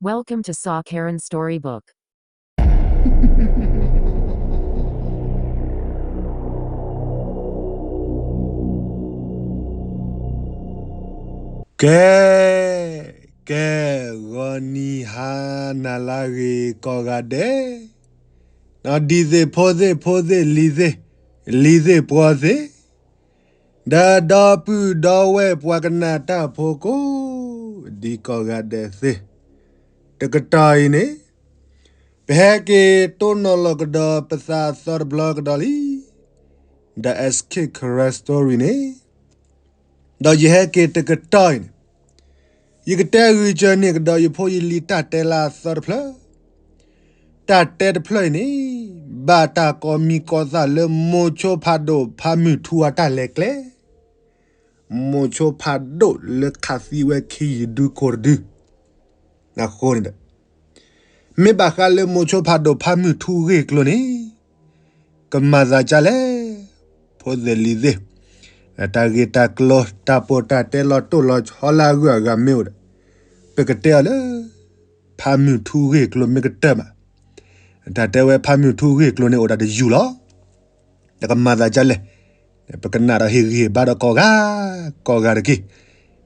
Welcome to Saw Karen Storybook. ကဲ, ကဲ, ဂီၤနံၤဟါနၤလၢအဂ့ၤကိးဂၤဒဲး, ဒ်သ့ၣ်ဖိသ့ၣ်ဖိသ့ၣ်လံၤသ့ၣ်, လံၤသ့ၣ်ပှီၤသ့ၣ်, ဒီးဒီပုၢ်ဒီဝဲၢ်ပှၤကနၣ်တၢ်ဖိကိးဒံးကိးဂၤဒဲးသ့ၣ်, တကတီၢ်အံၤန့ၣ် ပဟဲက့ၤတိၢ်နီၣ်လီၤကဒီးပသးအသီတဘျီကဒီးလံ, ဒီး Escape Karen Story န့ၣ် ဒီးယဟဲက့ၤတကတီၢ်အံၤန့ၣ်, ယကတဲဂုာ်စၢၤန့ၢ်ကဒီးယဖိယလံၤတၢ်တဲလၢအသီတဖျၢၣ်, တၢ်တဲတဖျၢၣ်အံၤန့ၣ် ဘၣ်တၢ်ကိးမံၤကိးသၣ်လၢမိၤဆိဖးဒိၣ်ဖးမုၢ်ထူအတၢ်လဲၤကျဲ, မိၤဆိဖးဒိၣ်လၢခးသံဝဲခံယဒုကိးတဒု အဃိန့ၣ်ဒီး မ့ၢ်ဘၣ်ဃးလၢမိၤဆိဖးဒိၣ်ဖးမုၢ်ထူဂ့ၢ်ကျိၤန့ၣ် ကမၤသးဒ်လဲၣ်, ဖိသ့ၣ်လံၤသ့ၣ်, တၢ်ဂ့ၢ်တၢ်ကျိၤ တၢ်ပိာ်တၢ်တဲလီၤတိၢ်လီၤဆီလၢအဂုၤအဂၤမ့ၢ်အိၣ်ဒီး ပကတဲအီၤလၢ ဖးမုၢ်ထူဂ့ၢ်ကျိၤမ့ၢ်ကတၢၢ်မး, တၢ်တဲဝဲဖးမုၢ်ထူဂ့ၢ်ကျိၤန့ၣ် အိၣ်ဒၣ်တယုၢ်လီၤ. ဒီးကမၤသးဒ်လဲၣ်, ပကနၣ်ဒီးဟ့ၣ်ဂံၢ်ဟ့ၣ်ဘါဒီးကိးဂၤ, ကိးဂၤတက့ၢ်,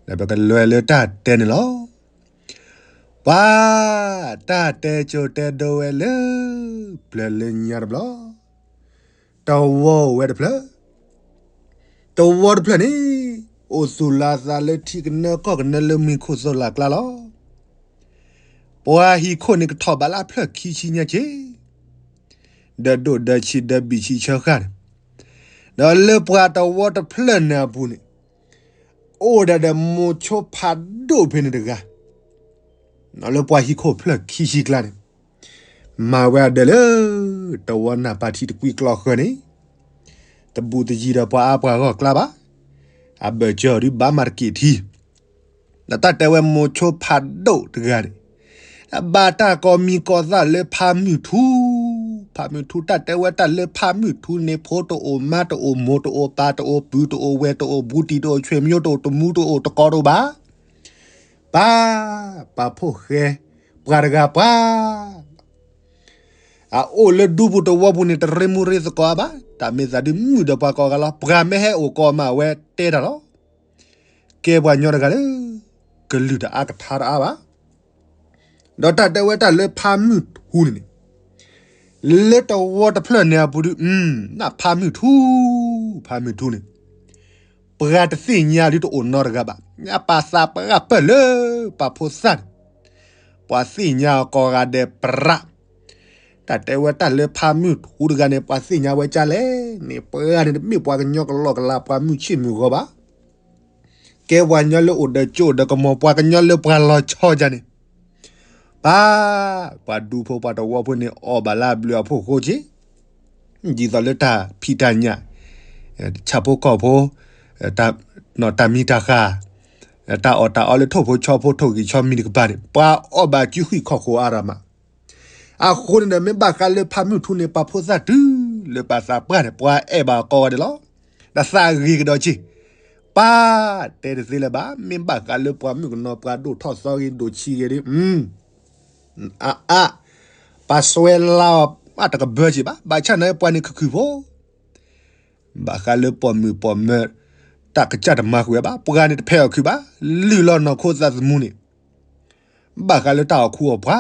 ဒီးပကလဲၤလၢတၢ်တဲန့ၣ်လီၤ. ပှၤ, တၢ်တဲကၠိတဲဒိဝဲလၢ ပျၢၤလၢညါတဘျီ, တဝီအိၣ်ဝဲတဖျၢၣ်, တဝီတဖျၢၣ်န့ၣ် အိၣ်သူၣ်လီၤအသးလၢထံကနၢကီၢ်ကနၢလၢမံၤခိၣ်သိၣ်လၢ်ကျါလီၤ. ပှၤဟံၣ်ခိၣ်န့ၣ်ကထီၣ်ဘးလၢအဖျၢၣ်ခံဆံညါက့ၤ ဒီးဒိၣ်ဒီးဆံးဒီးဘံၣ်ဆံးဆၢဃာ်န့ၣ်, ဒီးလၢပှၤတဝီတဖျၢၣ်န့ၣ်အပူၤန့ၣ် အိၣ်ဒၣ်ဒီးမိၤဆိဖးဒိၣ်ဖဲန့ၣ်တဂၤ, လၢပှၤဟံၣ်ခိၣ်ဖျၢၣ်ခံဆံကျါန့ၣ်, မၤဝဲအဒၢးလၢ တဝီနၢ်ပၢၢ်ထံတကွံကျီဃၢၤန့ၣ်, တဘူးတယံၤဒီးပှၤအါပှၤဂီၢ်ကျါဘၣ်, အဘၢၣ်စၢၤဒုးဘၣ်မၤတက့ၢ်ထံ ဒီးတၢ်တဲဝဲမိၤဆိဖးဒိၣ်တဂၤန့ၣ်, ဘၣ်တၢ်ကိးမံၤကိးသၣ်လၢဖးမုၢ်ထူ, ဖးမုၢ်ထူတၢ်တဲဝဲတၢ်လၢဖးမုၢ်ထူန့ၣ် ဖိတအိၣ်မါတအိၣ်မိၢ်တအိၣ်ပၢ်တအိၣ်ပုၢ်တအိၣ်ဝဲၢ်တအိၣ်ဘူးတံၢ်တအိၣ်ဆွေမျိုးတအိၣ်တမူတအိၣ်တကိးတအိၣ်ဘၣ်, ပၢ်, ပှၤဖိၣ်ဃဲ, ပှၤတဂၤပှၤ အအိၣ်လၢဒူပူၤတဝီပူၤန့ၣ် တရ့မူရ့သကိးအါဘၣ်, တၢ်မ့ၢ်သးဒုးမုာ်ဒီးပှၤကိးဂၤလီၤ. ပှၤမ့ၢ်ဟဲအိၣ်ကိးမးဝဲတဲတၢ်လီၤ. ကဲပှၤညီတဂၤလၢ ကလုၢ်တအါကထါတအါဘၣ်. ဒီးတၢ်တဲဝဲတၢ်လၢဖးမုၢ်ထူန့ၣ်န့ၣ်, လၢတဝီတဖျၢၣ်န့ၣ်အပူၤဒုး, နဖးမုၢ်ထူ, ဖးမုၢ်ထူန့ၣ် ပှၤတသ့ၣ်ညါဒုးတအိၣ်နီတဂၤဘၣ်. ပာ်သးပှၢ်ပၢၢ်လၢပှၤဖိသၣ်န့ၣ်, ပှၤသ့ၣ်ညါအီၤကိးဂၤဒဲးပြး. တၢ်တဲဝဲတၢ်လၢဖးမုၢ်ထူတဂၤန့ၣ် ပှၤသ့ၣ်ညါဝဲဒ်လဲၣ်န့ၣ်, ပှၤန့ၣ်တမ့ၢ်ပှၤကညီကလီကလီ ပှၤမုၢ်ဆ့ၣ်မုၢ်ဂီၤဘၣ်. ကဲပှၤကညီလၢအိၣ်ဒီးကၠိဒီးကမီၤ ပှၤကညီလၢပှၤလီၤဆီဒ်န့ၣ်, ပၢ်, ပှၤဒူဖိပှၤတဝီဖိန့ၣ် အီၣ်ဘၣ်လၢအဘျုးအဖှိၣ်ဃိက့ၤ, ဒ်သိးလၢတၢ်ဖံးတၢ်ညၣ်, ဆၣ်ဖိကီၢ်ဖိ, တၢ်မံတၢ်ဃၢ်, တၢ်အီၣ်တၢ်အီလၢထိၣ်ဖိဆီဖိထိၣ်ဂံၢ်ဆီမံၤတကပၤန့ၣ် ပှၤအီၣ်ဘၣ်စုဃံၣ်ခီၣ်ခိၣ်အါရၢ်မး. အဃိန့ၣ်ဒီး မ့ၢ်ဘၣ်ဃးလၢဖးမုၢ်ထူန့ၣ် ပှၤဖိသၣ်တုၤလၢပာ်သးပှၢ်န့ၣ် ပှၤအဲၣ်ဘၣ်ကိးဂၤဒဲးလီၤ. ဒီးသးဂ့ၤကဒီးက့ၤ, ပၢ်, တဲတသ့လၢၤဘၣ်. မ့ၢ်ဘၣ်ဃးလၢပှၤမုၣ်ကနီၤ ပှၤဒိၣ်ထီၣ်သီဂ့ၤဒိၣ်ဆံးဂ့ၤဒုး, အါအါ, ပှၤစွဲလၢအီၤ အတကဘၢက့ၤဘၣ်. ဘၣ်ဆၣ်န့ၣ်ပှၤန့ၣ်ခုၣ်ခုၣ်ဖိ ဘၣ်ဃးလၢပိာ်မုၣ်ပိာ်မၢၤ တၢ်ကစၢ်တမၤဃုာ်ဝဲဘၣ်. ပှၤန့ၣ်တဖဲအီၣ်ခုၣ်ဘၣ်, လုၢ်လီၤနီၢ်ခိသးသမူန့ၣ် ဘၣ်ဃးလၢတၢ်အီၣ်ခူအီၣ်ပှၤ,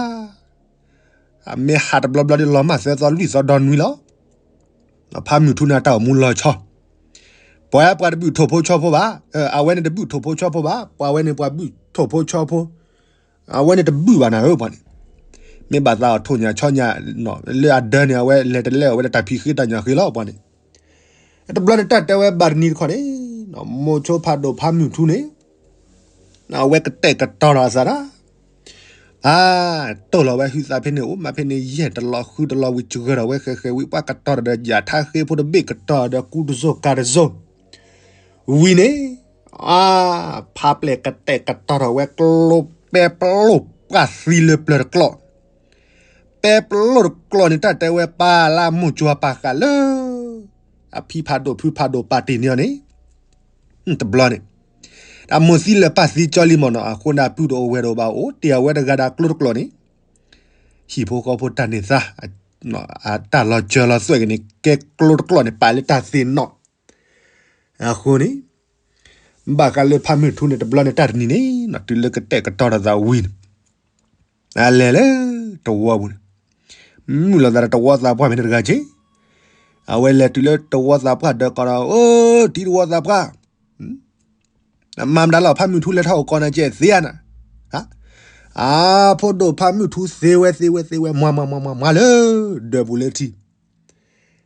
အမ့ၢ်ဟးတဘျီဘျီဒ်လီၤမၢ်သၢသီလွံၢ်သီဒီနွံလီၤ. ဖးမုၢ်ထူန့ၣ်တၢ်အိၣ်မူလီၤဆီ, ပှၤပှၤတဘုၣ်ထိၣ်ဖိဆီဖိဘၣ်, အဝဲန့ၣ်တဘုၣ်ထိၣ်ဖိဆီဖိဘၣ်, ပှၤဝဲန့ၣ်ပှၤဘုၣ်ထိၣ်ဖိဆီဖိ, အဝဲန့ၣ်တဘုၣ်ဘၣ်နၤဧၢပှၤန့ၣ်, မ့ၢ်ဘၣ်သးအီၣ်ထိၣ်ညၣ်ဆီညၣ်, လၢအဒၢန့ၣ် အဝဲလဲၤတလဲအဝဲလၢတၢ်ဖံးဃ့တၢ်ညၣ်ဃ့လီၤပှၤန့ၣ်. တဘျီန့ၣ်တၢ်တဲဝဲဘၣ်တနံၤတခီန့ၣ်, မိၤဆိဖးဒိၣ်ဖးမုၢ်ထူန့ၣ် အဝဲကတဲာ်ကတီၤဒီးအသးဒၣ်, အါ, တိၢ်လီၤဝဲဟုသးဖဲန့ၣ်အိၣ်မးဖဲန့ၣ်ယဲၢ်တလီၤဃုတလီၤဝံၤစှၤထီၣ်ဝဲဃဲၤဃဲၤဝံၤ ပှၤကတီၤဒီးယၣ်ထါဃ့ဖိတဘ့ၣ်ကတီၤဒီးကူတစိၤကၤတစိၤ, ဝံၤန့ၣ်, အါ, ဖးပျဲၢ်ကတဲာ်ကတီၤထီၣ်ဝဲကျိပဲပလိၣ်ပှၢ်သံလၢပျၢၤတကျိး ပဲပလိၣ်တကျိးန့ၣ် တၢ်တဲဝဲပၢ်လၢအမိၢ်ကၠိပာ်ဃာ်လၢ အဖံဖးဒိၣ်ဖုဖးဒိၣ်ပာ်တ့ၢ်န့ၢ်အီၤန့ၣ်, တဘျီန့ၣ်, အမိၢ်သံလၢပၢ်သံကၠီလံမ့ၢ်နီၤ, အဃိန့ၣ် ပုၢ်တအိၣ်ဝဲၢ်တအိၣ်ဘၣ် အိၣ်တ့ၢ်အဝဲတဂၤဒီးကျိတကျိာ်န့ၣ်, ဟံၣ်ဖိဃီဖိတၢ်န့ၢ်သါ, တၢ်လီၤစၢၤလီၤသွဲၣ်က့ၤန့ၣ် ကဲကျိတကျိာ်န့ၣ် ပာ်လၢတၢ်သ့ၣ်နီၣ်. အဃိန့ၣ် ဘၣ်ဃးလၢဖးမုၢ်ထူန့ၣ် တဘျီန့ၣ် တၢ်တနံၤန့ၣ်နီၤ တုၤလၢကတဲာ်ကတီၤဒီးသးဝံၤန့ၣ် အလဲၤလၢတဝီပူၤန့ၣ်, မုာ်လိာ်သးဒီးတဝီသးပှၢ်မ့ၢ်တဂၤက့ၤ, အဝဲလဲၤတုၤလၢတဝီသးပှၢ်ဒီးကိးဒီး, အိ တံၤတဝီသးပှၢ်, မၤမတၤလီၤ ဖးမုၢ်ထူလဲၤထီၣ်အိၣ်ကိးနၤကဲသ့ဧါနၤ, အါ ဖိဒိၣ် ဖးမုၢ်ထူသ့ဝဲသ့ဝဲသ့ဝဲ မၤမၤမၤမၤမၤလၢဒၢးပူၤလၢထံ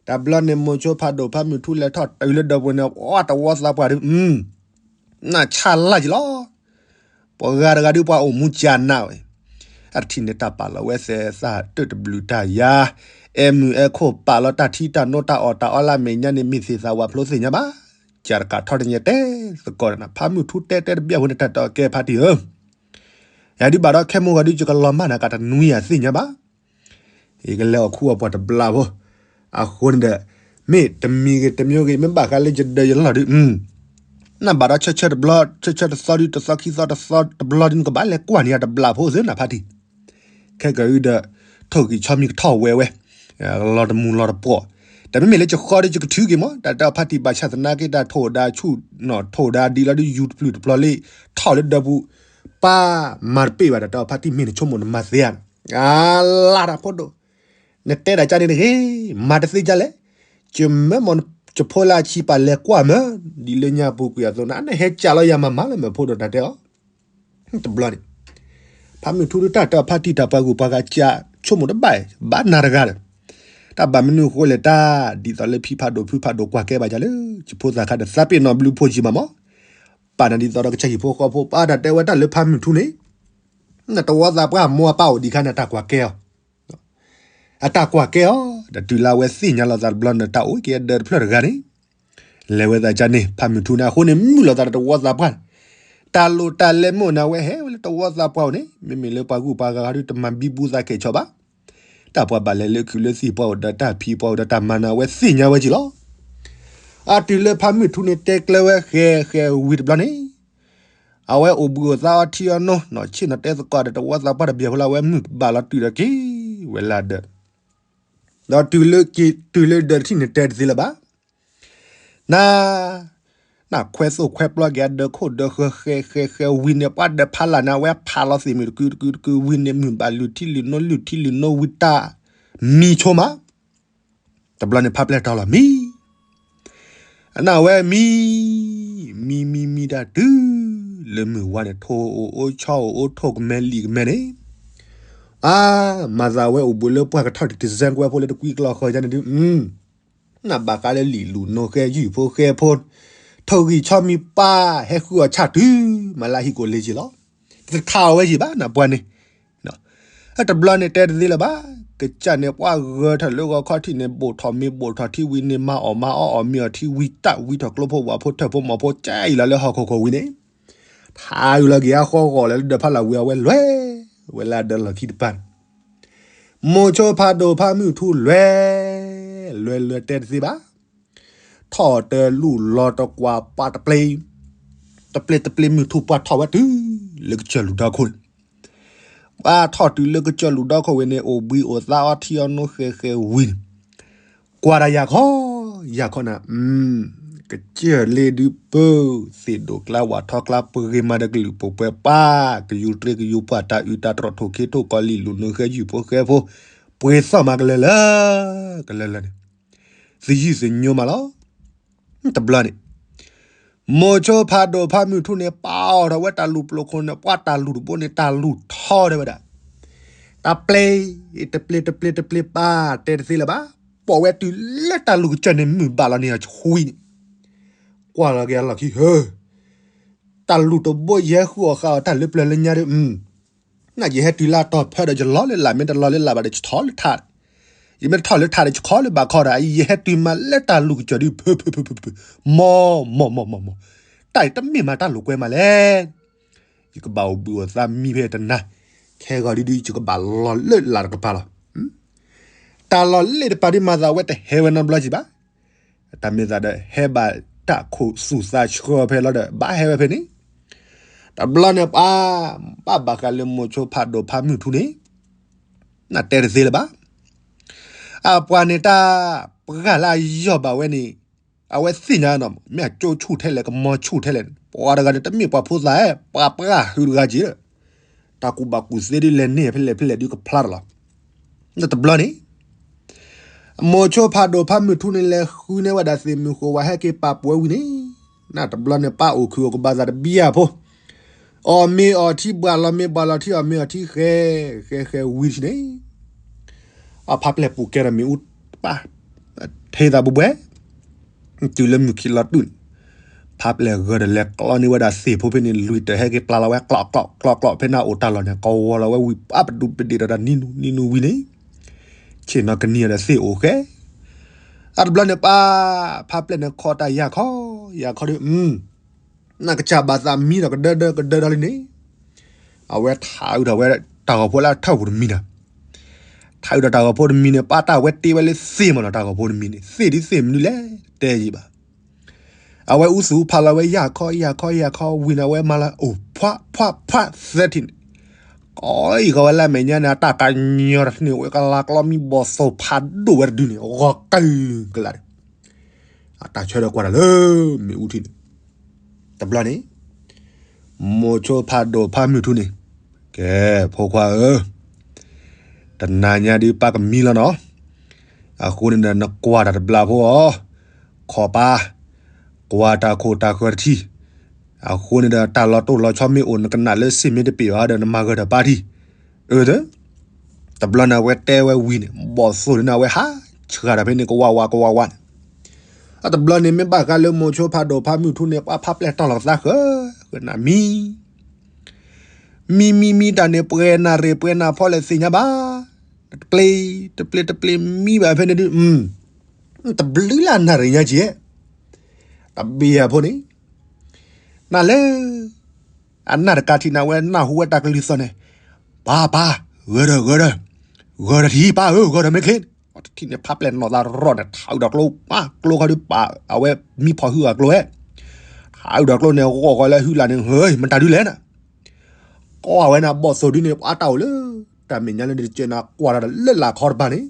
တဘျီန့ၣ် မိၤဆိဖးဒိၣ်ဖးမုၢ်ထူလဲၤထီၣ်တုၤလၢဒၢးပူၤန့ၣ် အီ တဝီသးပှၢ်ဒုး နၢ်ဆါလၢ်က့ၤလီၤ. ပှၤဂၤတဂၤဒုးပှၤအိၣ်မူကၢ်နးဝဲ, အတထံၣ်န့ၣ်တၢ်ပာ်လီၤဝဲသဲးသၣ်တၢၢ်တဘျုးတၢ်ယၤ, အဲၣ်မုၢ်အဲၣ်ခိၣ်ပာ်လီၤတၢ်ထံတၢ်နိတၢ်အီၣ်တၢ်အီလၢအမဲာ်ညါန့ၣ် မ့ၢ်သ့ၣ်သးဝးဖျိသ့ၣ်ညါဘၣ်. ကၢ်တကးထီတညဲတဲသကိးနၤ ဖးမုၢ်ထူတဲတဲတဘျီအဃိန့ၣ် တၢ်တဲအီၤကဲဖါတံၢ်ဧၢ, ယၤဒုးဘၣ်ဒီးခဲမိၢ်ဂီၤဒုး ယကလီၤမၢ်နၤကးတနွံယၤသ့ၣ်ညါဘၣ်. ယကလဲၤအီၣ်ခူအီၣ်ပှၤတဘျီဖိ, အဃိန့ၣ်ဒီး မ့ၢ်တမံၤဂ့ၤတမံၤဂ့ၤ မ့ၢ်ဘၣ်ဃးလၢယဒၢးယလီၢ်ဒုး, နဘၣ်ဒီးဆၢဆၢတဘျီ ဆၢဆၢတသီဒုး တသီခံသီတသီတဘျီဒုး နကဘၣ်လဲၤကွၢ်န့ၢ်ယၤတဘျီဖိသ့ၣ်နၤဖါတံၢ်, ခဲကဒုးဒီး ထိၣ်ဂံၢ်ဆီမံၤကထီၣ်ဝဲဝဲ, လီၤတမူၤလီၤတပှီၢ်, တမ့မ့ၢ်လၢယဃီဒုး ယကထုးက့ၤမး တၢ်တဲအီၤဖါတံၢ်ဘၣ်ဆၣ်သနာ်က့ တၢ်ထိၣ်ဒါဆူၣ်နီၣ်ထိၣ်ဒါဒ်လီၤဒုး ယူၤတပျုၢ်တပျီၤလံ ထီၣ်လၢဒၢးပူၤ, ပၢ်မၤတပ့ၢ်ဘၣ် တၢ်တဲအီၤဖါတံၢ် မ့ၢ်နဆိကမိၣ်နမၤသ့ဧါ, အါ လါတၢ်ဖိဒိၣ်, နတဲဒၣ်ကန့ၣ်တဂ့ၤ, မၤတသ့ကလဲၣ်, ယမၢမ့ၢ်ယဖိလၢအဆံးပာ်လဲၤကွၢ်မၢ်, ဒ်လၢညါပူၤကွံာ်အသိးန့ၣ် နဟဲကးလီၤယၤမၤမၤလၢမၢ်ဖိဒိၣ်တၢ်တဲအီၤ တဘျီန့ၣ်, ဖးမုၢ်ထူဒုးတၢ်တဲအီၤဖါတံၢ် တၢ်ပှၤဂုၤပှၤဂၤကး ဆိကမိၣ်တဘၣ် ဘၣ်နၤတဂၤဒီး, တၢ်ဘၣ်မနုၤအဃိလဲၣ် တၢ်ဒ်သိးလၢဖံဖးဒိၣ်ဖုဖးဒိၣ်ကွၢ်ကဲဘၣ်ယၤလၢ ယဖိသၣ်ခါဒီး သးပ့ၤနီၣ်ဘျုးဖှိၣ်ကံမးမး, ပာ်နၤဒ်သိးဒီးကစၢ်ဟံၣ်ဖိဃီဖိ ပာ်တၢ်တဲဝဲတၢ်လၢဖးမုၢ်ထူန့ၣ်, နတဝီသးပှၢ်မိၢ်အပၢ်အိၣ်ဒံးခါန့ၣ် တၢ်ကွၢ်ကဲအီၤ အတၢ်ကွၢ်ကဲအီၤ, ဒီးတုၤလၢအဝဲသ့ၣ်ညါလီၤသးတဘျီန့ၣ် တၢ်အိၣ်က့ၤအဒၢးတဖျၢၣ်တဂၤန့ၣ်, လဲၤဝဲသးကန့ၣ် ဖးမုၢ်ထူန့ၣ် အဃိန့ၣ် မုာ်လိာ်သးဒီးတဝီသးပှၢ်န့ၣ်, တၢ်လိၣ်တၢ်လဲမ့ၢ်အိၣ်န့ၣ် အဝဲဟဲဝဲလၢတဝီသးပှၢ်အိၣ်န့ၣ် မ့မ့ၢ်လၢပှၤဂုၤပှၤဂၤဟီဒုး တမၤဘံဘူသးကဲၣ်ဆိးဘၣ်, တၢ်ပှၤဘၣ်လဲၤလၢခုးလၢသံၣ် ပှၤအိၣ်ဒီးတၢ်ဖံး ပှၤအိၣ်ဒီးတၢ်မၤန့ၣ် အဝဲသ့ၣ်ညါဝဲက့ၤလီၤ. အတုၤလၢဖးမုၢ်ထူန့ၣ် တဲကျၢၤဝဲဃဲၤဃဲၤဝံၤတဘျီန့ၣ် အဝဲအိၣ်ဘှံးအိၣ်သါအီထံအီနိ နီၢ်ဆ့ၣ်နီၢ်တဲသကိးဒီးတဝီသးပှၢ်တဘျီဖိလၢ အဝဲမုၢ်ဘၣ်လီၤတုၤဒီးက့ၤဝဲလၢဒၢး, ဒီးတုၤလၢဒၢးတထံၣ်န့ၣ်တဲတသ့လၢၤဘၣ်, န နခွဲသိၣ်ခွဲပျီက့ၤအဒၢးခိၣ်ဒၢးဃၢၤ ဃဲၤဃဲၤဃဲၤဝံၤန့ၣ် ပှၤဒၢးဖးလၢ်န့ၣ် အဝဲဖးလီၤသ့ၣ်မုၢ်တကုတကုတကုဝံၤန့ၣ် မုၢ်ဘၣ်လုၢ်ထံလုၢ်နိ လုၢ်ထံလုၢ်နိဝံၤတၢ်မံဆိမး တဘျီန့ၣ် ဖးပျဲၢ်တီလီၤမံ, အန့ၣ်ဝဲမံ, မံမံမံတၢ်တုၤ လၢမုၢ်ဝါန့ၣ် ထိၣ်အိၣ်အိၣ်ဆီအိၣ်အိၣ်ထိၣ်ကမဲလံာ်ကမဲန့ၣ်, အါ, မၤသးဝဲအိၣ်ဘှံးလၢပှၢ်ကထီၣ်တံၢ်တစဲကွဲဖိလၢတကွံကျီဃီယါန့ၣ်ဒုး, နဘၣ်ဃးလၢလံာ်လူၢ်နိဃဲယုၢ်ဖိဃဲဖိ, ထိၣ်ဂံၢ်ဆီမံၤပၢ်ဟဲဃုအီၣ်ဆၣ်တုၤ မၤလၢဟံၣ်ကိၣ်လ့က့ၤလီၤ, တထါအီၤဝဲယံၤဘၣ်နပှၤန့ၣ် တဘျီန့ၣ်တဲတသ့လၢၤဘၣ်, ကစၢ်န့ၣ်ပှၤဂၢၢ်ထီၣ်လၢဂီၤခီထံးန့ၣ် ဘိၣ်ထီၣ်မ့ၤဘိၣ်ထီၣ်ထံဝံၤန့ၣ် မၤအီၣ်မၤအီအီၣ်မ့ၤအီၣ်ထံဝံၤတၢ်ဝံထီၣ်ကျိဖိဝၣ်ဖိထၢၣ်ဖိမီၢ်ဖိ ကၢအံၤလီၤလၢဟီၣ်ခိၣ်ခိၣ်ဝံၤန့ၣ်, ထါအံၤလီၤက့ၤအဃီဂီၢ်လၢလၢဒၢးဖးလၢ်ဝံၤ အဝဲလဲၤဝဲလၢအဒၢးလီၢ်ခံတပၤန့ၣ်, မိၤဆိဖးဒိၣ်ဖးမုၢ်ထူလဲၤ, လဲၤလဲၤတဲတသ့ဘၣ် ထီၣ်တလူၢ်လီၤတကွၢ်ပှၤတပျ့ၤ, တပျ့ၤတပျ့ၤမုၢ်ထူၣ်ပှၤထီၣ်ဝဲတုၤလၢကစၢၢ်လူၢ်ဒီခိၣ်န့ၣ်, ပှၤထီၣ်တုၤလၢကစၢၢ်လူၢ်ဒီခိၣ်ဝံၤန့ၣ် အိၣ်ဘှံးအိၣ်သါအီထံအီနိဃဲၤဃဲၤဝံၤန့ၣ်, ကွၢ်တၢ်ယၤခီ, ယၤခီနၤ, ကစၢၢ်လ့ဒုးပၢ, သ့ၣ်ဒိၣ်ကျါဝၣ်ထီကျါ ပဂ့ၤမၤဒီးကလုာ်ပူၤပှဲၤပၢ် ကယူၤတြ့ကယူၤပှၢ် တၢ်အုးတၢ်တြီၣ်ထိၣ်ခ့ထိၣ်ကီလံာ်လူၢ်နိဃဲယုၢ်ဖိဃဲဖိ, ပှ့ၤသီၣ်မၤကလၢာ်လၢ, ကလၢာ်လၢာ်န့ၣ် သယုၢ်သညိမးလီၤ. တဘျီန့ၣ် မိၤဆိဖးဒိၣ်ဖးမုၢ်ထူန့ၣ် ပာ်အီၣ်ထီၣ်ဝဲတၢ်လူၢ်ပျိာ်ခိၣ်န့ၣ် ပှၤတၢ်လူၢ်တဘိန့ၣ် တၢ်လူၢ်ထီတဲဝဲဒၣ်, တပျ့ၤ, တပျ့ၤတပျ့ၤတပျ့ၤပၢ်တဲတသ့လၢၤဘၣ်, ပိာ်ဝဲတုၤလၢတၢ်လူၢ်ကစၢၢ်န့ၣ် မုၢ်ဘၣ်လီၤန့ၢ်အီၤဆှံန့ၣ်, ကွၢ်လီၤက့ၤအလီၢ်ခံဟၢ, တၢ်လူၢ်တဘိယဟဲဃုအီၣ်ဃာ်အီၤတၢ်လၢပျၢၤလၢညါဒီး နယဟဲတုၤလၢအတီၢ်ဖၢဒီး ယလီၤလၢလာ် မ့ၢ်တလီၤလၢလာ်ဘၣ်ဒီး ယထီၣ်လၢထး, ယမ့ၢ်တထီၣ်လၢထးဒီး ယခီလၢဘၣ်ခီဒီး ယဟဲတုၤမးလၢတၢ်လူၢ်ကစၢၢ်ဒုး ဖုဖုဖုဖုဖု, မီၢ်မီၢ်မီၢ်မီၢ်မီၢ်, တၢ်အံၤတမ့ၢ်မးတၢ်လိာ်ကွဲမးလဲၣ်, ယကဘၣ်အိၣ်ဘှံးအိၣ်သါမံဖဲတနၤ, ခဲဂီၤဒုဒု ယကဘၣ်လီၤလၢလာ်တကပၤလီၤ. တၢ်လီၢ်လၢတပၤဒုး မၤသးဝဲတဟဲဝဲနီတဘျီကံဘၣ်, တၢ်မ့ၢ်သးဒီး ဟဲဘၣ်တၢ်ခိၣ်သူၣ်သးဆှၢဖဲလီၤဒီး ဘၣ်ဟဲဝဲဖဲန့ၣ်, တဘျီန့ၣ်ပှၤ ဘၣ်ဘၣ်ဃးလၢမိၤဆိဖးဒိၣ်ဖးမုၢ်ထူန့ၣ် နတဲတသ့လၢၤဘၣ်. အပှၤန့ၣ်တၢ်ပှၢ်လၢအယီၢ်ဘၣ်ဝဲန့ၣ် အဝဲသ့ၣ်ညါနီၤ မ့ၢ်အကၠိဆူၣ်ထဲလဲၣ် ကမီၤဆူၣ်ထဲလဲၣ် ပှၤတဂၤန့ၣ် တမ့ၢ်ပှၤဖိသၣ်ဧါ ပှၤပှၢ်ဟုတဂၤက့ၤလၢ တၢ်ကူၣ်ဘၣ်ကူၣ်သ့ဒ်လဲၣ်န့ၣ် ဖဲလဲၣ်ဖဲလဲၣ်ဒုးကဖျါတၢ်လီၤ. တဘျီန့ၣ် မိၤဆိဖးဒိၣ်ဖးမုၢ်ထူန့ၣ် လဲၤဃုန့ၢ်ဝဲဒၣ်သ့ၣ်မုၢ်ဃိဝဲ ဟဲက့ၤပာ်ပှဲၤဝံၤန့ၣ် နတဘျီန့ၣ် ပၢ်အိၣ်ခုၣ်အိၣ်ကဘၣ်သးတဘံယၢ်ဖိ အီၣ်မ့ၤအီထံ ဘှၣ်လီၤမ့ၤဘှၣ်လီၤထံ အီၣ်မ့ၤအီထံ ဃဲ ဃဲဃဲဝံၤထံန့ၣ် အဖါပျဲၢ်ပူၤကဲထီၣ်မ့ၣ်အူပၢ် ထ့သးဘှဲဘှဲ တုၤလၢမုၢ်ခံလီၤတုၢ်န့ၣ် ဖါပျဲၢ်ဂၢၢ်ဒီးလဲၤကျီန့ၢ်ဝဲဒၣ်သ့ၣ်ဖိဖဲန့ၣ် လွံၢ်တၢၢ်ဟဲက့ၤပျၢ်လီၤဝဲ ကျီးကျီးကျီးကျီး ဖဲန့ၣ်အိၣ်တၢ်လီၢ်န့ၣ် ကဝီၤလီၤဝဲဝံၤ ပၢ်ပဒူးပဒ့ၣ်ဒီးတၢ်နံၤနူၤနံၤနူၤဝံၤန့ၣ် ဆ့ၣ်နီၤကနံၤအီၤဒီးသ့ၣ်အိၣ်ဃဲ အတဘျီန့ၣ်ပၢ် ဖါပျဲၢ်န့ၣ်ခီတၢ်ယၢ်ခီ ယၢ်ခီဒီး နကစၢ်ဘၣ်သးမံဒီးကဒၢဒၢကဒၢဒၢလံန့ၣ် အဝဲထးအုးထီၣ်ဝဲတၢ်ဂီၤဖိလၢအထၢၣ်ပူၤတမံၤဒီး ထးအုးဒီးတၢ်ဂီၤဖိတမံၤန့ၣ် ပၢ်တၢ်ဝဲတ့ဝဲလၢသ့ၣ်မးနီၤ တၢ်ဂီၤဖိတမံၤန့ၣ် သ့ၣ်ဒ်သ့ၣ်မနုၤလဲၣ် တတဲယံၤဘၣ်. အဝဲအူသူၣ်ဖးလီၤဝဲယၢ်ခီယၢ်ခီယၢ်ခီဝံၤန့ၣ် အဝဲမၤလၢအိၣ်ဖှးဖှးဖှးသၢထံၣ်န့ၣ် ကီအံၤဃီဝဲလၢအမဲာ်ညါန့ၣ် အတၢ်ကညီၤတထံၣ်န့ၣ် ဝဲကလၤကျီမံဘီၣ်သိၣ်ဖးဒိၣ်ဝဲတဒုန့ၣ် ဂီၤကၢကလးန့ၣ် အတၢ်ဆၢထၢၣ်ကွၢ်တၢ်လၢမ့ၣ်အူထံန့ၣ် တဘျီန့ၣ် မိၤဆိဖးဒိၣ်ဖးမုၢ်ထူန့ၣ် ကဲ ဖိခွါဧၢ, တနၤညါဒုးပၢ်ကမံလီၤနီၤ, အဃိန့ၣ်ဒီးနကွၢ်တၢ်တဘျီဖိအီၤ, ခီပၢ်, ကွၢ်တၢ်ခိၣ်တၢ်ဃၢၤတထံၣ်, အဃိန့ၣ်ဒီးတၢ်လီၤတိၢ်လီၤဆီမ့ၢ်အိၣ် နကနၣ်လၢစ့ၢ်မ့ၢ်တပ့ၢ်ဘၣ်ဒီး နမၤဂၢၢ်တၢ်ပၢ်ထံၣ်, အၢ တဘျီန့ၣ် အဝဲတဲဝဲဝံၤန့ၣ် ဘီၣ်သိၣ်ဒုန့ၣ် အဝဲဟးဆှၣ်တၢ်ဖဲန့ၣ် ကဝးဝးကဝးဝးန့ၣ်, အတဘျီန့ၣ် မ့ၢ်ဘၣ်ဃးလၢမိၤဆိဖးဒိၣ်ဖးမုၢ်ထူန့ၣ် ပှၤဖးပျဲၢ်တီၢ်လီၤသးဃၢ ဃၢနၤမံ, မံမံမံတၢ်န့ၣ် ပှဲၤနၣ်ရံၣ်ပှဲၤနၣ်ဖီလဲၣ်သ့ၣ်ညါဘၣ်, တပျ့ၤ တပျ့ၤတပျ့ၤမံဘၣ်ဖဲန့ၣ်ဒုး တဘျုးလၢနၣ်ရံၣ်ညါက့ၤ, တဘ့ၣ်အဖိန့ၣ် နၤလၢ အနၢ်တကးထံၣ်န့ၣ် အဝဲနၢ်ဟူဝဲတၢ်ကလုၢ်သီၣ်န့ၣ်, ပၢ်ပၢ်, ဂၢၢ်ဒီးဂၢၢ်ဒီး, ဂၢၢ်ဒီးထံၣ်ပၢ်ဧၢ ဂၢၢ်ဒီးမ့ၢ်ချ့, တထံၣ်န့ၣ် ဖးပျဲၢ်နီၢ်သးရီၣ်န့ၣ် ထးအုးဒီးကျိ, ပှၤကျိခီဒုးပာ် အဝဲမံဖီၣ်ဟုအကျိဝဲ, ထးအုးဒီးကျိန့ၣ် ဂီၢ်ဃီလၢဟုလၢ်န့ၣ် ဟၢ မတၤဒုလဲၣ်နၤ, ကီၢ်ဝဲန့ၣ် ဘီၣ်သိၣ်ဒုန့ၣ် ပှၤတၢ်အိၣ်လၢ တၢ်မဲာ်ညါလၢတကဲနၤ ကွၢ်တၢ်လၢလာ်ခီတပၤန့ၣ်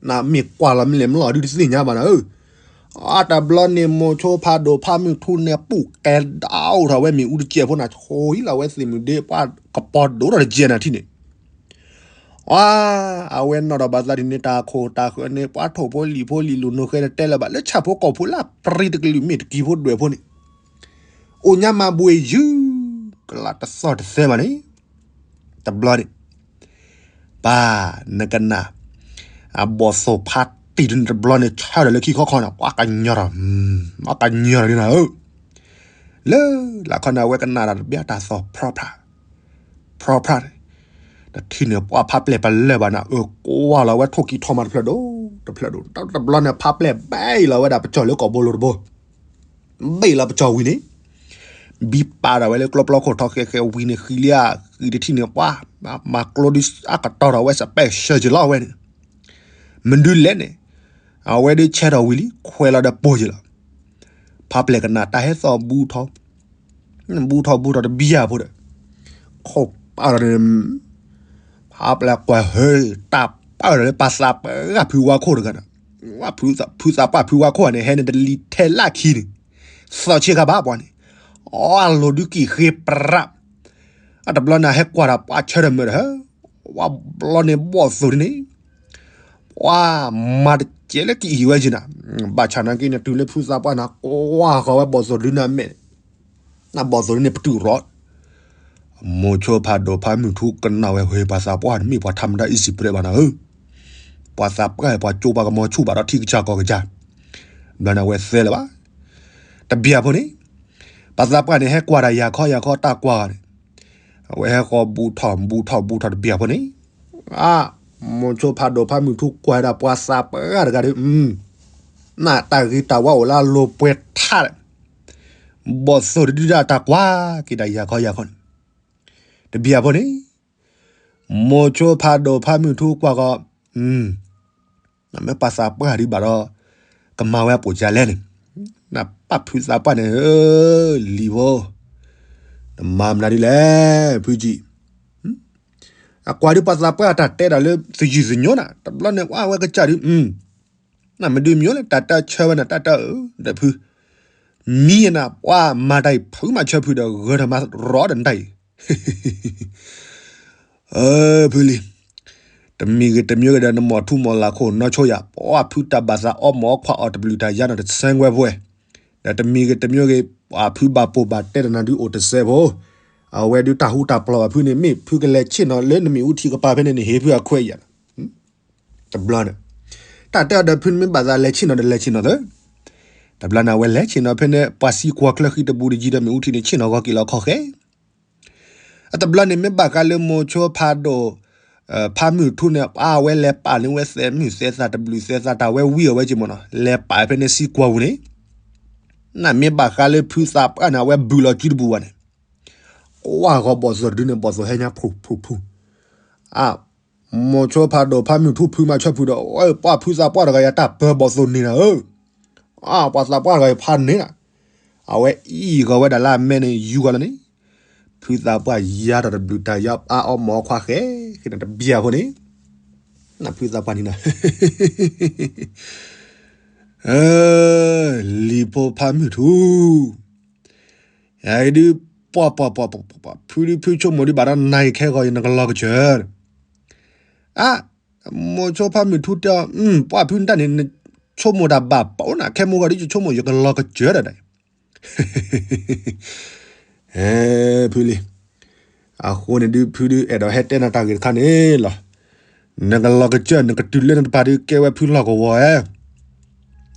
နမ့ၢ်ကွၢ်လီၤမ့ၢ်လဲၣ်မ့ၢ်လီၤဒုးတသ့ၣ်ညါဘၣ်နၤဧၢ, အတဘျီန့ၣ် မိၤဆိဖးဒိၣ်ဖးမုၢ်ထူန့ၣ် ပူၣ်ကဲဒၣ်အိၣ်ထီၣ်ဝဲမ့ၣ်အူတကဲဖိန့ၣ် ဆိၣ်လီၤဝဲသ့ၣ်မုၢ်ဒ့ ပှၤကပီၤဒိၣ်ထီၣ်တကဲနၤထံၣ်န့ၣ်, အဝဲနီၢ်ဒီးဘၣ်သးဒ်န့ၣ် တၢ်ခိၣ်တၢ်ဃၢၤန့ၣ် ပှၤထိၣ်ဖိလံၣ်ဖိလံာ်လိၤနိၣ်ဃဲန့ၣ်တဲလၢၤဘၣ် လၢဆၣ်ဖိကီၢ်ဖိလၢအပြံတကလုာ်မ့ၢ်တကံဖိဒွဲၣ်ဖိန့ၣ် အိၣ်ညါမၤဘှံးယုၢ် ကလးတသီၣ်တသဲဘၣ်န့ၣ်, တဘျီန့ၣ် ပၢ်နကနၣ် အဘီၣ်သိၣ်ဖးတံၢ်ဒုန့ၣ်တဘျီန့ၣ် ဆၢထၢၣ်လၢခံခီခီန့ၣ် ပှၤကညီၤထီၣ်, ပှၤကညီၤထီၣ်ဒ်နၤဧၢ, လၢလာ်ခီန့ၣ် အဝဲကနၣ်တၢ်တဘျီတၢ်သီၣ်ဖြီဖြး, ဖြီဖြးန့ၣ်, တထံၣ်န့ၣ် ပှၤဖးပျဲၢ်ပလဲၢ်ဘၣ်နၤဧၢ, ကွၢ်လီၤဝဲထိၣ်ကံထီၣ်မးတဖျၢၣ်ဒိၣ်, တဖျၢၣ်ဒိၣ်, တဘျီန့ၣ် ဖးပျဲၢ်ဘဲလီၤဝဲဒၣ်ပစီၢ်လၢကီၢ်ဘိလိၤတဘိ ဘ့ၣ်လီၤပစီၢ်ဝံၤန့ၣ်, ဘံပာ်ထီၣ်ဝဲလၢကျိပျီခိၣ်ထီၣ်ဃဲဃဲဝံၤန့ၣ် ဃံလံဧါ, ဃံတထံၣ်န့ၣ် ပှၤမၤကျိဒုးအကတီၢ်ထီၣ်ဝဲ special က့ၤလီၤဝဲန့ၣ်, မနုၤလဲၣ်န့ၣ်, အဝဲဒုးဆဲထီၣ်ဝံၤလံ ခွဲးလီၤဒီးပိာ်က့ၤလီၤ, ဖးပျဲၢ်ကနၣ်တၢ်ဟဲသီၣ်ဘူးထီၣ် ဘူးထီၣ်ဘူးထီၣ်တဘံယၢ်ဖိဒီး, ခိၣ်ပာ်ထီၣ်န့ၣ်, ဖးပျဲၢ်ကွၢ်ဟၢ တၢ်ပာ်ထီၣ်လၢပှၤသးပှၢ်ဖုဝါခိၣ်တဂၤန့ၣ်, ဖုသးပှၢ်ဖုဝါခိၣ်န့ၣ် ဟဲန့ၣ်တလံၤထဲလၢခံန့ၣ်, သီၣ်ဆ့ကၤဘၣ်ပှၤန့ၣ်, အီၣ်အလိၤဒုးကံၣ်ဃ့ပြး, အတဘျီန့ၣ် ဟဲကွၢ်ဒီးပှၤဆၢထၢၣ်မုာ်ဒီးဟၢ, ဝဲဘျီန့ၣ်ဘီၣ်သိၣ်ဒ်န့ၣ် ပှၤမၤတကဲလၢကအံၤဝဲက့ၤနၤ, ဘၣ်ဆၣ်နာ်က့န့ၣ် တုၤလၢဖုသးပှၢ်န့ၣ် ကွၢ်ဃီၤဝဲဘီၣ်သိၣ်ဒုန့ၣ်အမဲာ်န့ၣ်, နဘီၣ်သိၣ်ဒုန့ၣ်ပတုာ်ရီ, မိၤဆိဖးဒိၣ်ဖးမုၢ်ထူကနၣ်ဝဲ ဟ့ၣ်ပှၤသးပှၢ်န့ၣ် မ့ၢ်ပှၤထးမတၤအံၤစံးပြဲးဘၣ်နၤဧၢ, ပှၤသးပှၢ်ပှၤကၠိပှၤကမီၤဆူၣ်ဘၣ်ဒီးထံကစၢ်ကီၢ်ကစၢ်, ဘျီန့ၣ်အဝဲသဲလၢၤဘၣ်, တဘံယၢ်ဖိန့ၣ်, ပှၤသးပှၢ်န့ၣ်ဟဲကွၢ်တၢ်ယၤခီယၤခီတၢ်ကွၢ်န့ၣ်, အဝဲဟဲဃီၤဘူးထီၣ်ဘူးထီၣ်ဘူးထီၣ်တဘံယၢ်ဖိန့ၣ်, အါ, မိၤဆိဖးဒိၣ်ဖးမုၢ်ထူကွၢ်ဒၣ်ပှၤသးပှၢ်တဂၤဒီး, နတၢ်ဂ့ၤတၢ်ဝါအိၣ်လၢအလိၤပှဲၤထါဒီး, ဘီၣ်သိၣ်တဒုဒၣ်တၢ်ကွၢ်က့ၤဒၣ်ယၤခီယၤခီန့ၣ်, တဘံယၢ်ဖိန့ၣ်, မိၤဆိဖးဒိၣ်ဖးမုၢ်ထူကွၢ်ဃီၤ, နမ့ၢ်ပှၤသးပှၢ်ဒံးဘၣ်ဒီး, ကမၤဝဲပိာ်ကလဲၣ်န့ၣ်, နပၢ်ဖုသးပှၢ်န့ၣ်ဧၢ, လံၤဖိ, န နမၤမနုၤဒ်လဲၣ် ဖုကံၣ်. အကွၢ်ဒုးပှၤသးပှၢ်တၢ်တဲတၢ်လၢသယုၢ်သညိနၤ, တဘျီန့ၣ် ပှၤဝဲကစၢ်ဒုး နမ့ၢ်ဒုးမ့ၢ်လၢ တၢ်တၢ်ဆၢဝဲနၤ တၢ်တၢ်အၢ ဒီးဖု မံနၤ ပှၤမၤတၢ်အံၤ ဖုမၤဆၢဖုဒီး ဂၢၢ်ထီၣ်မၤရီဒီးနတၢ်အံၤ ဖုလံ, တမံၤဂ့ၤတမံၤဂ့ၤဒီး နမိၢ်ထူမိၢ်လၢ်ခိၣ်နီၢ်ဆိယၤ ပှၤဖုတၢ်ဘၣ်သးအီၣ်မ့ၤအီၣ်ခွါအီၣ်တဘျုးတၢ်ယါနီၤတဆဲးကွဲးပှဲၤ, ဒီးတမံၤဂ့ၤတမံၤဂ့ၤ ပှၤဖုဘၣ်ပိာ်ဘၣ်တဲတနၤဒုးအိၣ်တစဲးဖိ, အဝဲဒုးတၢ်ဟူတၢ်ပျီၢ်ဘၣ်ဖုန့ၣ် မ့ၢ်ဖုကလဲၤဆ့ၣ်နီၤလၢနမ့ၣ်အူထံကပၤဖဲန့ၣ်န့ၣ် ဟ့ၣ်ဖုအခွဲးယာ် တဘျီန့ၣ်, တၢ်တဲအီၤဒီးဖုမ့ၢ်ဘၣ်သးလဲၤဆ့ၣ်နီၤဒီးလဲၤဆ့ၣ်နီၤသၢ, တဘျီန့ၣ် အဝဲလဲၤဆ့ၣ်နီၤဖဲန့ၣ် ပှၤစံကွၢ်ချၢဃံတပူၤတယံၤဒီးမ့ၣ်အူထံန့ၣ် ဆ့ၣ်နီၤဂီၤက့ၤလီၤခီၣ်ဃဲ, အတဘျီန့ၣ် မ့ၢ်ဘၣ်ဃးလၢမိၤဆိဖးဒိၣ် ဖးမုၢ်ထူန့ၣ် အဝဲလဲၤပာ်န့ၢ်ဝဲသဲးမုၢ်သဲးသးတဘျုးသဲးသးတၢ်ဝဲဝံၤအဝဲက့မ့ၢ်နီၤ လဲၤပာ်ဖဲန့ၣ်စံကွၢ်ပူၤန့ၣ်, နမ့ၢ်ဘၣ်ဃးလၢဖုသးပှၢ်န့ၣ် အဝဲဘုးလီၤစုတပူၤဘၣ်န့ၣ် ကွၢ်ဂီၤဘီၣ်သိၣ်တဒုန့ၣ် ဘီၣ်သိၣ်ဟဲညါဖူဖူဖူ, အ, မိၤဆိဖးဒိၣ်ဖးမုၢ်ထူဖုမၤဆၢဖုဒီး ပှၤဖုသးပှၢ်တဂၤယၤတၢ်ပၢၤဘီၣ်သိၣ်န့ၣ်နၤဧၢ, အ, ပှၤသးပှၢ်တဂၤယဖးန့ၣ်နၤ, အဝဲအံၤဂီၤဝဲဒၣ်လၢအမဲန့ၣ် ယူၤဂီၤလီၤန့ၣ်, ဖုသးပှၢ်ယါထီၣ်တဘျုးတၢ်ယါအါအီၣ်မ့ၤအီၣ်ခွါဃဲ, ဃ့နတဘျီအဃိန့ၣ်, နဖုသးပှၢ်န့ၣ်နၤ လံၤဖိဖးမုၢ်ထူ, အဒုး ပှၤပှၤပှၤပှၤပှၤ ဖုဒုးဖုဆိကမိၣ်ဒုးဘၣ်ဒီးနၤအံၤခဲဂီၤအံၤ နကလီၤကစၢၢ်, အ, မိၤဆိဖးမုၢ်ထူတဲအီၤ ပှၤဖုနတၢ်န့ၣ် နဆိကမိၣ်တၢ်ဘၣ်ပှၤနၤ ခဲမုၢ်ဂီၤဒုးယဆိကမိၣ်ယကလီၤကစၢၢ်ဒၣ်ဒၣ် ဖုလံ, အဃိန့ၣ်ဒုး ဖုဒုးအဲၣ်ဒိးဟဲတဲနၤတၢ်ဂ့ၢ်တခါန့ၣ်လီၤ. နကလီၤကစၢၢ် နကတုၤလၢနတပၤဒုး ကဲဝဲဖုလီၢ်ကဝီၤ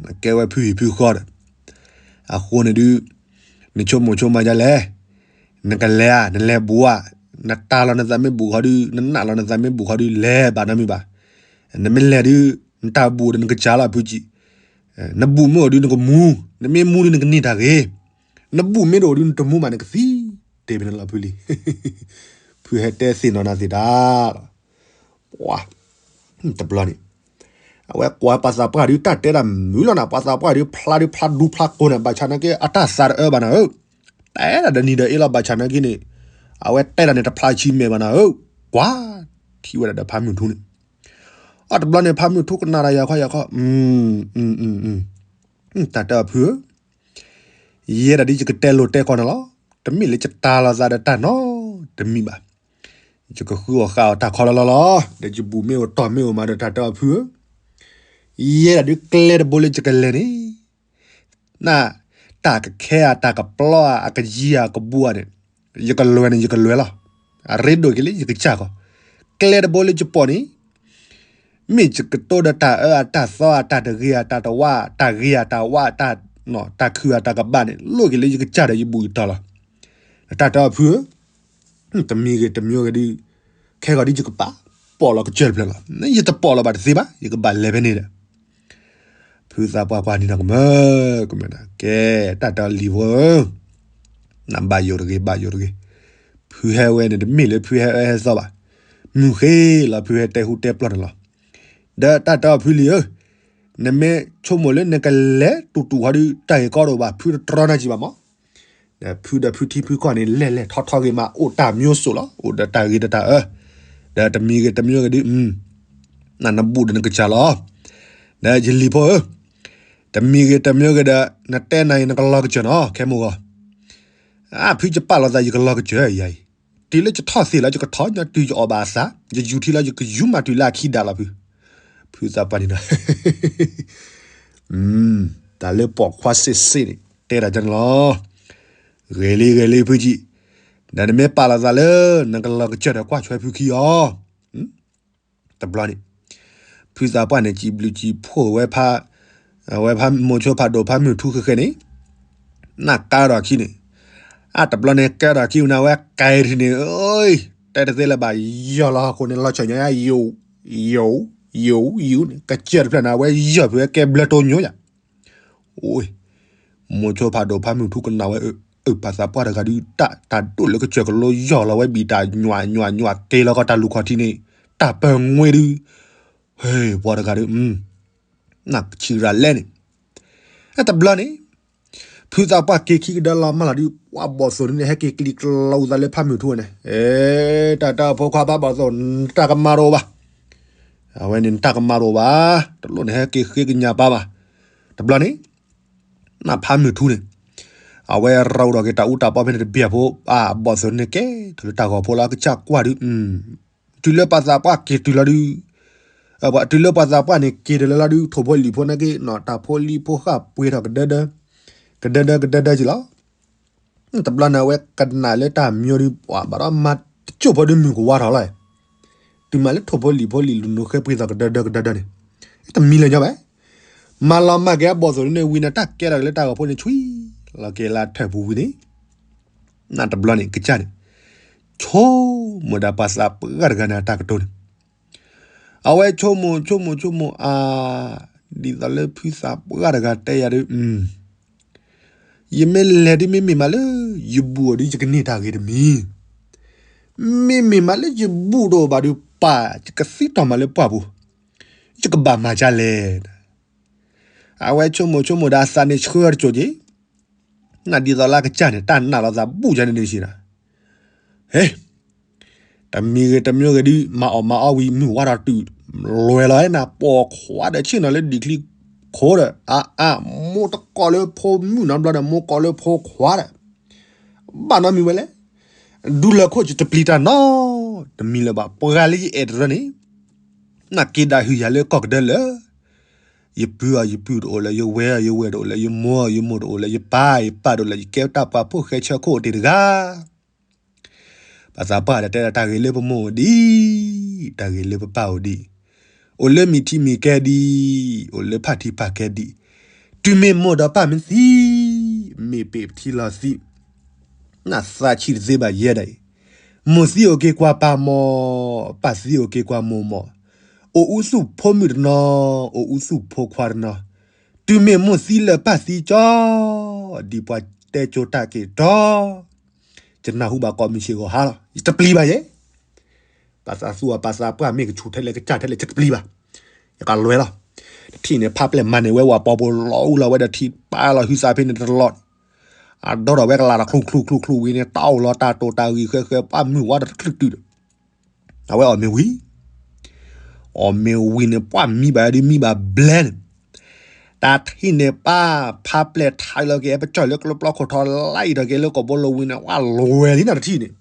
ဧါ, ကဲဝဲဖုဟံၣ်ဖုဃီဒီး, အဃိန့ၣ်ဒုး နဆိကမိၣ်ဆိကမးဒ်လဲၣ်, နကလဲၤဧါ နလဲၤဘူးဧါ, နတၢ်လီၤနသးမ့ၢ်ဘူးဃီဒုး နနာ်လီၤနသးမ့ၢ်ဘူးဃီဒုး လဲၤဘၣ်နီတမံၤဘၣ်. နမ့ၢ်လဲၤဒုး နတၢ်ဘူးဒီးနကစၢ်လီၤဖုကံၣ်, နဘူးမ့ၢ်အိၣ်ဒုးနကမူ, နမ့ၢ်မူဒုးနကန့ၢ်တၢ်ဂ့ၤ, နဘူးမ့ၢ်တအိၣ်ဒုးနတမူဘၣ် နကသံ, တဲဖဲန့ၣ်လီၤဖုလံ. ဖုဟဲတဲသ့ၣ်နီၣ်နၤသ့ၣ်တၢ်လီၤ. ပှၤ, တဘျီန့ၣ်, အဝဲကွၢ်ပှၤသးပှၢ်ဒုး တၢ်တဲတၢ်မုာ်လီၤနၤ, ပှၤသးပှၢ်ဒုး ဖျါဒုးဖျါဒူဖျါကိးန့ၣ် ဘၣ်ဆၣ်နာ်က့ အတၢ်သးတအၢဘၣ်နၤဧၢ, တဲဒၣ်တနံၤဒီးအ့လီၤ ဘၣ်ဆၣ်နာ်က့န့ၣ်, အဝဲတဲဒၣ်န့ၣ် တဖျါဆံမဲာ်ဘၣ်နၤဧၢ, ကွၢ်, ထံၣ်ဝဲဒၣ်ဒီးဖးမုၢ်ထူန့ၣ်, အတဘျီန့ၣ် ဖးမုၢ်ထူကနၣ်တၢ်ယၤခီယၤခီ, တၢ်တဲအီၤဖုဧၢ ယဲဒၣ်ဒ်ယကတဲလိာ်တဲကီးနၤလီၤ. တမ့ၢ်လၢယတၢ်လီၤသးဒီးတၢ်နီတမံၤဘၣ်. ယကဃုအီၣ်ဃာ်အီၣ်တၢ်ခီလီၤလီၤလီၤ. ဒီးယဘူးမ့ၢ်အိၣ်တီၢ်မ့ၢ်အိၣ်မးဒီး တၢ်တဲအီၤဖုဧၢ, ယဲဒၣ်ဒုးကျဲတဘိလၢယကလဲၤန့ၣ်, န, တၢ်ကခဲဧါ တၢ်ကပျီဧါ အကယံၤဧါ ကဘူးဧါန့ၣ်, ယကလဲၤန့ၣ် ယကလဲၤလီၤ. အရ့ဒိၣ်က့ၤလၢယကစၢ်ကီး. ကျဲတဘိလၢယပိာ်န့ၣ် မ့ၢ်ယကတိၤဒီးတၢ်အၢအတၢ်သီအတၢ်တဂ့ၤအတၢ်တဝါ တၢ်ဂ့ၤအတၢ်ဝါ တၢ်ခုၣ်အတၢ်ကဘၣ်န့ၣ် လိၣ်က့ၤလၢယကစၢ်ဒီးယဘူးယတီၢ်လီၤ. တၢ်တဲအီၤဖုဧၢ, တမံၤဂ့ၤတမံၤဂ့ၤဒုး, ခဲဂီၤဒုးယကပာ်, ပိာ်လီၤကစၢၢ်တဖျၢၣ်လီၤ. ယတပိာ်လီၤဘၣ်တသ့ဘၣ်, ယကဘၣ်လဲၤဖဲန့ၣ်ဒီး ဖုသးပှၢ်ကွၢ်န့ၢ်နၤကမၢ, ကမၢနၤ, ကဲ, တၢ်တဲအီၤလံၤဖိဧၢ, နဘၣ်ယိၣ်တဂ့ၤ ဘၣ်ယိၣ်တဂ့ၤ. ဖုဟဲဝဲန့ၣ် တမ့ၢ်လၢဖုဟဲအၢဟဲသီဘၣ်. မုၢ်ဃ့လီၤ ဖုဟဲတဲဟူတဲပျီၢ်န့ၣ်လီၤ. ဒီးတၢ်တဲအီၤဖုလံၤဧၢ, နမ့ၢ်ဆိကမိၣ်လၢနကလဲၤတူၢ်တူၢ်ဟီဒုး တၢ်ဂ့ၢ်ကီတအိၣ်ဘၣ်, ဖုတတြီနၤကံဘၣ်မး. ဒီးဖုဒီးဖုထံဖုကီၢ်န့ၣ် လဲၤလဲၤထီထီဂ့ၤမး အိၣ်တၢ်မံၤစိၤလီၤ, အိၣ်ဒီးတၢ်ဂ့ၤဒီးတၢ်အၢ, ဒီးတမံၤဂ့ၤတမံၤဂ့ၤဒုး, နဘူးဒီးနကစၢ်လီၤ. ဒီးယလံၤဖိဧၢ, တမံၤဂ့ၤတမံၤဂ့ၤဒီး နတဲနၤအံၤ နကလီၤကစၢၢ်နီၤ ခဲမုၢ်ဂီၤ. အါ ဖုယပာ်လီၤသး ယကလီၤကစၢၢ်ယၤအံၤ, တုၤလၢယထီၣ်သ့ၣ်လီၤ ယကထီၣ်ညါ, တုၤယအီၣ်ဘၣ်အသး ယယူၤထံလီၤ ယကယူၤမးတုၤလၢအခံဒါလီၤဖု. ဖုသးပှၢ်န့ၣ်ဒီး တၢ်လၢပိာ်ခွါစ့ၢ်စ့ၢ်န့ၣ် တဲဒၣ်ကန့ၣ်လီၤ. ဂ့ၤလံ ဂ့ၤလံ ဖုကံ, ဒီးနမ့ၢ်ပာ်လီၤသးလၢ နကလီၤကစၢၢ်ဒီး ကွၢ်ဆွဲဖုခံအီၤ. တဘျီန့ၣ် ဖုသးပှၢ်န့ၣ် စံးဘျုးစံးဖှိၣ်ဝဲဖး, ဝဲဖးမိၤဆိဖးဒိၣ်ဖးမုၢ်ထူဃဲဃဲန့ၣ်, နကဲထီၣ်ခံန့ၣ်, အါ တဘျီန့ၣ် ကဲထီၣ်ခံဝဲန့ၣ် အဝဲကဲထီၣ်န့ၣ်, တဲတသ့လၢၤဘၣ် ယီၢ်လီၤဟီၣ်ခိၣ်န့ၣ် လီၤဆီၣ်ညါယၤ ယိာ်, ယိာ်, ယိာ်, ယိာ်န့ၣ် ကစၢၢ်တဖျၢၣ်န့ၣ် အဝဲယီၢ်ဖုဝဲကဲဘျၢတိညိယၤ. အိ, မိၤဆိဖးဒိၣ်ဖးမုၢ်ထူကနၣ်ဝဲ, အၢ ပှၤသးပှၢ်တဂၤဒုး တၢ်ဒိၣ်လၢကစၢၢ်ကလိယီၢ်လီၤဝဲဘံၣ်တၢ်ညွးညွးညွးက့ၤလီၤကီးတၢ်လူၢ်ခီၣ်ထံးန့ၣ်, တၢ်ပၢၤငွ့ဒုး, ဟ့ၣ် ပှၤတဂၤဒုး, နကဆံးရၤလဲၣ်န့ၣ်, တဘျီန့ၣ်, ဖုသးပှၢ်က့ၤခံကဒါလီၤမၢ်လီၤဒုး ပှၢ်ဘီၣ်သိၣ်န့ၣ် ဟဲက့ၤကျံၤကျီအသးလၢဖးမုၢ်ထူန့ၣ်, အဲ, တၢ်တၢ်ဖိခွါဖးဘီၣ်သိၣ် နတၢ်ကမၤတအိၣ်ဘၣ်. အဝဲန့ၣ် နတၢ်ကမၤတအိၣ်ဘၣ်. တလိၣ်န့ၣ်ဟဲက့ၤဃ့ကညးပၢ်ဘၣ်. တဘျီန့ၣ် နဖးမုၢ်ထူန့ၣ် အဝဲရၤအိၣ်ဒီးက့ၤတၢ်အူတၢ်ပီဖဲန့ၣ်တဘျီဖိ, အဘီၣ်သိၣ်န့ၣ်ကဲထီၣ်လၢတၢ်ဂီၤဖိလီၤ အကစၢ်ကွၢ်ဒုး, တုၤလၢပှၤသးပှၢ်က့ၤတုၤလီၤဒုး, တုၤလၢပှၤသးပှၢ်န့ၣ်က့ၤတုၤလၢလီၤဒုး ထိၣ်ဖိလံၣ်ဖိန့ၣ်က့ၤနီၤ တၢ်ဖိလံၤဖိဃၣ်ပှ့ၤထီၣ်ကဒၢဒၢ, ကဒၢဒၢကဒၢဒၢက့ၤလီၤ. တဘျီန့ၣ် အဝဲကနၣ်လၢတၢ်မံၤဒုး ပှၤဘၣ်ဒီးမၤတကၠိၢ်ဖိဒုးမုၢ်ကဝါထီၣ်လီၤ. တုၤမၤလၢထိၣ်ဖိလံၣ်ဖိလံၣ်လူၤနိၣ်ဃဲပှ့ၤသီၣ်ကဒၢဒၢကဒၢဒၢန့ၣ်, တမံၤလၢၤညီဘၣ်. မၤလီၤမၢ်က့ၤအဘီၣ်သိၣ်န့ၣ် ဝံၤန့ၣ် တၢ်ကဲထီၣ်က့ၤလၢတၢ်ဂီၤဖိန့ၣ် ဆွံလီၤက့ၤလၢထၢၣ်ပူၤဝံၤန့ၣ်, နတဘျီန့ၣ် ကစၢ်န့ၣ် ဆိကမိၣ်ဒၣ်ပှၤသးပှၢ်တဂၤန့ၣ်အတၢ်ကတိၤန့ၣ်, အဝဲဆိကမိၣ်ဆိကမိၣ်ဆိကမိၣ်အါ, ဒ်သိးလၢဖုသးပှၢ်တဂၤတဲယၤဒုး, ယမ့ၢ်လဲၤဒုး မ့မ့ၢ်မးလၢယဘူၣ်အီၤဒုး ယကန့ၢ်တၢ်ဂ့ၤတမံၤ, မ့မ့ၢ်မးလၢယဘူၣ်တအိၣ်ဘၣ်ဒုး ပၢ်ယကသံတ့ၢ်မးလၢပှၢ်ပူၤ, ယကဘၣ်မၤဒ်လဲၣ်. အဝဲဆိကမိၣ်ဆိကမိၣ်ဒီးအသးန့ၣ်ဆှၢတစိၢ်က့ၤ, နဒ်သိးလၢအကစၢ်န့ၣ် တၢ်နာ်လီၤသးဘူၣ်ယၤန့ၣ်န့ၣ်စံးဒၣ်, ဟ့, တမံၤဂ့ၤတမံၤဂ့ၤဒုး မၤအီၣ်မၤအီဝံၤ မုၢ်ဝါထီၣ်တုၤ လွဲၢ်လီၤနၤ ပိာ်ခွါဒီးဆ့ၣ်နီၤလၢဒံၣ်ချံခိၣ်ဒီး အါအါ မိၢ်တကိးလၢဖိမုၣ်နီတဘျီဒီး မိၢ်ကိးလၢဖိခွါဒီး ဘၣ်နီတမံၤဝဲလဲၣ်, ဒူလၢာ်ခိၣ်စံးတပျံၤတၢ်နီတမံၤလၢၤဘၣ်. ပှၤလၢယအဲၣ်တရၢန့ၣ် နက့ၤဒၣ်ဟုၣ်ယၤလၢကီၢ်ကဒၢလၢ ယပုၢ်အီၤယပုၢ်တအိၣ်လၢၤ, ယဝဲၢ်အီၤယဝဲၢ်တအိၣ်လၢၤ, ယမိၢ်အီၤယမိၢ်တအိၣ်လၢၤ, ယပၢ်အီၤယပၢ်တအိၣ်လၢၤ, ယကဲတၢ်ပှၤဖိၣ်ဃဲဆၢခိၣ်အတ့ၢ်တဂၤ ပှၤသးပှၢ်ဒီးတဲဒၣ် တၢ်ဂ့ၤလၢပမိၢ်အိၣ်ဒံး, တၢ်ဂ့ၤလၢပပၢ်အိၣ်ဒံး, အိၣ်လၢမ့ၢ်ထံမ့ၢ်ကဲဒံး, အိၣ်လၢဖၣ်ထံဖၣ်ကဲဒံး, တုၤမ့ၢ်မိၢ်ဒီးပၢ်မ့ၢ်သံ, မ့ၢ်ပ့ၢ်ပထံလီၤသံ, နသးဆံးတသ့ဘၣ်ယဲဒၣ်အံၤ, မိၢ်သံအိၣ်က့ၤကွၢ်ပၢ်မီၢ်, ပၢ်သံအိၣ်က့ၤကွၢ်မိၢ်မီၢ်, အိၣ်အူသူၣ်ဖိမုၣ်တနီၤ, အိၣ်အူသူၣ်ဖိခွါတနီၤ, တုၤမ့ၢ်မိၢ်သံလၢပၢ်သံကၠီ, ဒ်ပှၤတဲကၠိတၢ်က့ၤတီ ယနၢ်ဟူဘၣ်ကိးမုၢ်ဆ့ၣ်ဂီၤဟါလီၤ. ယတပျံၤဘၣ်ယဲ, ပှၤသးသူၣ်အပှၤသးပှၢ်မ့ၢ်ကဆူၣ်ထဲလဲၣ်ကစၢ်ထဲလဲၣ် ယတပျံၤဘၣ်. ယကလွဲလီၤ. တထံၣ်န့ၣ် ဖးပျဲၢ်မၤန့ၢ်ဝဲဝၤပီပူၤလီၤအူလီၤဝဲဒီးထံ ပာ်လီၤဟုသးဖဲန့ၣ်တလီၢ်န့ၣ်, အဒိဒီးဝဲကလၤဒီးချူၣ်ချူၣ်ချူၣ်ချူၣ်ဝံၤန့ၣ် တၢ်အိၣ်လီၤတၢ်တိာ်တၢ်ဂံၢ်ဃဲဃဲ ပှၢ်မုၢ်ဝါဒီးတချုးတုၤဒီး အဝဲအီၣ်မ့ၤဝံၤ, အီၣ်မ့ၤဝံၤန့ၣ် ပှၢ်မံဘၣ်ဒ်မံဘၣ်ဘျဲန့ၣ်, တၢ်ထံၣ်န့ၣ် ပၢ်ဖးပျဲၢ်ထးလီၤက့ၤ ပကၠီၣ်လၢကျိပျီခိၣ်ထီ လါအံၤထီၣ်က့ၤလၢကီၢ်ဘိလိၤဝံၤန့ၣ် ဝဲလွဲၢ်လံနတထံၣ်န့ၣ်,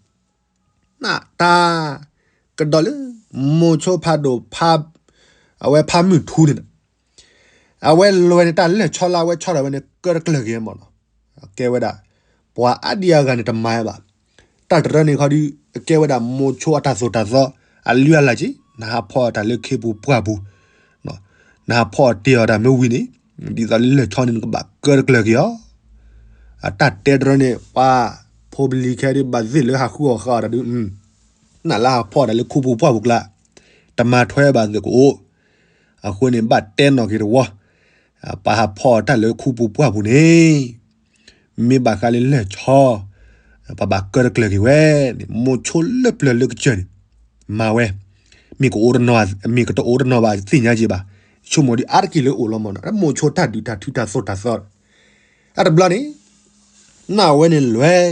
နတၢ်ကဒီးလၢ မိၤဆိဖးဒိၣ်ဖး, အဝဲဖးမုၢ်ထူန့ၣ် အဝဲလွဲၢ်န့ၣ် တၢ်လၢာ်ဆီလၢအဝဲဆီထီၣ်ဝဲန့ၣ် ကၢတကျၢၢ်က့ၤမးနီၤ, ကဲဝဲဒၣ် ပှၤအါဒံအါဂၤန့ၣ် တမၤဘၣ်. တၢ်တရၢန့ၣ်ခီဒုး ကဲဝဲဒၣ်မိၤဆိအတၢ်သိၣ်တၢ်သီ အလုၢ်အလၢ်က့ၤ နဟးဖီၣ်တၢ်လၢခ့ပူၤပှၢ်ပူၤ, နဟးဖီၣ်တ့ၢ်အီၤတၢ်မ့ၢ်ဝံၤန့ၣ် ဒ်သိးလၢလၢာ်ဆီန့ၣ် နကဘၣ်ကၢတကျၢၢ်က့ၤအီၤ အတၢ်တဲတရၢန့ၣ် ပှၤဖိပလံၤခဲဒုး ဘၣ်သ့ၣ်လၢဟးဃုအီၣ်ဃုအီတၢ်ဒုး, နလၢဟးဖီၣ်တၢ်လၢခူပူၤပှၢ်ပူၤကျါ, တမၤထွဲဘၣ်သ့ၣ်ကအိၣ်, အဃိန့ၣ် ဘၣ်တဲနီၣ်က့ၤတဝီ, ပှၤဟးဖီၣ်တၢ်လၢခူပူၤပှၢ်ပူၤန့ၣ်, မ့ၢ်ဘၣ်ဃးလၢလၢၢ်ဆီ, ပှၤဘၣ်ကၢတကျၢၢ်က့ၤဝဲန့ၣ် မိၤဆိလၢပျၢၤလၢကစၢၢ်န့ၣ်, မၤဝဲ, မ့ၢ်ကအိၣ်တနီၤ, မ့ၢ်ကတအိၣ်တနီၤဘၣ်သ့ၣ်ညါက့ၤဘၣ်, ဆိကမိၣ်ဒ်အါတက့ၢ်လၢအိၣ်လီၤမးနီၤ, မိၤဆိတၢ်ဒုးတၢ်ထုတၢ်သိၣ်တၢ်သီ, အတဘျီန့ၣ်, နဝဲန့ၣ်လွဲၢ်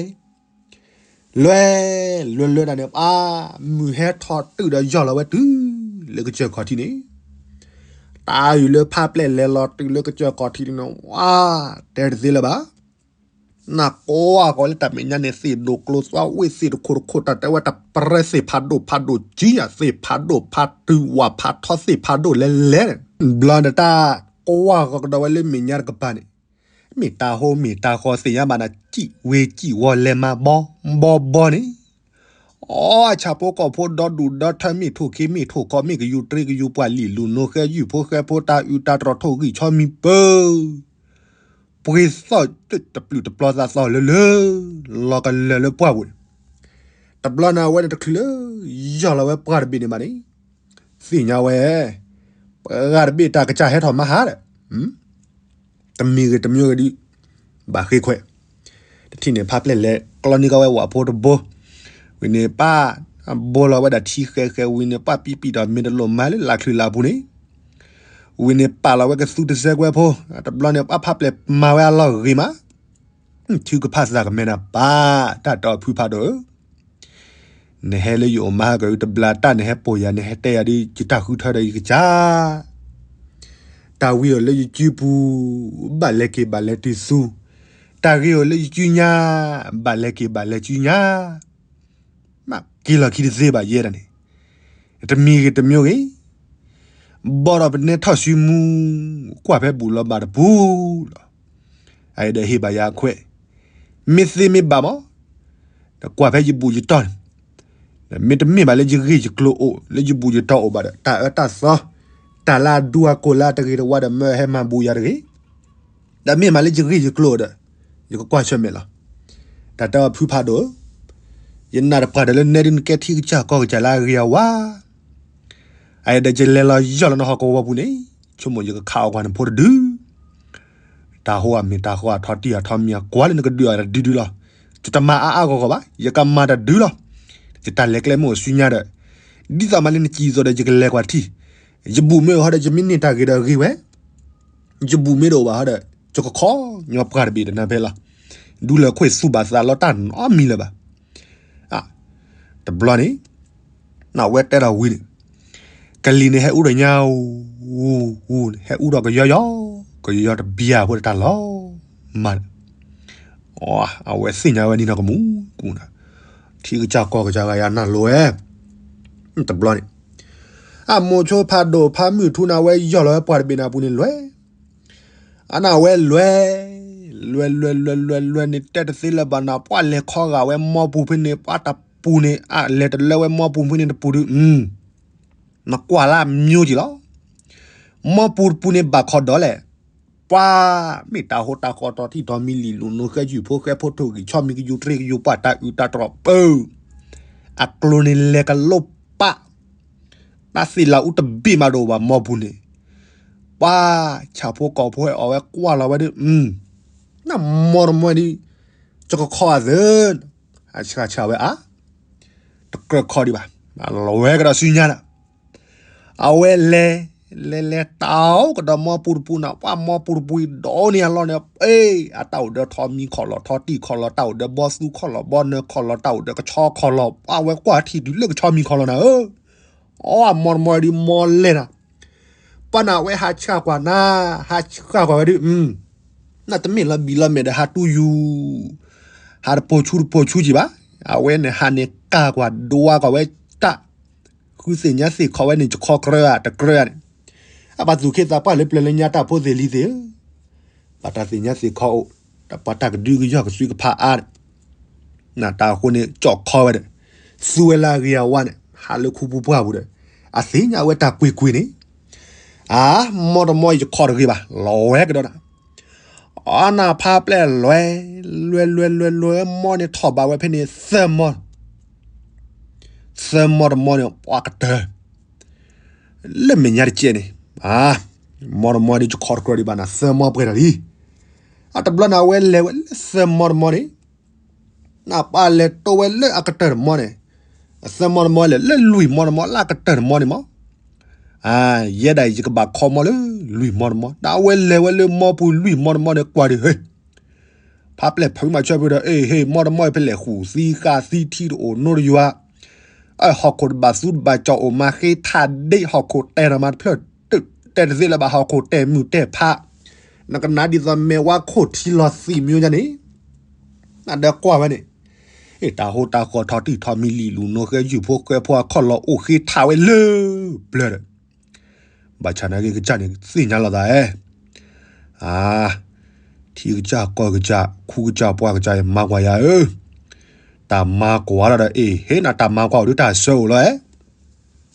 လွဲၢ်, လွဲၢ်လွဲၢ်ဒၣ်န့ၣ် ပှၤမုၢ်ဟဲထီၣ်တုၤဒီးယီၢ်လီၤဝဲတုၤလၢကစၢၢ်ခီၣ်ထံးန့ၣ်, တၢ်အုၣ်လၢဖးပျဲၢ်လဲၤလီၤတုၤလၢကစၢၢ်ခီၣ်ထံးန့ၣ် ဝါ, တဲတသ့လၢၤဘၣ်. နကွၢ်ဃီၤလၢတၢ်မဲာ်ညါန့ၣ် သ့ၣ်ဒိၣ်ကျိသွါဝ့ၢ်သ့ၣ်တခိၣ်တခိၣ် တၢ်တဲဝဲတၢ်ပြဲသ့ၣ်ဖးဒိၣ်ဖးဒိၣ်ကံယၤ သ့ၣ်ဖးဒိၣ်ဖးတုၤဝၣ်ဖးထီသ့ၣ်ဖးဒိၣ်လဲၤလဲၤန့ၣ်, ဘျီဒီးတၢ်ကွၢ်ဃီၤကဒီးဝဲလၢမဲာ်ညါတကပၤန့ၣ်, မ့ၢ်တၢ်ဟိမ့ၢ်တၢ်ဃီသ့ၣ်ညါဘၣ်နၤ စံၣ်ဝ့စံၣ်ဝီၤလဲၤမၤဘီဘီဘီန့ၣ်, အီ ဆၣ်ဖိကီၢ်ဖိဒီဒူၣ်ဒီထၢမ့ၢ်ထိၣ်ခ့မ့ၢ်ထိၣ်ခီမ့ၢ်ကယူၤတရံးကယူၤပှၢ်လံာ်လူၤနိဃဲယုၢ်ဖိဃဲဖိတၢ်အုၣ်တၢ်တြီၤထိၣ်ဂံၢ်ဆီမံၤပၢၤ ပှ့ၤသီၣ်တပျုာ်တပျီသးသီလၢလၢ လီၤကလၢာ်လၢပှၢ်ပူၤန့ၣ်, တဘျီန့ၣ်အဝဲန့ၣ်တချုးလၢ ယီၢ်လီၤဝဲပှၢ်တဘ့ၣ်န့ၣ်ဘၣ်န့ၣ်, သ့ၣ်ညါဝဲ, ပှၤတဘ့ၣ်တၢ်ကစၢ်ဟဲထီၣ်မၤဟါဒီး တမံၤဂ့ၤတမံၤဂ့ၤဒုး ဘၣ်ဃ့ခွဲး, တထံၣ်န့ၣ် ဖးပျဲၢ်လဲၤကျီန့ၢ်ကီဝဲဝၣ်ဖိတဘိ, ဝံၤန့ၣ်ပၢ်ဘိလီၤဝဲဒၣ်ထံဃဲဃဲ ဝံၤန့ၣ်ပၢ်ပံပံၣ်ဒီးမ့ၢ်တလိၣ်မၤလၢလာ်ချုးလာ်ပူၤန့ၣ်, ဝံၤန့ၣ်ပာ်လီၤဝဲကသူတစဲကွဲဖိ, တဘျီန့ၣ်ပၢ်ဖးပျဲၢ်မၤဝဲအလီၢ်ဂ့ၤမး, ထုကဖၣ်သးကမဲနၤပၢ်, တၢ်တဲအီၤဖုဖးဒိၣ်ဧၢ, နဟဲလၢယအိၣ်မၤဟါကတဘျါတၢ် နဟဲပိာ်ယၤ နဟဲတဲယၤဒ်ယတၢ်ဃုထၢဒီးယကစၢ်, တၢ်ဝံအိၣ်လၢယစုပူၤ, ဘၣ်လဲၤက့ၤဘၣ်လဲၤတုၤသူ, တၢ်ဂ့ၤအိၣ်လၢယစုညါ, ဘၣ်လဲၤက့ၤဘၣ်လဲၤစုညါ, မ့ၢ်က့ၤလီၤခံတသ့ဘၣ်ယဲဒၣ်န့ၣ်, တမံၤဂ့ၤတမံၤဂ့ၤ, ဘီဒီးပနဲထီၣ်စုမူ, ကွၢ်ဖဲဘူၣ်လီၤဘၣ်တပူၤလီၤ. အအံၤဒီးဟ့ၣ်ဘၣ်ယၤအခွဲး, မ့ၢ်သ့မ့ၢ်ဘၣ်မး, ကွၢ်ဖဲယဘူၣ်ယတီၢ်န့ၣ်, မ့တမ့ၢ်ဘၣ်လၢယဂ့ၢ်ယကျိၤအိၣ် လၢယဘူၣ်ယတီၢ်အိၣ်ဘၣ်ဒီး တၢ်အၢတၢ်သီ, တၢ်လၢအဒူအကိၢ်လၢအတဂ့ၤတဝါဒီး မၢဟဲမၤဘူၣ်ယၤတဂ့ၤ, ဒီးမ့ၢ်မးလၢယဂ့ၢ်ယကျိၤဒီး ယကကွၢ်ဆၢၣ်မဲာ်လီၤ. တၢ်တဲအီၤဖုဖးဒိၣ်ဧၢ, ယနာ်တပှၢ်တၢၢ်လၢနဲဒ်နကဲထံကစၢ်ကီၢ်ကစၢ်လၢအဂ့ၤအဝါ, အအံၤဒီးယလဲၤလီၤယီၢ်လီၤနဟီၣ်ကဝီၤပူၤန့ၣ်, ဆိကမိၣ်ယကခးအီၣ်ကွၢ်နဖိတဒု, တၢ်ဟိအမ့ၢ်တၢ်ဟိအထီတံၢ်အထီမံၤ အကွၢ်လၢနကဒုးအီၤတဒုဒုလီၤ. ယတမၤအါအါဂီၢ်ဂီၢ်ဘၣ်, ယကမၤတဒုလီၤ. ယတၢ်လဲၤကျဲမ့ၢ်အိၣ်ဆူညါဒီး, ဒ်သိးမးလၢနစံၣ်သိးဒီး ယကလဲၤကွၢ်ထံၣ်, ယဘူၣ်မ့ၢ်အိၣ်ဟီဒီး ယမ့ၢ်န့ၢ်တၢ်ဂ့ၤဒီးအဂ့ၤဝဲ, ယဘူၣ်မ့ၢ်တအိၣ်ဘၣ်ဟီဒီး ယကခီညီပှၢ်တဘ့ၣ်တနၤဖဲလီၤ. ဒူလၢခွဲၣ်သူဘၣ်သးလီၤတၢ်နီတမံၤလၢၤဘၣ်. တဘျီန့ၣ်, နဝဲတဲဒီးဝံၤန့ၣ်, ကလံၤန့ၣ်ဟဲအူဒီးညါ, အူ, အူ, ဟဲအူဒီးကယီယီ, ကယီယီတဘျီဖိတၢ်လီၤမၢ်န့ၣ်, အဝဲသ့ၣ်ညါဝဲန့ၣ်နီၢ်ကမူၣ်ကူၣ်နၤ, ထံကစၢ်ကီၢ်ကစၢ်ဂၤယၤနၢ်လိၤဝဲ, တဘျီန့ၣ် အမိၤဆိဖးဒိၣ်ဖးမုၢ်ထူန့ၣ် အဝဲယီၢ်လီၤဝဲပှၢ်တဘ့ၣ်န့ၣ်အပူၤန့ၣ်လွဲၢ်, အန့ၣ်အဝဲလွဲၢ်, လွဲၢ်လွဲၢ်လွဲၢ်လွဲၢ်လွဲၢ်န့ၣ် တဲတသ့လၢၤဘၣ်နၤ ပှၤလဲၤခီဂာ်ဝဲမီပူၤဖဲန့ၣ် ပှၤတပူၤန့ၣ် အလဲၤတလၢဝဲမီပူၤဖဲန့ၣ်တပူၤဒုး, နကွၢ်လၢအမျိုးက့ၤလီၤ. မီပူၤတပူၤန့ၣ်ဘၣ်ခီဒီးလဲၣ်, ပှၤမ့ၢ်တၢ်ဟိတၢ်ဃီတီထံၣ်တီမံလံာ်လူၤနိဃဲယုၢ်ဖိဃဲဖိထိၣ်ဂံၢ်ဆီမံၤကယူၤတရ့ကယူၤပှၢ်တၢ်အုးတၢ်တြီၢ်ပၢ, အကျိၤန့ၣ်လဲၤကလိပၢ်, တၢ်သ့ၣ်လၢအူတဘ့ၣ်မးတအိၣ်ဘၣ်မီပူၤန့ၣ်, ပှၤဆၣ်ဖိကီၢ်ဖိဟဲအီၣ်ဝဲကွၢ်လီၤဝဲဒုး, နမီတမီဒုး, ယကခီအသၢ, အဆှၣ်ဆှၣ်ဝဲအါ, တကြၢးခီဒံးဘၣ်, အလီၤဝဲကဒီးဆူညါလီၤ. အဝဲလဲၤ, လဲၤလဲၤတၢ်အိၣ်ကဒီးမီပူၤတပူၤန့ၣ် ပှၤမီပူၤတပူၤအံၤဒီးန့ၣ်အလီၢ်န့ၣ်, အတၢ်အိၣ်ဒီးထီမံခီၣ်လီၢ်ထီတံၢ်ခီၣ်လီၢ် တၢ်အိၣ်ဒီးဘီသူခီၣ်လီၢ်ဘီနၢခီၣ်လီၢ် တၢ်အိၣ်ဒီးကဆီခီၣ်လီၢ် ပှၤဝဲကွၢ်ထံၣ်တုၤလၢကဆီမံခီၣ်လီၢ်နၤဧၢ, အီ အမီတမီဒုးမီလဲၢ်နၤ, ပှၤန့ၣ်အဝဲဟးဆှၣ်ကွၢ်နၤ, ဟးဆှၣ်ကွၢ်ဝဲဒုး, နတမ့ၢ်လီၤဘံၣ်လီၤမဲာ်ဒီးဟးတူၢ်ယူၤ, ဟးတပိာ်ဆူတပိာ်ဆူကံဘၣ်, အဝဲန့ၣ်ဟးန့ၣ်ကၢ်ကွၢ်ဒွါကွၢ်ဝဲတၢ်, ဃုသ့ၣ်ညါသ့ၣ်ခီဝဲန့ၣ် ယခီကြၢးဧါတကြၢးဧါန့ၣ်, အဘၣ်သူၣ်က့သးပှၢ်လၢပျၢၤလၢညါတၢ်ဖိသ့ၣ်လံၤသ့ၣ်ဧၢ, ဘၣ်တၢ်သ့ၣ်ညါသ့ၣ်ခီအိၣ်, ဒီးပှၤတၢ်ကဒုကယီၢ်ကသွံကဖးအါန့ၣ် နတၢ်အဃိန့ၣ် ကၠီၣ်ခီဝဲဒီး, သူဝဲလၢအဂ့ၤအဝါန့ၣ် ဟးလၢခူပူၤပှၢ်ပူၤဒီး, အသ့ၣ်ညါဝဲတၢ်ကွ့ၢ်ကွ့ၢ်န့ၣ်, အ, မီတမီယခီတဂ့ၤဘၣ် လီၤဝဲကဒီးနၤ, အနၢ်ဖးပျဲၢ်လွဲ, လွဲလွဲလွဲလွဲမီန့ၣ်ထီၣ်ဘၣ်ဝဲဖဲန့ၣ်သၢမီ, သၢမီတမီန့ၣ် ပှၤကတၢၢ် လၢမဲာ်ညါတကဲးန့ၣ်, အ, မီတမီဒ်ယခီတကြၢးဒံးဘၣ်နၤ သၢမီပှဲၤထီၣ်လံ, အတဘျီန့ၣ်အဝဲလဲၤဝဲလၢသၢမီတမီန့ၣ်, နပၢ်လဲၤတိဝဲလၢအကတၢၢ်တမီန့ၣ်, အသၢမီတမီလဲၣ် လၢလွံၢ်မီတမီလၢအကတၢၢ်တမီန့ၣ်မီ, ယဲဒၣ်အံၤယကဘၣ်ခီမီလၢလွံၢ်မီတမီ ဒီးအဝဲလဲၤဝဲလၢမီပူၤလွံၢ်မီတမီန့ၣ် ကွၢ်ဒံးဟဲ ဖးပျဲၢ်ဖုးမးဆၢဖုးဒီး အ့ၣ် ဟ့ၣ် မီတမီအံၤဖဲလဲၣ် ဃုာ်သံဃာ်သံထံတအိၣ်နိတယွၤ, အဟီၣ်ခိၣ်တဘၣ်သူတဘၣ်ကၠီၣ်အိၣ်မၤဃ့ထးဒ့ ဟီၣ်ခိၣ်တဲာ်ထီၣ်မၤတဖျၢၣ်, တဲတသ့လၢၤဘၣ် ဟီၣ်ခိၣ်တဲာ်မုၢ်တဲာ်ဖး, နကနၣ်ဒ်သိးမဲာ်ဝါခိၣ်ထံလီၤသံးမံၤန့ၣ်, နဒီးကွၢ်ဝဲန့ၣ်, အ့ၣ် တၢ်ဟိတၢ်ဃီထီၣ်တံၢ်ထီၣ်မံၤလံာ်လူၤနိဃဲယုၢ်ဖိဃဲဖိအခီၣ်လီၤအိၣ်ဃ့ထးဝဲလၢပျၢၤဒီး ဘၣ်ဆၣ်နာ်က့ကစၢ်န့ၣ် သ့ၣ်ညါလီၤသးဧၢ, အါ, ထံကစၢ်ကီၢ်ကစၢ် ခူကစၢ်ပှၢ်ကစၢ် ယမၤကွၢ်ယၤဧၢ, တၢ်မၤကွၢ်လီၤဒီး အ့ၣ် ဟ့ၣ် နတၢ်မၤကွၢ်အိၣ်ဒုးတၢ်ဆၢအိၣ်လီၤ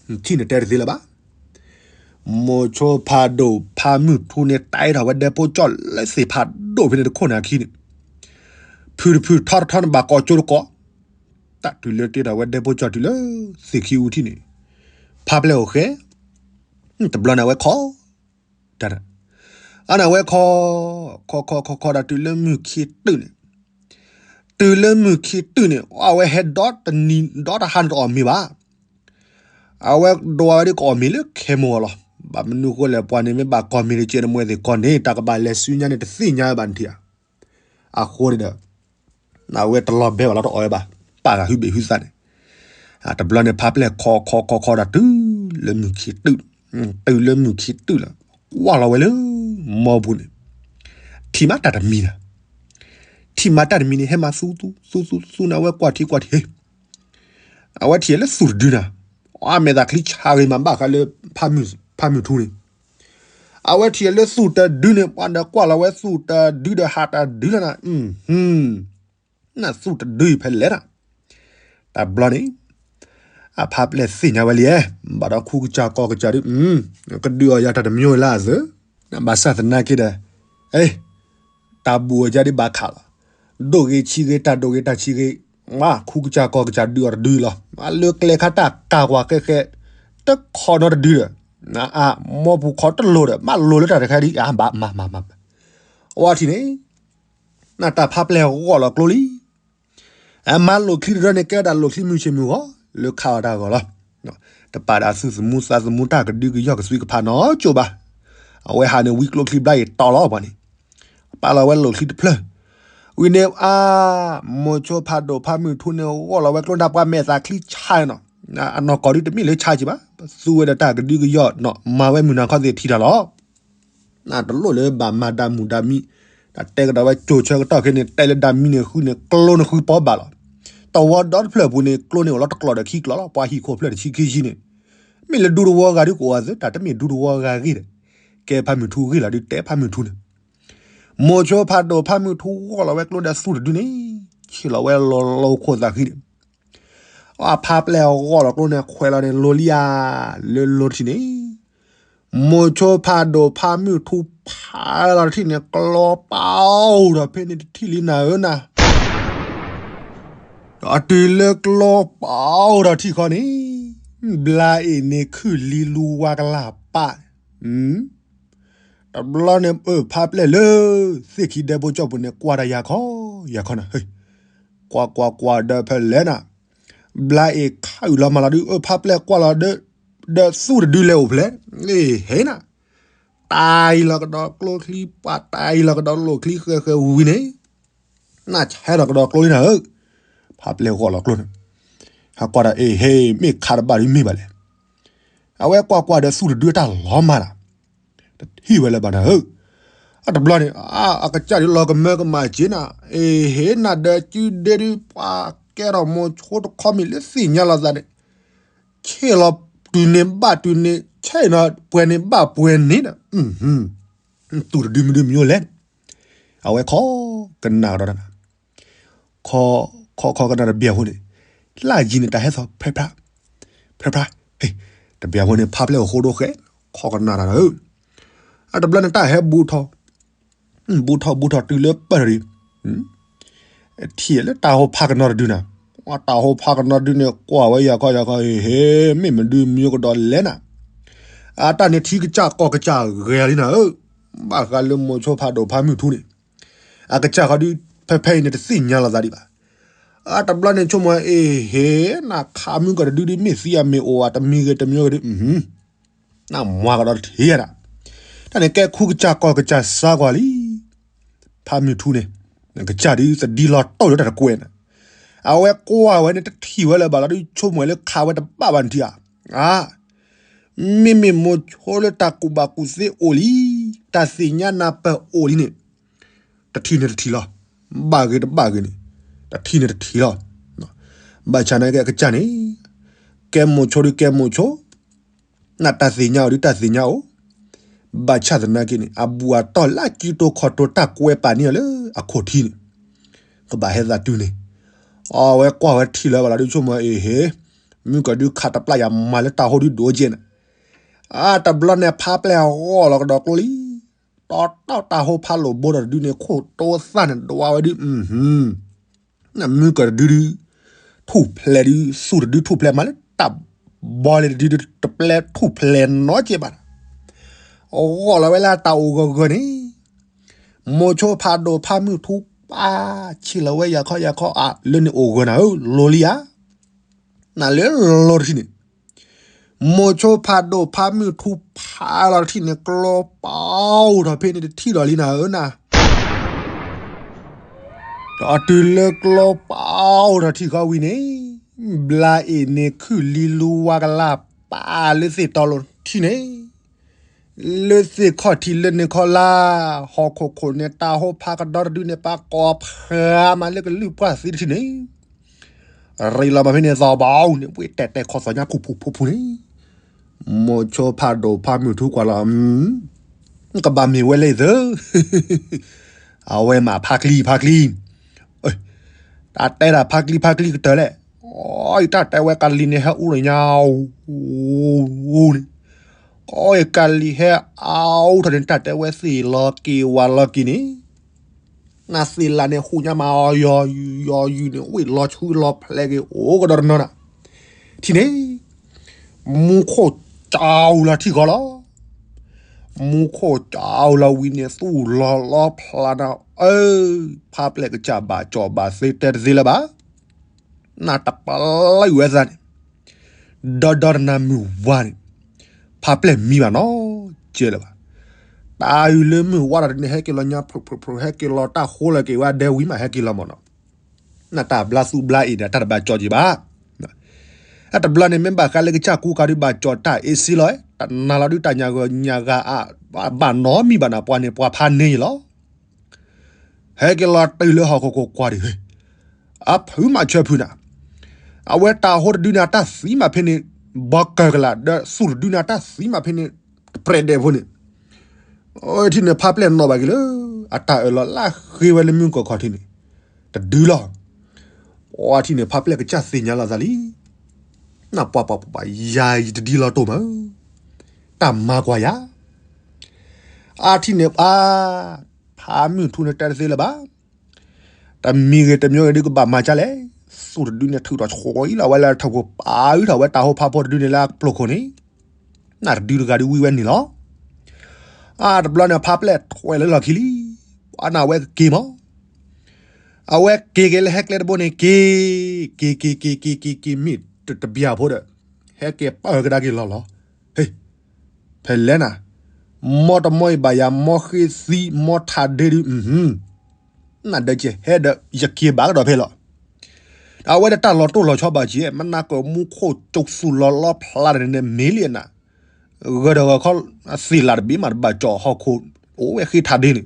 ဧၢ, ထံၣ်န့ၣ်တဲတသ့လၢၤဘၣ်, မိၤဆိဖးဒိၣ်ဖးမုၢ်ထူန့ၣ် တဲထီၣ်ဝဲဒဲဖိကၠီၣ်လၢသ့ၣ်ဖးဒိၣ်ဖဲန့ၣ်တခိၣ်န့ၣ်အခံန့ၣ်, ဖုတဖုထီတထီန့ၣ်ဘၣ်ကိးကၠိတကိး, တၢ်တုၤလၢတ့ထီၣ်ဝဲဒဲဖိကၠီၣ်တုၤလၢသ့ၣ်ခံအူထံၣ်န့ၣ်, ဖးပျဲၢ်အိၣ်ဃဲ, တဘျီန့ၣ်အဝဲခီ, တၢ်, အန့ၣ်အဝဲခီ, ခီခီခီခီဒီးတုၤလၢမုၢ်ခံတုၤန့ၣ်, တုၤလၢမုၢ်ခံတုၤန့ၣ် အဝဲဟဲဒီတနံၤ ဒီတဟါန့ၣ်တအီၣ်မ့ၤဘၣ်, အဝဲဒွးဝဲဒ်ကအီၣ်မ့ၤလၢခဲမိၢ်အီၤလီၤ, ဘၣ်မနုၤဃိလဲၣ် ပှၤန့ၣ်မ့ၢ်ဘၣ်ကီၢ်မ့ၤတကဲးတမှဲသ့ၣ်ကီၢ်န့ၣ် တၢ်ကဘၣ်လဲၤဆူညါန့ၣ် တသ့ၣ်ညါဝဲဘၣ်နထံၣ်ဧါ, အဃိန့ၣ်ဒီး အဝဲတလီၤဘဲဘၣ်လီၤတအီၣ်ဝဲဘၣ်, ပာ်ဃာ်ဟုဘ့ၣ်ဟုသးန့ၣ်, တဘျီန့ၣ် ဖါပျဲၢ်ခီခီခီခီဒီးတုၤလၢမုၢ်ခံတုၤ, တုၤလၢမုၢ်ခံတုၤလီၤ, ကွၢ်လီၤဝဲလၢ မိၢ်ပူၤန့ၣ်, ထံၣ်မးတၢ်တမံၤနၤ, ထံၣ်မးတၢ်တမံၤန့ၣ် ဟဲမၤသူသူသူသူသူန့ၣ် အဝဲကွၢ်ထံကွၢ်ထံၣ် အဝဲထံၣ်လၢသူၣ်တဒုနၤ, အမဲာ်သးချံဆါဂ့ၤမးဘၣ်ဃးလၢ ဖါမုၢ်ထူန့ၣ်, အဝဲထံၣ်လၢသူၣ်တဒုန့ၣ် ပှၤဒီးကွၢ်လီၤဝဲသူၣ်တဒုဒီးဟးတဒုလီၤနၤ, နသူၣ်တဒုအံၤဖဲလဲၣ်နၤ, တဘျီန့ၣ် အဖါပျဲၢ်သ့ၣ်ညါဝဲလံ, ဘၣ်ဒီးခူကစၢ်ကီၢ်ကစၢ်ဒု, ကဒုးအီၣ်ယၤတၢ်တမံၤလၢအသၢ, ဘၣ်ဆၣ်သနာ်က့ဒီး, တၢ်ဘူၣ်အီၣ်ယၤဒ်ဘၣ်ခးလီၤ, ဒိၣ်ဂ့ၤဆံးဂ့ၤ တၢ်ဒိၣ်ဂ့ၤတၢ်ဆံးဂ့ၤ, ခူကစၢ်ကီၢ်ကစၢ်ဒုးအီၤတဒုလီၤ, လၢကျဲခါတၢ်ကၤကွၢ်ဃဲဃဲ, တခီနီတဒုဒီး, မိၢ်ပူၤခီတလိၤဒီး မၤလိၤလၢတၢ်တခါဒ်အါဘၣ်မၤမၤမၤ, အဝဲထံၣ်န့ၣ် နတၢ်ဖါပျဲၢ်ဂီၢ်လီၤကျိလံ, အမၤလိာ်ချံတရၢန့ၣ် ကဲဝဲဒၣ်လိာ်ချံမုၢ်ဆ့ၣ်မုၢ်ဂီၤ လၢခးအီၤတၢ်ဂီၤလီၤ, တပာ်ဒၣ်သူၣ်သမူသးသမူတၢ်ကဒုကယီၢ်ကသွံကဖးနီကၠိဘၣ်, အဝဲဟးန့ၣ်ဝံကျိချံဘျါအံၤတီလီၤပှၤန့ၣ်, ပာ်လီၤဝဲလိာ်ချံတဖျၢၣ်, ဝံၤန့ၣ်အါ, မိၤဆိဖးဒိၣ်ဖါမုၢ်ထူန့ၣ် ဂီၢ်လီၤဝဲကျိဒၣ်ပှၤမဲာ်သးချံဆါနီၤ, အနီၢ်ကီၢ်ဒုတမ့ၢ်လၢဆါက့ဘၣ်, သူဝဲဒီးတၢ်ကဒုကယီၢ်နီၤ မၤဝဲမုၢ်နၤခီသ့ၣ်ထံၣ်တၢ်လီၤ နတလိၣ်လၢဘၣ်မၤဒၣ်မုၢ်ဒၣ်မံ, တၢ်တဲကဒီးဝဲကၠိၤဆၢကတီၢ်ခဲန့ၣ် တဲလၢဒၣ်မံန့ၣ်ဃုန့ၣ် ကျိန့ၣ်ဃုပီဘၣ်လီၤ, တဝီဒီတဖျၢၣ်ပူၤန့ၣ် ကျိန့ၣ်အိၣ်လီၤတကျိာ်ဒီးခံကျိာ်လီၤ, ပှၤဟံၣ်ခိၣ်ဖျၢၣ်တဆံခံဆံန့ၣ်, မ့ၢ်လၢဒူတဝီဂၤဒုကအိၣ်အသး တၢ်တမ့ၢ်ဒူတဝီဂၤဂ့ၤဒီး, ကဲဖါမုၢ်ထူဂ့ၤလီၤဒုတဲဖါမုၢ်ထူန့ၣ်, မိၤဆိဖးဒိၣ်ဖါမုၢ်ထူဂီၢ်လီၤဝဲကျိဒီးသူၣ်တဒုန့ၣ်, ဆ့ၣ်လီၤဝဲလီၤလီၤခိၣ်သးဃံန့ၣ် အဖါပျဲၢ်အဂီၢ်လီၤကျိန့ၣ် ခွဲးလီၤန့ၣ် လိၤလံဧါ, လၢလိၤတထံၣ်န့ၣ်, မိၤဆိဖးဒိၣ်ဖါမုၢ်ထူဖးလီၤတထံၣ်န့ၣ် ကျီပာ်အိၣ်ဒီးဖဲန့ၣ်တထံၣ်လံနၤဧၢနၤ, ဒီးတုၤလၢကျီပာ်အိၣ်ဒီးထံၣ်ဃီန့ၣ်, ဘျါအ့ၣ်န့ၣ်ခုၣ်လံလူဝါကလၢ်ပၢ် တဘျီန့ၣ် အၢၣ်ဖါပျဲၢ်လၢ သ့ၣ်ခံဒဲဘိကၠီၣ်ပူၤန့ၣ် ကွၢ်တၢ်ယၤခီ ယၤခီနၤ, ကွၢ်ကွၢ်ကွၢ်ဒီးဖဲလဲၣ်နၤ, ဘျါအ့ၣ်ခးအုၣ်လီၤမၤလီၤဒုး အၢၣ်ဖါပျဲၢ်ကွၢ်လီၤဒီး ဒီးသူၣ်တဒုလဲၤအိၣ်ဖျဲၣ်, ဟ့နၤ, တၢ်အံၤလီၤကဒီးကျိချံပှၤ တၢ်အံၤလီၤကဒီးလိာ်ချံဃဲဃဲဝံၤန့ၣ်, နဆဲးလီၤကဒီးကျိလံနၤဧၢ, ဖါပျဲၢ်ဂီၢ်လီၤကျိန့ၣ်, ဟးကွၢ်ဒီးအ့ၣ်ဟ့ မ့ၢ်ခးတဘၣ်ဒုးမ့ၢ်ဘၣ်လဲၣ် အဝဲကွၢ်ကွၢ်ဒီးသူၣ်တဒုတၢ်လီၤမၢ်နၤ, တထံၣ်ဝဲလၢၤဘၣ်နၤဧၢ, အတဘျီန့ၣ် အကစၢ်ဒုးလီၤကမၢကမၣ်က့နၤ, အ့ၣ်ဟ့နၤဒီးကုဒ့ဒုး ပှၤကဲထီၣ်မိၤဆိတခီမ့ၢ်လၢသ့ၣ်ညါလီၤသးန့ၣ်, ဆ့ၣ်လီၤတုၤန့ၣ်ဘၣ်တုၤန့ၣ် ဆ့ၣ်နီၤပှဲၤန့ၣ်ဘၣ်ပှဲၤန့ၣ်ဒီး သူၣ်တဒုမ့ၢ်ဒုးမ့ၢ်အိၣ်လဲၣ်, အဝဲခီကနၣ်ကဒီးတၢ် ခီခီခီကနၣ်တဘျီအဃိန့ၣ်, လၢယံၤန့ၣ်တၢ်ဟဲသီၣ်ဖဲဖျါ, ဖဲဖျါ, တဘျီအဃိန့ၣ် ဖါပျဲၢ်အိၣ်ဃိဒိၣ်ဃဲ, ခီကနၣ်တၢ်ဒီး, အတဘျီန့ၣ်တၢ်ဟဲဘူးထီၣ်, ဘူးထီၣ်ဘူးထီၣ်တုၤလၢပၢၢ်ထီၣ်ဒံး, ထံၣ်လၢတၢ်ဟိဖါကနီၤတဒုနၤ, တၢ်ဟိဖါကနီၤတဒုန့ၣ် ကွၢ်ဝဲယၤခီယၤခီ ဟ့ၣ်ဟ့ၣ် မ့ၢ်မဒုးမ့ၢ်အိၣ်ကဒီးလဲၣ်နၤ, အတၢ်န့ၣ်ထံကစၢ်ကီၢ်ကစၢ်ဂဲၤလံနၤဧၢ, ဘၣ်ဃးလၢမိၤဆိဖးဒိၣ်ဖါမုၢ်ထူန့ၣ် အကစၢ်ဃီဒုး ဖဲဖဲအံၤန့ၣ်တသ့ၣ်ညါလီၤသးဒံးဘၣ်. အတဘျီန့ၣ်ဆိကမိၣ် အ့ၣ်ဟ့ၣ် နခးမုၢ်ကီၢ်တဒုဒုး မ့ၢ်သံအမ့ၢ်အိၣ်ဧါ တမံၤဂ့ၤတမံၤဂ့ၤဒုး နမၤကဒီးတထံၣ်ဒၣ်. တၢ်န့ၣ်ကဲခူကစၢ်ကီၢ်ကစၢ်စါကွၢ်လံ. ဖါမုၢ်ထူန့ၣ် ကစၢ်ဒုးသဒံလီၤတိၢ်လၢတၢ်တကွဲးန့ၣ်, အဝဲကွၢ်ဝဲန့ၣ်တထံၣ်ဝဲလၢၤဘၣ်လီၤဒုး ဆိကမိၣ်လၢခးဝဲတဘၣ်ဘၣ်နထံၣ်ဧါ. အါ မ့မ့ၢ်မိၤဆိလၢတၢ်ကူၣ်ဘၣ်ကူၣ်သ့အိၣ်လံ, တၢ်သ့ၣ်ညါနၢ်ပၢၢ်အိၣ်လံန့ၣ်, တထံၣ်န့ၣ်တထံၣ်လီၤ. ဘၣ်ဂ့ၤတဘၣ်ဂ့ၤန့ၣ်, တထံၣ်န့ၣ်တထံၣ်လီၤ. ဘၣ်ဆၣ်နာ်က့အကစၢ်န့ၣ်, ကဲမိၤဆိဒုးကဲမိၤဆိ, နတၢ်သ့ၣ်ညါအိၣ်ဒုးတၢ်သ့ၣ်ညါအိၣ်, ဘၣ်ဆၣ်သနာ်က့န့ၣ် အဘူးအတီၢ်လၢအစုတိာ်ခီၣ်တိာ်တၢ်ကွဲးပာ်န့ၢ်အီၤလၢအခိၣ်ထံးန့ၣ်, ကဘၣ်ဟဲသးတုၤန့ၣ်, အဝဲကွၢ်ဝဲထံၣ်လၢၤဘၣ်လီၤဒုးဆိကမိၣ် အ့ၣ်ဟ့ၣ်, မုၢ်ကီၢ်ဒုးခးတပျၢ်ယၤမၤလၢတၢ်ဟိဒုးဒိၣ်ကဲန့ၣ်, အတဘျီန့ၣ်ဖါပျဲၢ်အဂီၢ်လီၤကဒီးကျိလံ. တီတီတၢ်ဟိဖးလိာ်ဘိဒီးတဒုန့ၣ် ခိၣ်တိသၣ်န့ၣ်ဒွးဝဲဒုး, မုၢ်ကီၢ်တဒုဒုး, ထူၣ်ဖျဲးဒုး သူၣ်တဒုထူၣ်ဖျဲးမးလၢတၢ်ဘီလ့တဒုဒုး တပျဲထူၣ်ဖျဲးနီတစဲးဘၣ်. အဂီၢ်လီၤဝဲလၢတၢ်အိၣ်ဂၢၢ်ဂၢၢ်န့ၣ်, မိၤဆိဖးဒိၣ်ဖးမုၢ်ထူပာ်ဆံးလီၤဝဲယၤခီယၤခီအါ လၢန့ၣ်အိၣ်ဂၢၢ်နၤဧၢ လိၤလံဧါ. နလၢလီၤတထံၣ်န့ၣ်, မိၤဆိဖးဒိၣ်ဖးမုၢ်ထူဖးလီၤတထံၣ်န့ၣ် ကျီပာ်အိၣ်ထီၣ်ဖဲန့ၣ်တထံၣ်ဒီးလံနၤဧၢနၤ. ဒီးတုၤလၢကျိပအိၣ်ထီၣ်ထံဃီဝံၤန့ၣ်, ဘျါအ့ၣ်န့ၣ်ခုၣ်လံလူဝါကလၢ်ပာ်လၢသ့ၣ်တီလိၤထံန့ၣ်, လၢသ့ၣ်ခီၣ်ထံးလၢန့ၣ်ခီလၢ်, ဟီၣ်ခိၣ်ခိၣ်န့ၣ် တၢ်ဟိဖးကဒီတဒုန့ၣ် ပာ်ကိးဖးမးလၢကလုၢ်ပှၢ်သံတထံၣ်န့ၣ်, ရ့လီၤမးဖဲန့ၣ်သီဘီန့ၣ် ဝ့ၢ်တဲာ်တဲာ်ခီသီညါဖူဖူဖူဖူန့ၣ်, မိၤဆိဖးဒိၣ်ဖးမုၢ်ထူကွၢ်လီၤ, ကဘၣ်မ့ၢ်ဝဲလဲၣ်သၢ, အဝဲမးဖးကျံဖးကျံ, တၢ်တဲဒၣ်ဖးကျံဖးကျံကတၢၢ်လဲၣ်, အတၢ်တဲဝဲကလံၤန့ၣ်ဟဲအူလၢညါ, အူန့ၣ်, ကလံၤဟဲအူထီၣ်န့ၣ် တၢ်တဲဝဲသ့ၣ်လီၤက့ၤဝၤလီၤက့ၤန့ၣ် နသ့ၣ်လၢန့ၣ် ဟူညါမးအီၤယီၤယုာ်ယီၤယုာ်န့ၣ် ဝ့ၢ်လီၤဆူလီၤဖျဲးက့ၤ အိၣ်ကဒီးတနီၤနၤ, ထံၣ်န့ၣ်, မူခိၣ်ကၠီလီၤထံဃီလီၤ, မူခိၣ်ကၠီလီၤဝံၤန့ၣ် သူၣ်လီၤလီၤဖျါနၤ, အၢ, ဖးပျဲၢ်ကစၢ်ဘၣ်ကၠီဘၣ်သ့တဲတသ့လၢၤဘၣ် နၢ်တပျုာ်ဝဲသးန့ၣ်, ဒီဒီတနၤမုၢ်ဝါန့ၣ်, ဖးပျဲၢ်မံဘၣ်နီတစဲးလၢၤဘၣ်. တၢ်အုၣ်လၢမုၢ်ဝါဒီးန့ၣ် ဟဲက့ၤလီၤညါဖျိဖျိဖျိ ဟဲက့ၤလီၤတၢ်ဃိလၢက့ၤဝဲဒဲဝံၤမး ဟဲက့ၤလီၤမးနီၤ, နၢ်တၢ်ဘျါသူဘျါအံၤဒီး တၢ်တဘၣ်ကၠီက့ၤဘၣ်. အတဘျီန့ၣ် မ့ၢ်ဘၣ်ဃးလၢကစၢ်ကူကၤဒုးဘၣ်ကၠီတၢ်အ့စ့လီၤ, တနာ်လီၤဒုးတၢ်ညါဂၤညါဂၤအဘၣ်နီတမံၤဘၣ်နၤ ပှၤန့ၣ်ပှၤဖးန့ၢ်ယလီၤ ဟဲက့ၤလီၤတုၤလၢဟီၣ်ခိၣ်ခိၣ်ကွၢ်ဒံး, အဖုမးဆၢဖုနၤ, အဝဲတၢ်ဟိတဒုန့ၣ် အတၢ်သံမးဖဲန့ၣ်, ဘီကၢၢ်ကလာ် ဒီးသူၣ်တဒုန့ၣ် အတၢ်သံမးဖဲန့ၣ်, တပြဲးဒဲးဖိန့ၣ်, ထံၣ်န့ၣ်ဖးပျဲၢ်နီၣ်ဘၣ်က့ၤလၢ အတၢ်အၢၣ်လီၤလၢဃ့ဝဲလၢမုၢ်ကီၢ်ခီၣ်ထံးန့ၣ်, တဒုလီၤ. အထံၣ်န့ၣ်ဖးပျဲၢ်ကစၢ်သ့ၣ်ညါလီၤသးလံ နၢ်ပှၤပှၤပှၤ ယၤယတဒ်လီၤတိၢ်မး, တၢ်မၤကွၢ်ယၤ, အထံၣ်န့ၣ်ပှၤ, ဖးမုၢ်ထူန့ၣ်တဲတသ့လၢၤဘၣ်, တမံၤဂ့ၤတမံၤဂ့ၤဒုးကဘၣ်မၤကၢ်လဲၣ်, သူၣ်တဒုန့ၣ်ထုးထီၣ်ဆိအံၤလီၤဝဲလၢထီၣ်ဖိပာ်အုၣ်ထီၣ်ဝဲတၢ်ဟိဖးဖိတဒုန့ၣ်လၢအပျိၢ်ခိၣ်န့ၣ်, နၢ်တဒုတဂၤဒုးဝံဝဲန့ၣ်လီၤ. အတဘျီန့ၣ်ဖးပျဲၢ်ထွဲလၢလီၢ်ခံလံ, ပှၤနၢ်ဝဲကက့ၤမး အဝဲက့ၤက့ၤလၢဟဲကျဲတဘိန့ၣ်က့ၤ, က့ၤက့ၤက့ၤက့ၤက့ၤက့ၤ မ့ၢ်တဘျီဖိဒီး, ဟဲက့ၤပၢၢ်ကဒါက့ၤလီၤလီၤ, ဟ့ၣ်, ဖဲလဲၣ်နၤ, မ်တမီအံၤဘၣ်ယၤ မ်ဃ့သံ မ်ထးဒ့ဒုး, နၢ်ဒၢက့ၤဟဲဒီးယက့ၤဘၣ်ကဒီးဖဲလီၤ. အဝဲဒၣ်တၢ်လီၤတိၢ်လီၤဆီဘၣ်က့ၤ မနၤကမူခိၣ်ကၠိသူၣ်လီၤလီဖျါန့ၣ်န့ၣ် မ့ၢ်လံနၤ, ဂၢၢ်ဒီးဂၢၢ်ခီ, အသ့ၣ်လၢ်တဘ့ၣ်မးတဘၣ်ကၠီၤဟီၣ်ခိၣ်, အိၣ်ဝဲဃ့ထးဒ့န့ၣ်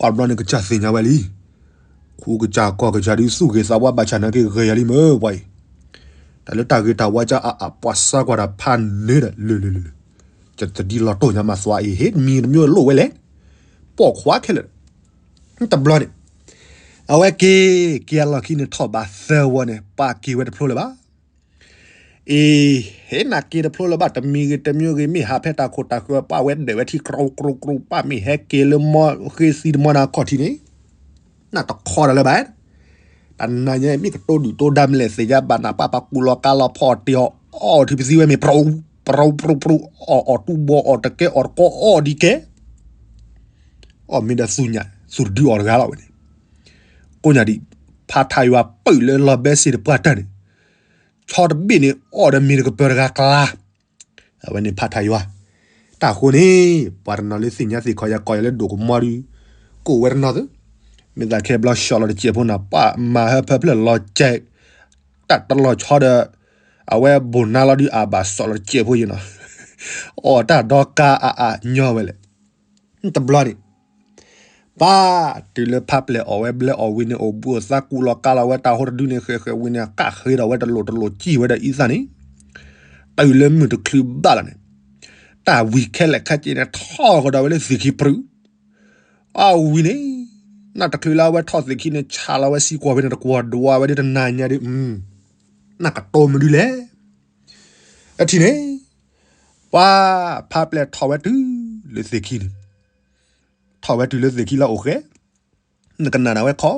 အဘျီန့ၣ်ကစၢ်သ့ၣ်ညါဝဲလံ, ခူကစၢ်ကီၢ်ကစၢ်ဒုးသူၣ်ဂ့ၤသးဝါဘၣ်ဆၣ်နာ်က့ဂဲၤယၤလံမ့ၢ်ပှၤအံၤ, တၢ်လၢတၢ်ဂ့ၤတၢ်ဝါကၢ်အအပှၤစါကွၢ်တၢ်ဖးန့ၣ်ဒီး လၢလၢလၢလၢ, တဒ်လီၤတိၢ်ညါမးသွါအံၤ ဟ့ၣ်မံၤတမံၤလိၣ်ဝဲလဲၣ်, ပိာ်ခွါခဲလၢာ်, တဘျီန့ၣ်, အဝဲက့ၤ, က့ၤအလီၢ်ခံန့ၣ်ထီၣ်ဘးသၢဝီန့ၣ် ပာ်က့ၤဝဲတဖျိလၢၤဘၣ် အ့, ဟ့ၣ်နၤက့ၤတဖျိလၢၤဘၣ် တမံၤဂ့ၤတမံၤဂ့ၤ မ့ၢ်ဟးဖဲတၢ်ခိၣ်တၢ်ဃၢၤ ပာ်ဝဲဒၢးဝဲထံကြိကြိကြိ ပာ်မ့ၢ်ဟဲက့ၤလၢမီဃ့သံတမီနၤခီၣ်ထံးန့ၣ်, နၢ်တခီတၢ်လၢၤဘၣ်, တနၤညါမ့ၢ်ကတိၤဒုၣ်တိၤဒါမလဲၣ်သ့ၣ်ညါဘၣ်နၤ ပာ်ပာ်ကူၣ်လီၤကါလီၤဖီၣ်တ့ၢ်အီၤ အီၣ်ထံပသံဝဲမ့ၢ် ပြူပြူပြူ အီၣ်အီၣ်တူၢ်ဘီအီၣ်တကဲအီၣ်တကီအီၣ်ဒ်ကဲ အီၣ်မ့ၢ်ဒီးသူၣ်ညါ သူၣ်တဒုအီၣ်တဂၤလီၤဝဲန့ၣ်, ကိးညါဒံး, ဖးထးယွၤပုၢ်လၢလီၤဘဲစ့ၣ်တပှၢ်တၢၢ်န့ၣ်, ဆီတဘ့ၣ်န့ၣ် အီၣ်ဒီးမ့ၢ်တကပၢၤတဂၤကျါ, အဝဲန့ၣ်ဖးထးယွၤ, တၢ်ဃိန့ၣ် ပှၤတနီၤလၢသ့ၣ်ညါသ့ၣ်ခီယၤကိးယၤလၢဒိၣ်ကမီၤဒုး, ကိးဝဲတနီၤသၢ, မ့ၢ်သးခဲဘျီစီၤလီၤတစဲးဖိနၤ ပှၤမၤဟၢဖၢဖျၢၣ်လီၤစဲး, တၢ်တလီၤဆီဒီး, အဝဲဘိၣ်နါလီၤဒုးအဘၣ်စီၤလီၤတစဲးဖိယဲနီၤ, အီၣ်တၢ်ဒီကါအအါညီဝဲလဲၣ် တဘျီန့ၣ်, ပၢ်တုၤလၢဖးပျဲၢ်အီၣ်ဝဲဘျဲအီၣ်ဝံၤန့ၣ် အိၣ်ဘှံးအိၣ်သါကူၣ်လီၤကါလီၤဝဲတၢ်ဟိတဒုန့ၣ် ဃဲးဃဲးဝံၤန့ၣ် ကးဃ့ဒီးဝဲတလိၣ်တလိၣ်စံၣ်ဝဲဒီးအံသၣ်န့ၣ်, တုၤလၢမုၢ်တချုးဘၣ်လီၤန့ၣ်, တၢ်ဝံၤခဲလၢာ်ခဲဆ့န့ၣ် ထီၣ်ကဒီးဝဲလၢသ့ၣ်ခံပြူၤ, အဝံၤန့ၣ်, နၢ်တချုးလၢအဝဲထီၣ်သ့ၣ်ခံန့ၣ် ဆးလီၤဝဲစံၣ်ကွီၢ်ဖဲန့ၣ် တကွီၢ်ဒွးဝဲဒ်တနၤညါဒ်, နၢ်ကတိၤမနုၤလဲၣ် အထံၣ်န့ၣ်, ပှၤဖးပျဲၢ်ထီၣ်ဝဲတုၤလၢသ့ၣ်ခံန့ၣ်, ထီၣ်ဝဲတုၤလၢသ့ၣ်ခံလၢအိၣ်ဃဲ, နကနၣ်နၤဝဲခီ,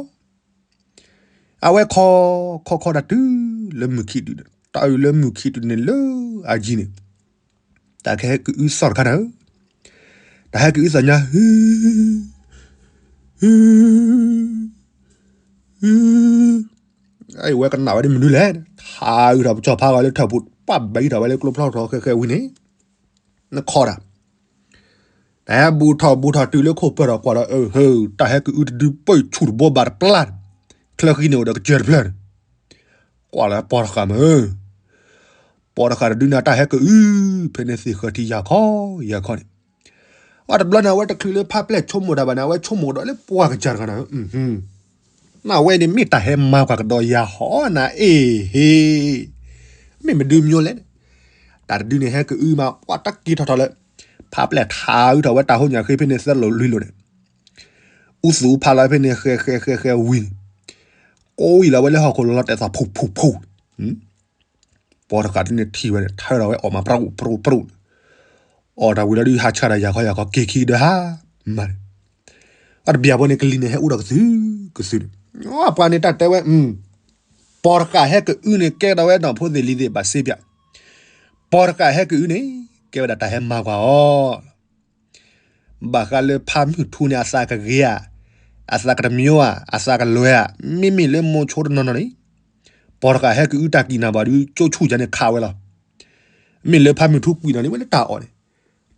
အဝဲခီ, ခီခီဒၣ်တုၤလၢမုၢ်ခံတုၤ, တၢ်အုၣ်လၢမုၢ်ခံတုၤန့ၣ်လၢအယံၤန့ၣ်, တၢ်ကဟဲကအုသီၣ်တခါနၤဧၢ, တၢ်ဟဲကအုသီၣ်ညါ, အဝဲကနၣ်ဝဲဒ်မနုၤလဲၣ်, ထါအုၣ်ထီၣ်ပစီၤဖါဂီၤလၢထၢၣ်ပူၤ ပှၢ်ဘၣ်အုၣ်ထီၣ်ဝဲလၢကျိဖျီထီၣ်ဃဲးဃဲးဝံၤန့ၣ်, နခီဒၣ် ဟဲဘူးထီၣ်ဘူးထီၣ်တုၤလၢခိၣ်ပၢၢ်ဒီးကွၢ်လီၤ အၢ တၢ်ဟဲကအုတဒုပၢၢ်ဆူၣ်တဘိဘၣ်တပျၢ်န့ၣ်, ချၢဃံန့ၣ်အိၣ်ဒီးကစၢၢ်တဖျၢၣ်န့ၣ်, ကွၢ်လီၤပီတဃာ်မ့ၢ်, ပီတဃာ်တဒုန့ၣ် တၢ်ဟဲကအု ဖဲန့ၣ်သ့ၣ်ဃၢၤထံယၤခီယၤခီန့ၣ်, အတဘျီန့ၣ် အဝဲတချုးလၢဖါပျဲၢ်ဆိကမိၣ်တၢ်ဘၣ်န့ၣ် အဝဲဆိကမိၣ်ကဒီးလၢပှၢ်ကစၢ်တဂၤန့ၣ် နဝဲန့ၣ်မ့ၢ်တၢ်ဟဲမၤပှၤကဒီးယၤဟီနၤအ့ၣ်ဟ့ၣ်, မ့ၢ်မဒုးမညိလဲၣ်န့ၣ်, တၢ်တဒုန့ၣ်ဟဲကအုမး ပှၤတၢ်က့ၤထီၣ်ထီၣ်လၢ ဖါပျဲၢ်ထါအုထီၣ်ဝဲတၢ်ဟိညၣ်ဃ့ဖဲန့ၣ်သၢလိာ်လွံၢ်လိာ်န့ၣ်, အူသူၣ်ဖးလီၤဖဲန့ၣ် ဃဲဃဲဃဲဃဲဝံၤန့ၣ်, ကိးဝံၤလီၤဝဲလၢဟီၣ်ခိၣ်လီၤတဲာ်သီၣ်ဖူးဖူးဖူး, ပီတဃာ်ဒုန့ၣ်ထံၣ်ဝဲန့ၣ် ထၢထီၣ်ဝဲအီၣ်မးပြူးပြူးပြူးန့ၣ်, အီၣ်တၢ်ဝံၤလီၤဒုဟးဆှၣ်တၢ်ယၤခီယၤခီက့ၤခံကဒၢဟါမးန့ၣ်, အတဘၣ်ဘိန့ၣ် ကလံၤန့ၣ် ဟဲအိၣ်ဒီးကသုကသုန့ၣ်, ပှၤန့ၣ်တၢ်တဲဝဲ, ပီတဃာ်ဟဲကအုန့ၣ် ကဲကဒီးဝဲနီၢ်ဖိသ့ၣ်လံၤသ့ၣ်ဘၣ်စ့ပၠး, ပီတဃာ်ဟဲကအုန့ၣ် ကဲဝဲဒၣ်တၢ်ဟဲမၤပှၤအီၤလီၤ. ဘၣ်ဃးလၢဖါမုၢ်ထူန့ၣ် အသးကဂ့ၤဧါ, အသးကတမျိၤဧါ, အသးကလွဲၤဧါ, မ့မ့ၢ်လၢမိၤဆိတနီၤနီၤန့ၣ်, ပီတဃာ်ဟဲကအုတၢ်ကံၣ်နၢ်ဘၣ်ဒု ကၠိဆူၣ်ယၤန့ၣ်ခးဝဲလီၤ. မ့ၢ်လၢဖါမုၢ်ထူကွံာ်နီၤန့ၣ် ဝဲလၢတၢ်အီၣ်န့ၣ်,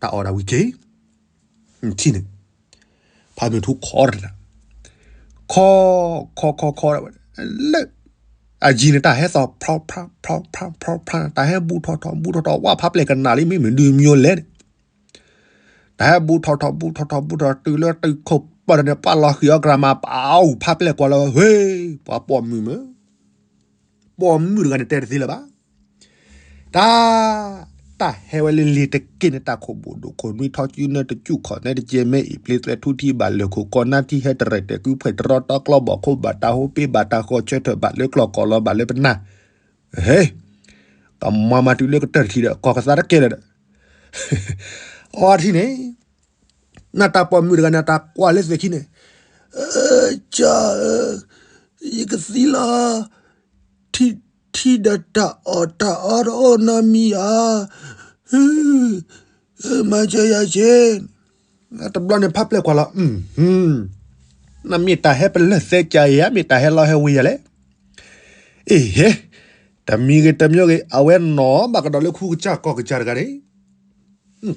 တၢ်အီၣ်ဒၣ်ဝံၤက့ၤ ထံၣ်န့ၣ်, ဖါမုၢ်ထူခီတနၤ, ခီ, ခီခီခီ, လၢ, အယံၤန့ၣ် တၢ်ဟဲသီၣ်ဖျီဖျါဖျီဖျါဖျီဖျါ, တၢ်ဟဲဘူးထီၣ်ထီၣ်ဘူးထီၣ်ထီၣ် ဝဲဖါပျဲၢ်ကနၣ်လံ မ့ၢ်မနုၤမညိလဲၣ်န့ၣ်, တၢ်ဟဲဘူးထီၣ်ထီၣ်ဘူးထီၣ်ထီၣ်ဘူးထီၣ် တုၤလၢတုၤခိၣ်ပၢၢ်န့ၣ် ပာ်လီၤဃံၤအီၤ ကရၢမၤ ပာ်အူဖါပျဲၢ်ကွၢ်လီၤ ဟ့ၣ်, ပှၤပိာ်မုၣ်မ့ၢ် ပိာ်မုၣ်တဂၤန့ၣ်တဲတသ့လၢၤဘၣ်. တၢ်, တၢ်ဟဲဝဲလၢလ့ၤတက့ၢ်န့ၣ် တၢ်ခိၣ်ဘိၣ်ဒိၣ်ခိၣ်နွံထီၣ်စုနၢတကူၣ်ခီၣ်နဲတကဲမဲအံၤ ပျ့သွဲထူထံဘၣ်လၢာ်ခိၣ်ကီၢ်နါထံဟဲတရဲၣ်တဲာ်ကုဖှဲၣ်တရီတီကျီဘီၣ် ခိၣ်ဘၣ်တၢ်ဟိပ့ဘၣ်တၢ်ဃီဆၢထၢၣ်ဘၣ်လၢကျီၢ်ကီၢ်လီၤဘၣ်လၢပနၢ်, ဟ့ၣ်, ကမၤမၤတုၤလၢကတၢၢ်တထံၣ်ဒီး ကီၢ်ကသးတကဲလၢာ်ဒီး အီထံန့ၣ် နတၢ်ပိာ်မုၣ်တဂၤန့ၣ် တၢ်ကွၢ်လၢသ့ၣ်ခံန့ၣ်, ကၢ်ဧၢ, ယကသံလီၤ, ထံၣ်ဒီးတၢ်အီၣ်တၢ်အီတအိၣ်နီတမံၤဧါ, မၤစၢၤယၤက့ၤ, တဘျီန့ၣ်ဖါပျဲၢ်ကွၢ်လီၤ, နမ့ၢ်တၢ်ဟဲပလၢၢ်သဲကၢ်အံၤဧါ, မ့ၢ်တၢ်ဟဲလီၤဟဲဝံၤယၤလဲၣ်, အ့ၣ်ဟ့ၣ်, တမံၤဂ့ၤတမံၤဂ့ၤ အဝဲနီၢ်ဘၣ်ကဒီးလၢခူကစၢ်ကီၢ်ကစၢ်တဂၤန့ၣ်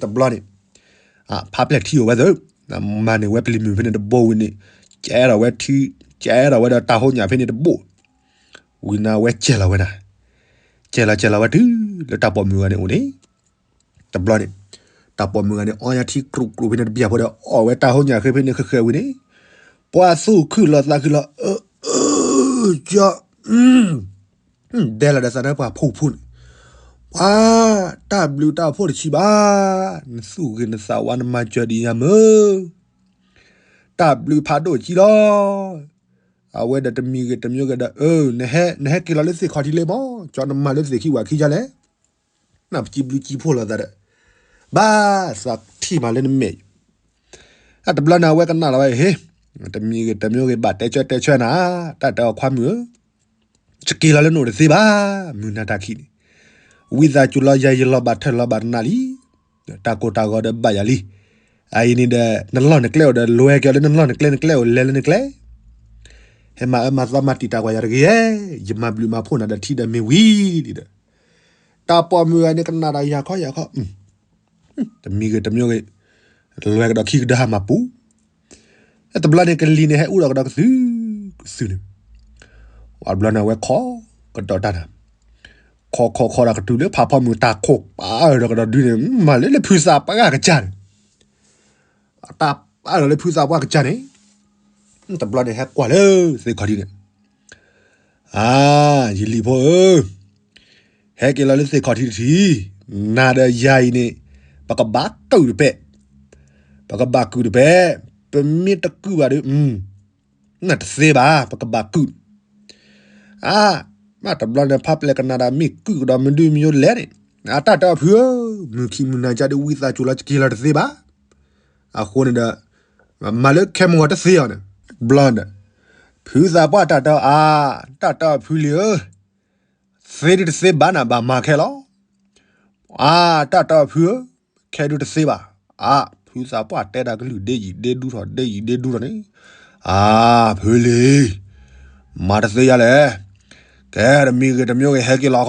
တဘျီန့ၣ်, ဖါပျဲၢ်ထံၣ်အိၣ်ဝဲသ့ၣ်, မၤန့ၢ်ဝဲပျံၤမုၢ်ဖဲန့ၣ်တဘိဝံၤန့ၣ်, ကဲထီၣ်ဝဲထံ, ကဲထီၣ်ဝဲဒီးတၢ်ဟိညၣ်ဖဲန့ၣ်တဘိ, ဝံၤန့ၣ်ဝဲကဲလီၤဝဲဒၣ်, ကဲလီၤကဲလီၤဝဲတုၤလၢတၢ်ပိာ်မုၣ်ဂၤန့ၣ်အိၣ်န့ၣ်, တဘျီန့ၣ်, တၢ်ပိာ်မုၣ်ဂၤန့ၣ် အီညါထံကြူးကြူးဖဲန့ၣ်တဘျီဖိဒီး အီၣ်ဝဲတၢ်ဟိညၣ်ဃ့ဖဲန့ၣ်ဃဲဃဲဝံၤန့ၣ်, ပှၤသူၣ်ခုၣ်လီၤသးခုလီၤ, ကၠီ ဒဲလီၤဒီးသးနၢပှၤဖူဖူန့ၣ်, ပှၤ, တၢ်ဘျုးတၢ်ဖှိၣ်တဆံးဘၣ်, နသူၣ်ဂ့ၤနသးဝါနမၤစၢၤဒံးယၤမ့ၢ်, တၢ်ဘျုးဖးဒိၣ်ဆံးလီၤ, အဝဲဒီးတမံၤဂ့ၤတမံၤဂ့ၤဒီး အၢ နဟဲက့ၤလီၤလၢသ့ၣ်ခီၣ်ထံးလံမး, ကၠီနမၤလၢသ့ၣ်ခံဝဲခံယါလဲၣ်, နပစံးဘျုးစံးဖှိၣ်လိာ်သးဒီး, ဘၣ်သးထံၣ်မးလၢနမဲာ် အတဘျီန့ၣ် အဝဲကနၣ်လီၤဝဲ ဟ့ၣ်, တမံၤဂ့ၤတမံၤဂ့ၤ ဘၣ်တဲဆၢတဲဆၢနၤ, တၢ်တဲအီၤခွါမုၣ်ဧၢ, ယက့ၤလီၤလၢနအိၣ်တသ့ဘၣ်, မုၢ်နၤတၢ်ခံးန့ၣ်, ဝံသးစူၤလီၤ ယၤယလီၤဘၣ်ထၢၣ်လီၤဘၣ်တနၤလံ, တၢ်ကိၢ်တၢ်ဂီၤဒီးဘၣ်ယၤလံ, အအံၤန့ၣ်ဒီး နလီၢ်နကျဲအိၣ်ဒီး လဲၤက့ၤလၢနလီၢ်နကျဲ နကျဲအိၣ်လဲၤလၢနကျဲ, ဟဲမၤအၢမၤသီမၤတံာ်တာ်ကွၢ်ယၤတဂ့ၤ, ယမၤဘျုးမၤဖှိၣ်နၤဒီးထံဒီးမ့ၢ်ဝံၤလံဒီး, တၢ်ပိာ်မုၣ်ဂၤန့ၣ် ကနၣ်ဒီးယၤခီယၤခီ တမံၤဂ့ၤတမံၤဂ့ၤ, လဲၤကဒီးခံကဒၢဟးမၤပူၤ, တဘျီန့ၣ်ကလံၤန့ၣ် ဟဲအိၣ်ဒီးကဒီးကသုၣ်ကသုၣ်န့ၣ်, တဘျီန့ၣ် အဝဲခိးကဒီးတၢ်နၤ, ခိးခိးခိးဒီးကတုၤလၢဖးဖီမုၢ်တၢ်ခိၣ်ပာ်အၢဒီးကဒီးဒုန့ၣ် မၤလၢလၢဖုသးပှၢ်ကစၢ်န့ၣ်, တၢ်ပာ်ဒီးလၢဖုသးပှၢ်ကစၢ်န့ၣ်, တဘျီန့ၣ် ဟဲကွၢ်လၢသ့ၣ်ခီၣ်ထံးန့ၣ် အါ, ယလံၤဖိဧၢ, ဟဲက့ၤလီၤလၢသ့ၣ်ခီၣ်ထံးတထံၣ်, နၤဒီးယၤအံၤန့ၣ်, ပကဘၣ်ကုၢ်တပဲာ်, ပကဘၣ်ကုၢ်တပဲာ်, ပမ့ၢ်တကုၢ်ဘၣ်ဒီး, နတသ့ဘၣ်, ပကဘၣ်ကုၢ်, အါ, မ့ၢ်တဘျီန့ၣ် ဖါပျဲၢ်ကနၣ်ဒီးမ့ၢ်ကုၢ်ကဒီးမနုၤမညိလဲၣ်န့ၣ်, အတၢ်တဲအီၤဖုဧၢ, မုၢ်ခံမုၢ်နၤကဒီးဝံသးစူၤလီၤ ယက့ၤလီၤတသ့ဘၣ် အဃိန့ၣ်ဒီး, မၤလၢခဲမုၢ်ဂီၤတသ့အီၤန့ၣ်, ဘျီဒီး, ဖုသးပှၢ်တၢ်တဲအီၤအါ, တၢ်တဲအီၤဖုလံၤဧၢ, သ့ဒုတသ့ဘၣ်နၤဘၣ်မၤခဲလီၤ, အါ, တၢ်တဲအီၤဖုဧၢ, ခဲဒုတသ့ဘၣ်, အါ, ဖုသးပှၢ်တဲတၢ်ကလုၢ်ဒ့ယံာ်ဒ့ဒူထီၣ်ဒ့ယံာ်ဒ့ဒူထီၣ်န့ၣ်, အါ, ဖုလံၤ, မၤတသ့ယါလဲၣ်, ကဲတမံၤဂ့ၤတမံၤဂ့ၤဟဲက့ၤလီၤခီ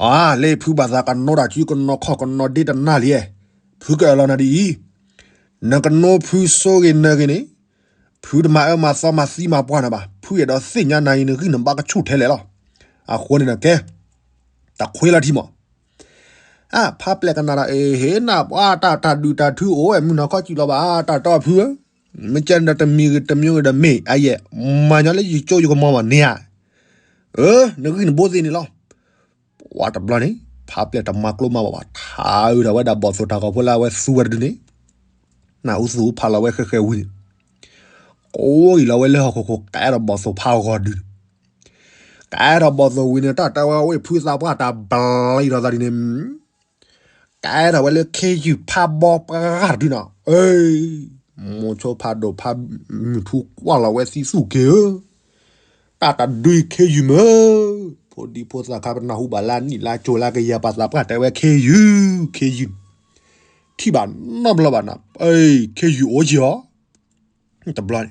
အါ, လၢဖုဘၣ်သးကနိတၢ်စုကနီၤခီၣ်ကနီၤဒ့တနၢ်လံ, ဖုကအၢၣ်လီၤနၤဒ်အံၤ, နကနိဖုဆိဂ့ၤနၢၤဂ့ၤန့ၣ်, ဖုတမၤအၢမၤသီမၤသံမၤပှၢ်နၤဘၣ်. ဖုအဲၣ်ဒိးသ့ၣ်ညါနၤအံၤ နဂံၢ်နဘါကဆူၣ်ထဲလဲၣ်လီၤ. အဃိန့ၣ်ဒီးကဲ, တခွ့လီၤထံမး. အါ ဖါပျဲၢ်ကနၣ်ဒီး အ့ဟ့ နပှၤတၢ်တၢ်ဒုၣ်တၢ်ထုအိၣ်ဝဲမုၢ်နီၢ်ခီစံၣ်လီၤဘၣ် တၢ်တီဖုဧၢ, မ့ၢ်ကဲဒီးတမံၤဂ့ၤတမံၤဂ့ၤဒီးမ့ၢ်အယဲၢ်, မၤညီလၢယကၠိယကမီၤဘၣ်န့ၣ်ဧါ. အၢ နဂံၢ်နဘါသ့န့ၣ်လီၤ. ပှၤတဘျီန့ၣ် ဖါပျဲၢ်တမၤကျိမၤဘၣ်ဘၣ် ထါအုးဒီးဝဲဒၣ်ဘီၣ်သိၣ်တၢ်ဂီၤဖိလၢအဝဲသူဝဲတဒုန့ၣ်, နၢ်ဟူသူၣ်ဖးလီၤဝဲဃဲဃဲဝံၤန့ၣ်, ကိးအံၤလီၤဝဲလၢဟီၣ်ခိၣ်ခိၣ် ကအဲၣ်ဒိးဘီၣ်သိၣ်ဖးဂီၤဒုန့ၣ်, ကအဲၣ်ဒိးဘီၣ်သိၣ်ဝံၤန့ၣ် တၢ်တဲဝဲဝဲဖုသးပှၢ်တၢ်ဘျံးထီၣ်သးဒ်န့ၣ် ကအဲၣ်ဒိးဝဲလၢခ့ယုၢ်ဖးဘီပှၤဂၤတဒုနီၤ, အ့ မိၤဆိဖးဒိၣ်ဖးမုၢ်ထူကွၢ်လီၤဝဲသံသူၣ်က့ၤဧၢ, တၢ်တဒုအံၤခ့ယုၢ်မ့ၢ်, ဖိဒံဖိသၣ်ခါပနၢ်ဟူဘၣ်လၢနံၣ်လၢကၠိၤလၢကယၤပှၤသးပှၢ်တဲဝဲခ့ယုၢ်, ခ့ယုၢ်, ထံၣ်ဘၣ်နီတဘျီဘၣ်နီၤ, အ့ ခ့ယုၢ်အိၣ်က့ၤအီၤ တဘျီန့ၣ်,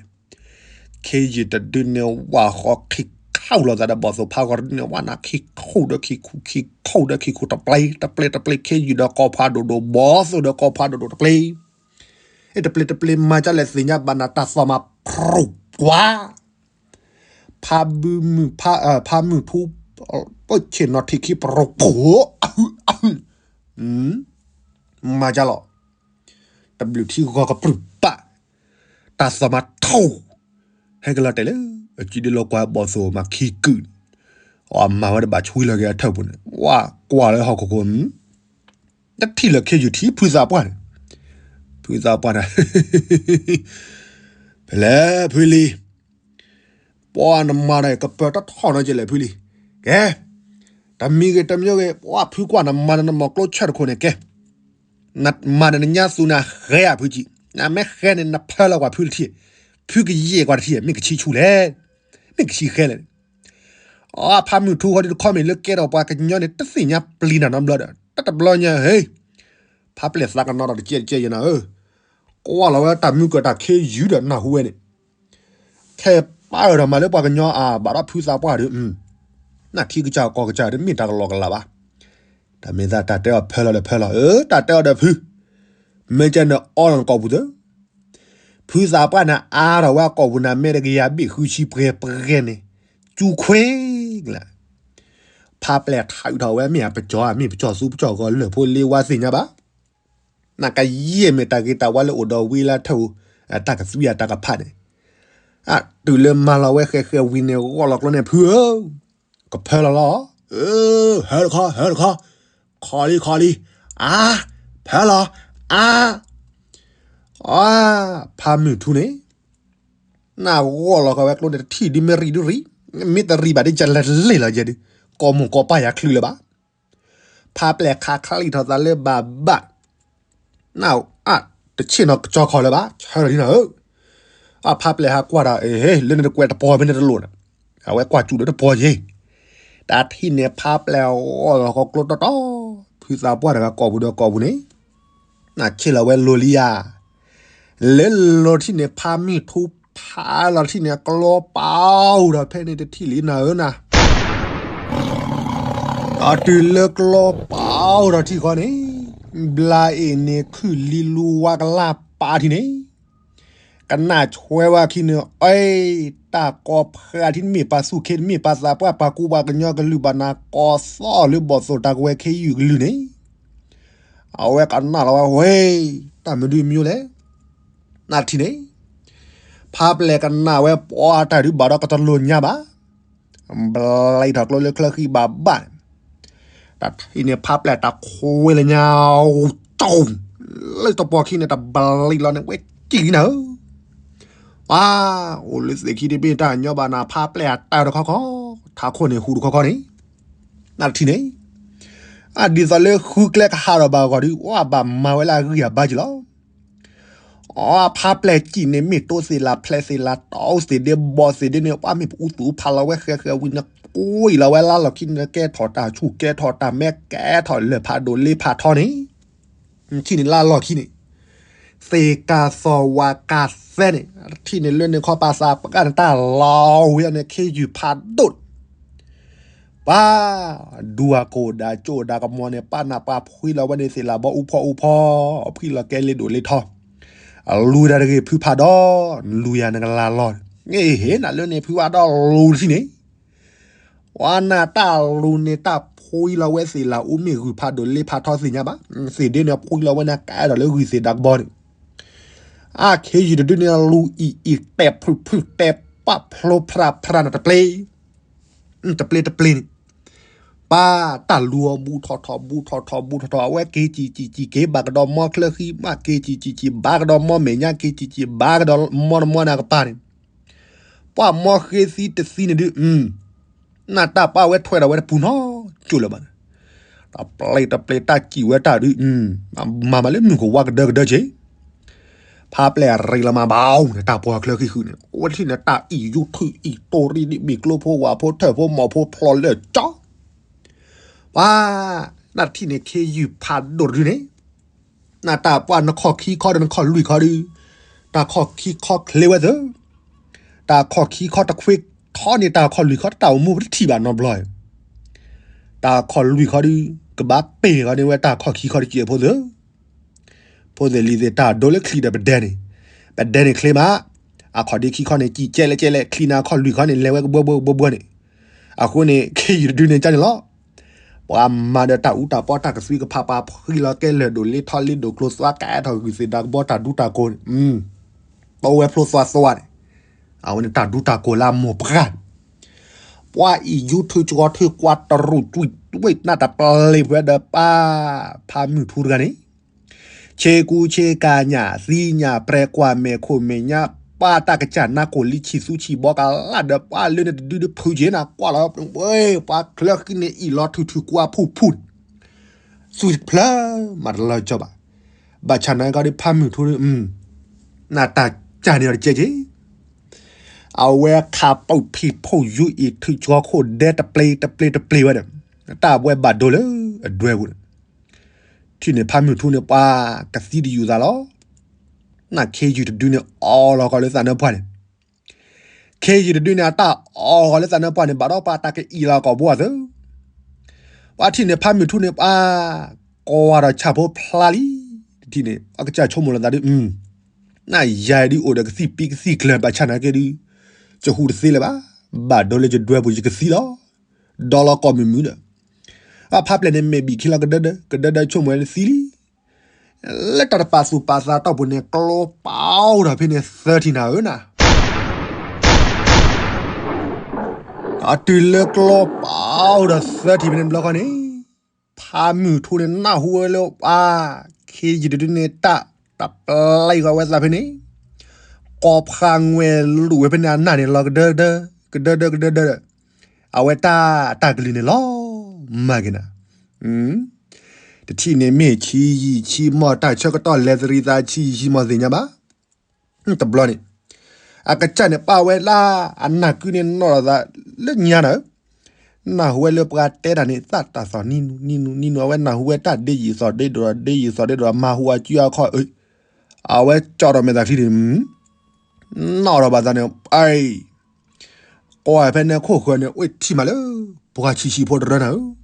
ခ့ယုၢ်တဒုန့ၣ်ဝၣ်ဃီခံခီၣ်လီၤသးဒီးဘီၣ်သိၣ်ဖးဂီၤတဒုန့ၣ် ဝၣ်နၤခံခီၣ်ဒီးခံခူ ခံခီၣ်ဒီးခံခူ တပျ့ၤ တပျ့ၤ တပျ့ၤ ခ့ယုၢ်ဒီးကိးဖးဒိၣ်ဒိၣ် ဘီၣ်သိၣ်ဒီးကိးဖးဒိၣ်ဒိၣ်တပျ့ၤ, အ့ တပျ့ၤ တပျ့ၤ မၤကလဲၣ်သ့ၣ်ညါဘၣ်နၤ တၢ်သီၣ်မးဖရူးပှၤ ဖးဘုမုၢ် ဖးမုၢ်ထူ ပဆ့ၣ်နီၤထံးခံပရိပူၤ, မၤကလီၤ, တဘျုးထံဂီၤကပြုၢ်ပာ်, တၢ်သီၣ်မးထိၣ်, ဟဲကလီၤတဲာ်လၢ အစုဒုလီၤကွၢ်ဘီၣ်သိၣ်မးခံကုာ်, အမၤဝဲတဘၣ်ဆွံလီၤက့ၤအထၢၣ်ပူၤန့ၣ် ဝဲကွၢ်လၢဟီၣ်ခိၣ်ခိၣ် တထံၣ်လၢခ့ယုၢ်ထံၣ်ဖုသးပှၢ်န့ၣ်, ဖုသးပှၢ်န့ၣ်, ဖဲလဲၣ်ဖုလံၤ, ပှၤနမၤဒီးကပၢၤတထီၣ်နီၤကလဲၣ်ဖုလံၤ, ကဲ, တမံၤဂ့ၤတမံၤဂ့ၤ ပှၤဖုကွၢ်နမၤဒီးနမီၤကျိဆၢၣ်တခိၣ်န့ၣ်ကဲ, မၤဒီးနညါသူနၤဃဲဧါဖုကံ, နမ့ၢ်ဃဲန့ၣ် နဖၢလီၤကွၢ်ဖုတထံၣ်, ဖုကယဲၢ်ကွၢ်တထံၣ် မ့ၢ်ကဆံဆူၣ်လဲၣ်, မ့ၢ်ကဆံဃဲလဲၣ် အဖးမုၢ်ထူဃီဒုတခီမ့ၢ်လၢကဲထီၣ်ပှၤကညီန့ၣ် တသ့ၣ်ညါပျံၤနၤနီတဘျီဒီး တၢ်တဘျီညါဟ့, ဖးပျဲၢ်သးကနီၤဒီးတကဲတကဲယဲနီၤဧၢ, ကွၢ်လီၤဝဲတၢ်မုၢ်ကၢၢ်တၢ်ခ့ယုၢ်ဒီးနၢ်ဟူဝဲန့ၣ်, ခဲပာ်အၢၣ်ဒီးမၤလၢပှၤကညီအဘၣ်ဒီးဖုသးပှၢ်ဒီး, နၢ်ထံကစၢ်ကီၢ်ကစၢ်ဒီးမ့ၢ်တၢ်ကလီကလီဘၣ်, တၢ်မ့ၢ်သးတၢ်တဲအီၤဖၢလီၤဒီးဖၢလီၤ, အၢ တၢ်တဲအီၤဒီးဖု, မ့ၢ်ကဲန့ၣ်အီလီၤနကိာ်ပူၤသၢ ဖုသးပှၢ်န့ၣ်အါထီၣ်ဝဲအကိာ်ပူၤန့ၣ် မ့ၢ်တကယၤဘ့ၣ်ဃုဆံပှဲၤပှဲၤန့ၣ်, ကၠူခွ့, ဖးပျဲၢ်ထးအုးထီၣ်ဝဲမ့ၢ်အပကၠီၤ မ့ၢ်ပကၠီၤသူပကၠီၤဂီၤလၢၢ်ဖိလ့ဝါသ့ၣ်ညါဘၣ်, နကယဲၢ်မ့ၢ်တၢ်ဂ့ၤတၢ်ဝါလၢအိၣ်ဒီးဝံလၢထၢၣ်ဧိၤ, တၢ်ကသွံအတၢ်ကဖးန့ၣ်, အတုၤလၢမၤလီၤဝဲဃဲဃဲဝံၤန့ၣ် ဂီၢ်လီၤကျိန့ၣ်ဖုဧၢ ကဖၢလီၤလီၤ, အၢ ဟၢတခီ ဟၢတခီ, ခီလံ ခီလံ, အါ, ဖၢလီၤ, အါ, အါ, ဖးမုၢ်ထူန့ၣ်, နဂီၢ်လီၤဃီဝဲကျိန့ၣ်တထံၣ်ဒ်မ့ၢ်ရံၣ်ဒ်ရံၣ်, မ့ၢ်တရံၣ်ဘၣ်ဒ်ကလဲၤလ့ၢ်လီၤယဲဒု, ကိးမုၢ်ကိးပၢ်ယၤချုးလၢၤဘၣ်, ဖးပျဲၢ်ခးချံထီၣ်သးလၢဘၣ်ဘၣ် နအါ တဆ့ၣ်နီၤကၠီခီၣ်လၢၤဘၣ် ဆၢထီၣ်ဒ်နၤဧၢ, အဖးပျဲၢ်ဟးကွၢ်ဒီး အ့ လၢနတကွဲးတပီၤဖဲန့ၣ်တလိၣ်ဒီး, အဝဲကွၢ်စူၣ်ဒီးတပီၤယဲ, တၢ်ထံၣ်န့ၣ်ဖးပျဲၢ်ဂီၢ်လီၤဃီကျိတီတီ, ဖုသးပှၢ်တဂၤကိာ်ပူၤဒီးကိာ်ပူၤန့ၣ်, နဆ့ၣ်လီၤဝဲလိၤလံဧါ, လဲၤလီၤထံၣ်န့ၣ်ဖးမုၢ်ထူဖးလီၤထံၣ်န့ၣ်ကျီပာ်အိၣ်ဒီးဖဲန့ၣ်တထံၣ်လံနၤဧၢနၤ အတုၤလၢကျီပာ်အိၣ်ဒီးထံၣ်ဃီန့ၣ်, ဘျါအ့ၣ်န့ၣ်ခုၣ်လံလူဝါကလၢ်ပာ်ထံၣ်န့ၣ်, ကနၣ်ဆွဲဝဲခံန့ၣ် အ့ တၢ်ကိးဖှဲးထံၣ်တမ့ၢ်ပှၤသူၣ်ခ့တမ့ၢ်ပှၤသးပှၢ်ပှၤကူပှၤကညီကလုာ်ဘၣ်နၤကိးသီၣ်လၢဘီၣ်သိၣ်တၢ်ကဝဲၤခ့ယုၢ်ကလုာ်န့ၣ်, အဝဲကနၣ်လီၤဝဲဝဲ, တၢ်မနုၤမံၤလဲၣ်, နထံၣ်န့ၣ်, ဖးပျဲၢ်ကနၣ်ဝဲပှၤတၢ်ဒုးဘၣ်ဒီးကတလိၣ်ညါဘၣ် ဘျါထီၣ်ကျိလၢချၢဃံဘၣ်ဘၣ်န့ၣ်, တၢ်ထံၣ်န့ၣ်ဖးပျဲၢ်တၢ်ခွဲးလၢညါ, ကၠီ, လၢတပီၤခံန့ၣ်တဘျံးလီၤန့ၣ် ဝဲကံၣ်နၤဧၢ, ပှၤ, အိၣ်လၢသ့ၣ်ခံတဘ့ၣ်တၢ်ညီဘၣ်နၤဖးပျဲၢ်အတၢ်တခီခီ, ထးခိၣ်န့ၣ်ဟူးတခီခီန့ၣ်, နထံၣ်န့ၣ်, အဒ်သိးလၢဃုကျဲကဟးထီၣ်ဘၣ်အဂီၢ်ဒီး ပှၤဘၣ်မၤဝဲလၢအဂံၢ်အဘါက့ၤလီၤ အဖးပျဲၢ်ကံၣ်န့ၣ် မ့ၢ်တိသ့ၣ်လၢ်ဖျဲးသ့ၣ်လၢ်တီသ့ၣ်ဒ့ဘီသ့ၣ်ဒ့န့ၣ် ပှၤမ့ၢ်ပအူသူၣ်ဖးလီၤဝဲဃဲဃဲဝံၤန့ၣ် ကိးအံၤလီၤဝဲလါလီၢ်ခံန့ၣ် ကဲထီၣ်တၢ်ဆူၣ်ကဲထီၣ်တၢ်မဲ ကဲထီၣ်လၢၢ်ဖးဒိၣ်လ့ဖးထီန့ၣ်, ထံၣ်န့ၣ်လါလီၢ်ခံန့ၣ်, သ့ၣ်ကၤသီၣ်ဝါကၤသဲန့ၣ် ထံၣ်န့ၣ်လၢန့ၣ်ခီပၤသးပှၢ်န့ၣ် တၢ်လီၤဝံၤန့ၣ် ခ့ယုၢ်ဖးဒိၣ် ပှၤ, ဒူအကိၣ်ဒၣ်ကၠိၣ်ဒၣ်ကမီၤန့ၣ် ပာ်နၢ်ပှၤဖှံလီၤဝဲန့ၣ်သ့ၣ်လၢ်ဘီအူဖီအူဖီ, ဖှံလီၤကဲလ့ဒိၣ်လ့ထီ, လူၤတၢ်တဂ့ၤ ဖုဖးဒီး, လူၤယၤနကလၤလီၤ, ဟ့ၣ်နၤလၢန့ၣ် ဖုဖးဒီးလူၤတထံၣ်န့ၣ်, ပှၤနၢ်တၢ်လူၤန့ၣ် တၢ်ဖှံလီၤဝဲသ့ၣ်လၢအိၣ်မ့ၢ်ဂုၢ်ဖးဒိၣ်လ့ဖးထီသ့ၣ်ညါဘၣ်, သ့ၣ်ဒ့န့ၣ် ဖှံလီၤဝဲန့ၣ်ကအဲၣ်ဒိးလၢဂုၢ်သ့ၣ်ဒါကဘီန့ၣ်, အါခ့ယုၢ်တဒုန့ၣ် လူၤအံၤအံၤတဲာ်ဖုၣ်ဖုၣ် တဲာ်ပာ်ဖျိဖျါဖျါန့ၣ်တပျ့ၤ တပျ့ၤတပျ့ၤန့ၣ်, ပၢ်တၢ်လူၤအီၤဘူးထီၣ်ထီၣ် ဘူးထီၣ်ထီၣ် ဘူးထီၣ်ထီၣ် အဝဲက့ၤစံၣ်စံၣ်စံၣ် က့ၤဘၣ်ကဒီးမီချၢဃံ မ့ၢ်က့ၤစံၣ်စံၣ်စံၣ် ဘၣ်ကဒီးမီမဲာ်ညါ က့ၤစံၣ်စံၣ် ဘၣ်ကဒီးမီနမီနၤကပၤန့ၣ်, ပှၤမီဃ့သံတသံန့ၣ်ဒုး နၢ်တၢ်ပၢ်ဝဲထွဲဒီးဝဲတပူၤနီၤကၠိလၢၤဘၣ်န့ၣ်, တပျ့ၤတပျ့ၤတၢ်စံၣ်ဝဲတၢ်ဒုး, မၤမၤလၢမုၢ်ကဝါကဒၢကဒၢက့ၤ ဖးပျဲၢ်ရ့လီၤမးဘၣ်န့ၣ် တၢ်ပှၤချၢဃံဃုာ်န့ၣ် အဝဲတထံၣ်န့ၣ် တၢ်အံၣ်ယူၢ်ထုၣ်အံၣ် တိၢ်ရံၣ်ဒံး မ့ၢ်ကျိဖိဝၣ်ဖိထၢၣ်ဖိမီၢ်ဖိဖျိးလၢာ်ကၠီ, ပှၤ နတထံၣ်န့ၣ် ခ့ယုၢ်ဖးဒိၣ်တဒုန့ၣ်, နၢ်တၢ်ပှၤနခီၣ်ခံခီဒီး နခီၣ်လွံၢ်ခီဒုး, တၢ်ခီၣ်ခံခီချ့ဝဲသၢ, တၢ်ခီၣ်ခံခီတခွ့ထီန့ၣ် တၢ်ခီၣ်လွံၢ်ခီတၢ်အိၣ်မူပတထံၣ်ဘၣ်နီတဘျီ, တၢ်ခီၣ်လွံၢ်ခီဒုး ကဘၣ်ပ့ၢ်ဃီန့ၣ်ဝဲတၢ်ခီၣ်ခံခီတက့ၢ်ဖိသၢ ဖိသ့ၣ်လံၤသ့ၣ် တၢ်ဒိလၢချံဒီးပဒဲန့ၣ်, ပဒဲန့ၣ်ချ့မး, အခီၣ်ဒ့ခံခီန့ၣ် စံၣ်ကဲလဲၣ်ကဲလဲၣ် ချံန့ၣ်အခီၣ်လွံၢ်ခီန့ၣ် လဲၤဝဲကဘှီဘှီဘှီဘှီန့ၣ်, အဃိန့ၣ် ခ့ယုၢ်တဒုန့ၣ်ကန့ၣ်လီၤ, ပှၤမၤဒီးတၢ်အူတၢ်ပီတၢ်ကသွံကဖးပာ်ဖှံလီၤကဲလၢာ်ဒိၣ်လ့ထီလ့ဒိၣ်ကျိသွါ ကအဲၣ်ထီၣ်ဂုၢ်သ့ၣ်ဒါကဘီတၢ်ဒူတၢ်ကိးန့ၣ်, တိဝဲဖျိသွါသွါန့ၣ်, အဝဲန့ၣ်တၢ်ဒူတၢ်ကိးလၢအမိၢ်ပှၢ်န့ၣ် ပှၤအံၣ်ယူၢ်ထုၣ်ကၠီထုၣ်ကွၢ်တရူၢ်ကွံာ်ဝဲ နၢ်တပျ့ၤပှဲၤဒီးပၢ်ဖးမုၢ်ထူတဂၤန့ၣ်, ဆ့ကူဆ့ကၤညၣ်သံညၣ်ပြဲၤကွၢ်မဲာ်ခိၣ်မဲာ်ညါ, ပၢ်တၢ်ကစၢ်နါကိၢ်လံဆံၣ်သူဆံၣ်ဘီကလၢ်ဒီး ပှၤလၢန့ၣ်တဒုဒုဖုးက့ၤနၤကွၢ်လီၤ, ပှၤချၢဃံန့ၣ်အံၣ်လီၤထုၣ်ထုၣ်ကွၢ်ဖုၣ်ဖုၣ်န့ၣ်, သွံၣ်တဖျၢၣ်မးတလီၤကၠီဘၣ်, ဘၣ်ဆၣ်နာ်က့ဒီးဖးမုၢ်ထူန့ၣ် နၢ်တၢ်ကၢ်န့ၢ်အီၤတကဲက့ၤ အဝဲခးပူၣ်ဖံးဖိယူၢ်အံၣ်ထုးကၠီခိၣ်ဒဲတပျ့ၤတပျ့ၤတပျ့ၤဝဲဒီး, တၢ်ဝဲဘၣ်ဒိလၢအဒွဲပူၤန့ၣ်, ထံၣ်န့ၣ်ဖးမုၢ်ထူန့ၣ် ပှၤကသံတယူၤသးလီၤ, နၢ်ခ့ယုၢ်တဒုန့ၣ် အီလီၤကီးလၢသးနၢပှၢ်န့ၣ်, ခ့ယုၢ်တဒုန့ၣ် အတၢ်အီလီၤကီးလၢသးနၢပှၢ်န့ၣ် ဘၣ်ဒီးပှၤတၢ်ကအံၣ်လီၤကီးဘိအသၢ ပှၤထံၣ်န့ၣ်ဖးမုၢ်ထူန့ၣ် ပှၤကိးဝဲဒီးဆၣ်ဖိဖျါလံ, တထံၣ်န့ၣ် အကစၢ်ဆိကမိၣ်လီၤသးဒုး, နယၤဒုးအိၣ်ဒီးကသံၣ်ပံကသံၣ်ကျၢၤ ဘၣ်ဆၣ်နာ်က့ဒုး, ယဟူးတသ့လၢၤဘၣ်, ဘၣ်ဒိလၢယဒွဲပူၤယကသံလီၤ, ဒီလီၤကီၢ်မုၢ်မုၢ်ဒီး, အဖးပျဲၢ်န့ၣ် မဲာ်ဘံၣ်ခံလီၤကဒၢဒၢ ကဒၢဒၢဆိကမိၣ်ဝဲသံလံ, လၢတၢ်တပာ်သူၣ်ပာ်သးတီၢ်ပူၤန့ၣ် ကျိပာ်အိၣ်ဒီးဖဲန့ၣ်သၢထံၣ်နၤဧၢနၤ အတုၤလၢကျိပာ်အိၣ်ဒီးသၢထံၣ်ဖဲန့ၣ်တဘျီဃီန့ၣ်, ဖးမုၢ်ထူန့ၣ်နၢ်ဟူဝဲလၢပှၤ, ခ့ယုၢ်တဒုန့ၣ် တၢ်တပျဲၤဃီဝဲသးဖဲန့ၣ်, ကိးဖးငွဲၢ်လူၤဝဲဖဲန့ၣ်အနၢ်န့ၣ်လီၤကဒၢဒၢ, ကဒၢဒၢကဒၢဒၢ, အဝဲတၢ်တၢ်ကလုၢ်န့ၣ်လီၤ, မၤက့ၤနၤ တထံၣ်န့ၣ်မ့ၢ်ဆံးယံာ်ဆံးမီၢ် တၢ်ဆၢကတီၢ်လဲၤသရံးသးဆံးယံာ်ဆံးမီၢ်သ့ၣ်ညါဘၣ်, တဘျီန့ၣ်, အကစၢ်န့ၣ်ပာ်ဝဲလၢ အနၢ်ကုန့ၣ်နီၣ်လီၤသးလၢညါနၤဧၢ, နၢ်ဟူဝဲလၢပှၤတဲတၢ်န့ၣ် သၣ်တၢ်သီၣ်နံနူနံနူနံနူ အဝဲနၢ်ဟူဝဲတၢ်ဒ့ယံာ်သီၣ်ဒ့ဒိၣ် ဒ့ယံာ်သီၣ်ဒ့ဒိၣ် မၤဟူအစုအခီၣ်အုး, အဝဲကၠီဒီးမဲာ်သးချံန့ၣ် နီၣ်ဒီးဘၣ်သးန့ၣ် ပၢ် ကွၢ်ဖဲန့ၣ်ခိၣ်ဃၢၤန့ၣ် အိၣ်ထံၣ်မးလၢ ပှၤဆံးဆံးဖိတရၢနၤဧၢ,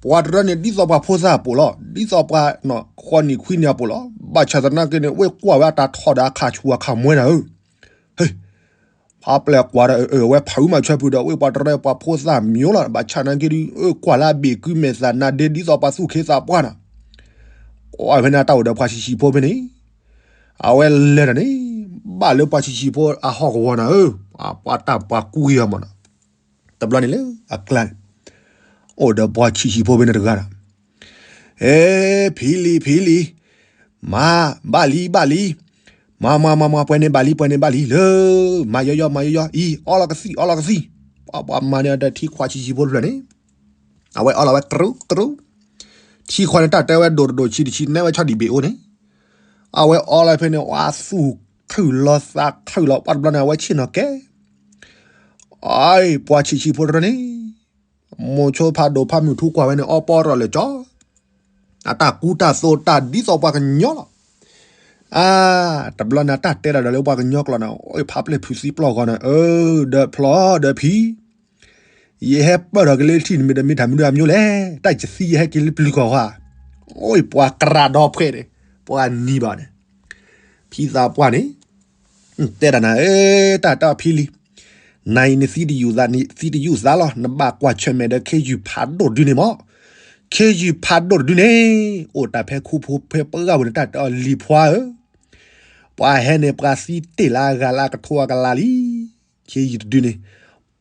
ပှၤတရၢန့ၣ် ဒ်သိးပှၤဖိသၣ်အပူၤလီၤ, ဒ်သိးပှၤဃိးနံၣ်ခွံနံၣ်အပူၤလီၤ, ဘၣ်ဆၣ်သနာ်က့န့ၣ် အိၣ်ကွၢ်ဝဲအတၢ်ထီၣ်ဒီးအခးဆူၣ်အခးမွဲနၤဧၢ, ဟ့ၣ် ဖးပျဲၢ်ကွၢ်ဒီး အဝဲဖးအုးမၤဆၢဖုးဒီး အိၣ်ပှၤတရၢပှၤဖိသၣ်မံၤလီၤ, ဘၣ်ဆၣ်သနာ်က့ဒီး အိၣ်ကွၢ်လၢအဘ့ၣ်ကုမဲာ်သးနါဒ့ ဒ်သိးပှၤသူၣ်ခ့သးပှၢ်နၤ, ကွၢ်ဖဲန့ၣ်တၢ်အိၣ်ဒီးပှၤဆံးဆံးဖိဖဲန့ၣ် အဝဲလဲၤတၢ်န့ၣ် ဘၣ်လၢပှၤဆံးဆံးဖိအဟီၣ်ကဝီၤနၤဧၢ, ပှၤတၢ်ပှၤကူဂ့ၤအီၤမးနီၤ, တဘျီန့ၣ်လၢအကျါန့ၣ် အိၣ်ဒီးပှၤဆံးဆံးဖိဖဲန့ၣ်တဂၤဒီး, ဟဲ ဖံလံၤ ဖံလံၤ, မၤ ဘၣ်လံ ဘၣ်လံ, မၤ မၤ မၤ မၤ ပှဲၤန့ၣ်ဘၣ်လံ ပှဲၤန့ၣ်ဘၣ်လံ လၢ မၤယီယီ မၤယီယီ အံၤ အီလီၤကသံၣ် အီလီၤကသံၣ်, ပှၤ ပှၤမၤန့ၣ်ဒီးထံခွါဆံးဆံးဖိတဖျၢၣ်န့ၣ် အဝဲအီလီၤဝဲတရူးတရူး, ထံခွါန့ၣ် တၢ်တဲဝဲဒိၣ်တဒိၣ်ဆံးတဆံး နဲဝဲဆီဒံၣ်ဘ့ၣ်အိၣ်န့ၣ်, အဝဲအီလီၤဖဲန့ၣ် အသူၣ်ခုၣ်လီၤသးခုၣ်လီၤ ပှၤတဘျီန့ၣ် အဝဲဆ့ၣ်နီၤကဲ, အံၤ ပှၤဆံးဆံးဖိတရၢန့ၣ် မိၤဆိဖးဒိၣ်ဖးမုၢ်ထူကွၢ်ဝဲန့ၣ် အီပီရီၣ်လၢကၠီ အတၢ်ကူတၢ်သိးတၢ်ဒ်သိးပှၤကညီလီၤ. အါ တဘျီန့ၣ် အတၢ်တဲဒၣ်ဒီးလၢပှၤကညီကျိာ်န့ၣ် အိၣ်ဖးပျဲၢ်ဖုးသံပျီၢ်ဂီၤန့ၣ် အၢ ဒီးဖျီဒီးဖံ ယဟဲပၢၢ်ထီၣ်က့ၤလၢထံၣ်နမ့ၢ်ဒီးမ့ၢ်တၢ်မနုၤအမျိုးလဲၣ်, တၢ်ယသံယဟဲက့ၤလၢပျုၤကီၢ်ဧါ. အိၣ်ပှၤကရၢဒီဖှဲးန့ၣ် ပှၤနံၤဘၣ်န့ၣ်, ဖ ဖံသးပှၢ်န့ၣ် တဲဒၣ်နၤ အၢ တၢ်တၢ်ဖံလံၤ, နၤအံၤနသံတယုၢ်သး နသံတယုၢ်သးလီၤ. နဘၣ်ကွၢ်ဆၢၣ်မဲာ်ဒီးခ့ယုၢ်ဖးဒိၣ်တဒုန့ၣ်မး. ခ့ယုၢ်ဖးဒိၣ်တဒုန့ၣ် အိၣ်တၢ်ဖဲခူဖိဖဲပှၢ်ပူၤန့ၣ် တၢ်တဲအီၤလံၤဖါဧၢ, ပှၤဟဲန့ၣ် ပှၤသံတ့ၢ်လၢအဂၤလၢအကထိအကလးလံ. ခ့ယုၢ်တဒုန့ၣ်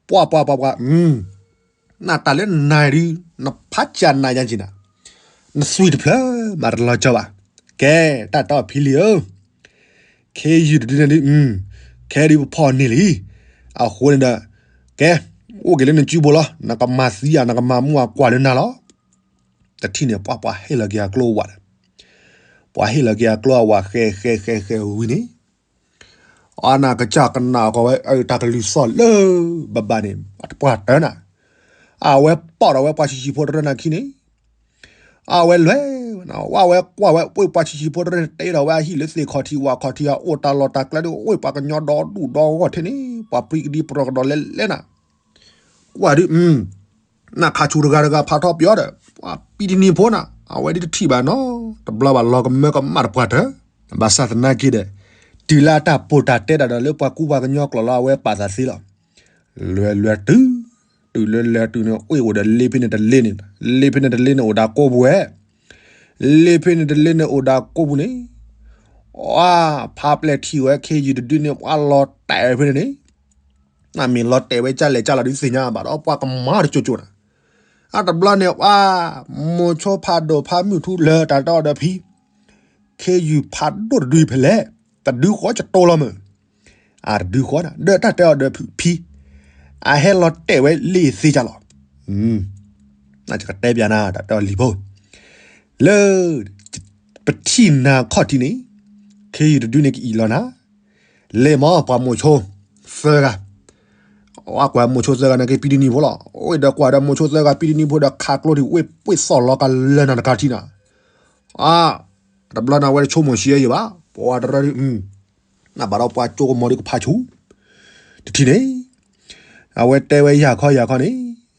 ပှၤပှၤပှၤပှၤ နတၢ်လၢနၤဒုး နဖးကၢ်နၤယါက့ၤနၤ, နသွံၣ်တဖျၢၣ်မးတလီၤကၢဘၣ်. ကဲ တၢ်တၢ်ဖံလံၤဧၢ, ခ့ယုၢ်တဒုန့ၣ်ဒုး ခဲဒုးပဖီၣ်န့ၢ်လံ. အဃိန့ၣ်ဒီး ကဲ အိၣ်က့ၤလၢနစုပူၤလီၤ. နကမၤသံဧါ နကမၤမူဧါ ကွၢ်လၢနၤလီၤ. တထံၣ်န့ၣ် ပှၤပှၤဟ့ၣ်လီၤက့ၤအကျိအဝးဒီး ပှၤဟ့ၣ်လီၤက့ၤအကျိအဝး ဃဲဃဲဃဲဃဲဝံၤန့ၣ် အနၢ်ကစၢ်ကနၣ်ကီးဝဲ အတၢ်ကလုၢ်သီၣ်လၢဘၣ်ဘၣ်န့ၣ် တပှၢ်တၢၢ်နၤ, အဝဲပိာ်ဒီးဝဲပှၤဆံးဆံးဖိတရၢနၤခံန့ၣ်, အဝဲလဲၤဝဲနၤ ဝဲကွၢ်ဝဲ ပှၤဆံးဆံးဖိတရၢန့ၣ်တဲဒီးဝဲအဟံၣ်လၢသ့ၣ်ခီၣ်ထံးဝၣ်ခီၣ်ထံး အအိၣ်တၢ်လီၢ်တၢ်ကျဲဒုး အိၣ်ပှၤကညီဒီဒူၣ်ဒီဂီၢ်ထဲန့ၣ် ပှၤပြံကဒံပရီကဒီးလဲၤလဲၤနၤ, ကွၢ်ဒုး နၢ်ခါဆူၣ်တဂၤတဂၤဖးထီၣ်ပယီၤဒီး ပှၤပံတနံၤဖိနၤ အဝဲဒ်တထံၣ်ဘၣ်နီတဘျီဘၣ် လီၤကမၢကမၣ်တပှၢ်တၢၢ်, ဘၣ်ဆၣ်သနာ်က့ဒီး တုၤလၢအတၢ်ပိာ်တၢ်တဲတၢ်ဒီးလၢပှၤကူပှၤကညီကျိာ်လီၤ အဝဲပာ်သးသ့လီၤ. လဲၤလဲၤတုၤ တုၤလၢလဲၤတုၤန့ၣ် အ့ၣ်အိၣ်ဒီးလ့ဖဲန့ၣ်တလ့န့ၣ် လ့ဖဲန့ၣ်တလ့န့ၣ်အိၣ်ဒၣ်ကိးပူၤဝဲ လ့ဖဲန့ၣ်တလ့န့ၣ်အိၣ်ဒၣ်ကိးပူၤန့ၣ်, အဖါပျဲၢ်ထံၣ်ဝဲခ့ယုၢ်တဒုန့ၣ် ပှၤလီၤတဲာ်ဝဲဖဲန့ၣ်န့ၣ်, နမ့ၢ်လီၤတဲာ်ဝဲကၢ်လဲၣ်ကၢ်လီၤဒုးသ့ၣ်ညါဘၣ်ဒီး ပှၤကမၤတကၠိကၠိနၤ, အတဘျီန့ၣ် ပှၤ မိၤဆိဖးဒိၣ်ဖးမုၢ်ထူလၢတၢ်တဲအီၤဒီးဖံ ခ့ယုၢ်ဖးဒိၣ်တဒုဖဲလဲၣ်, တဒုဃီကတိၤလီၤမုၢ်, အတဒုဃီနၤ ဒီးတၢ်တဲအီၤဒီးဖံ, အဟဲလီၤတဲာ်ဝဲလ့သ့ကၢ်လီၤ. နကတဲပျးနၤ တၢ်တဲအီၤလံၤဖိ, လၢ ပထံၣ်နၤခီၣ်ထံးန့ၣ် ခ့ယုၢ်တဒုန့ၣ်ကအံၣ်လီၤနၤ, လဲၤမ့ၢ်ပှၤမိၤဆိသၢဂၤ အကွၢ်မိၤဆိသၢဂၤန့ၣ်က့ၤပံတနံၤဖိလီၤ. အိၣ်ဒီးကွၢ်ဒီးမိၤဆိသၢဂၤပံတနံၤဖိဒီးခးကျိထံၣ် ဝ့ၢ်ပှ့ၢ်သီၣ်လီၤကလၢနၤတကးထံၣ်နၤ, အါ တဘျီန့ၣ် အဝဲတဆိကမိၣ်ဆံးယဲၢ်ဘၣ် ပှၤတရၢဒုး နဘၣ်ဒီးပှၤကၠိကမီၤဒုးကဖးဆူၣ်, တထံၣ်န့ၣ် အဝဲတဲဝဲယၢ်ခီယၢ်ခီန့ၣ်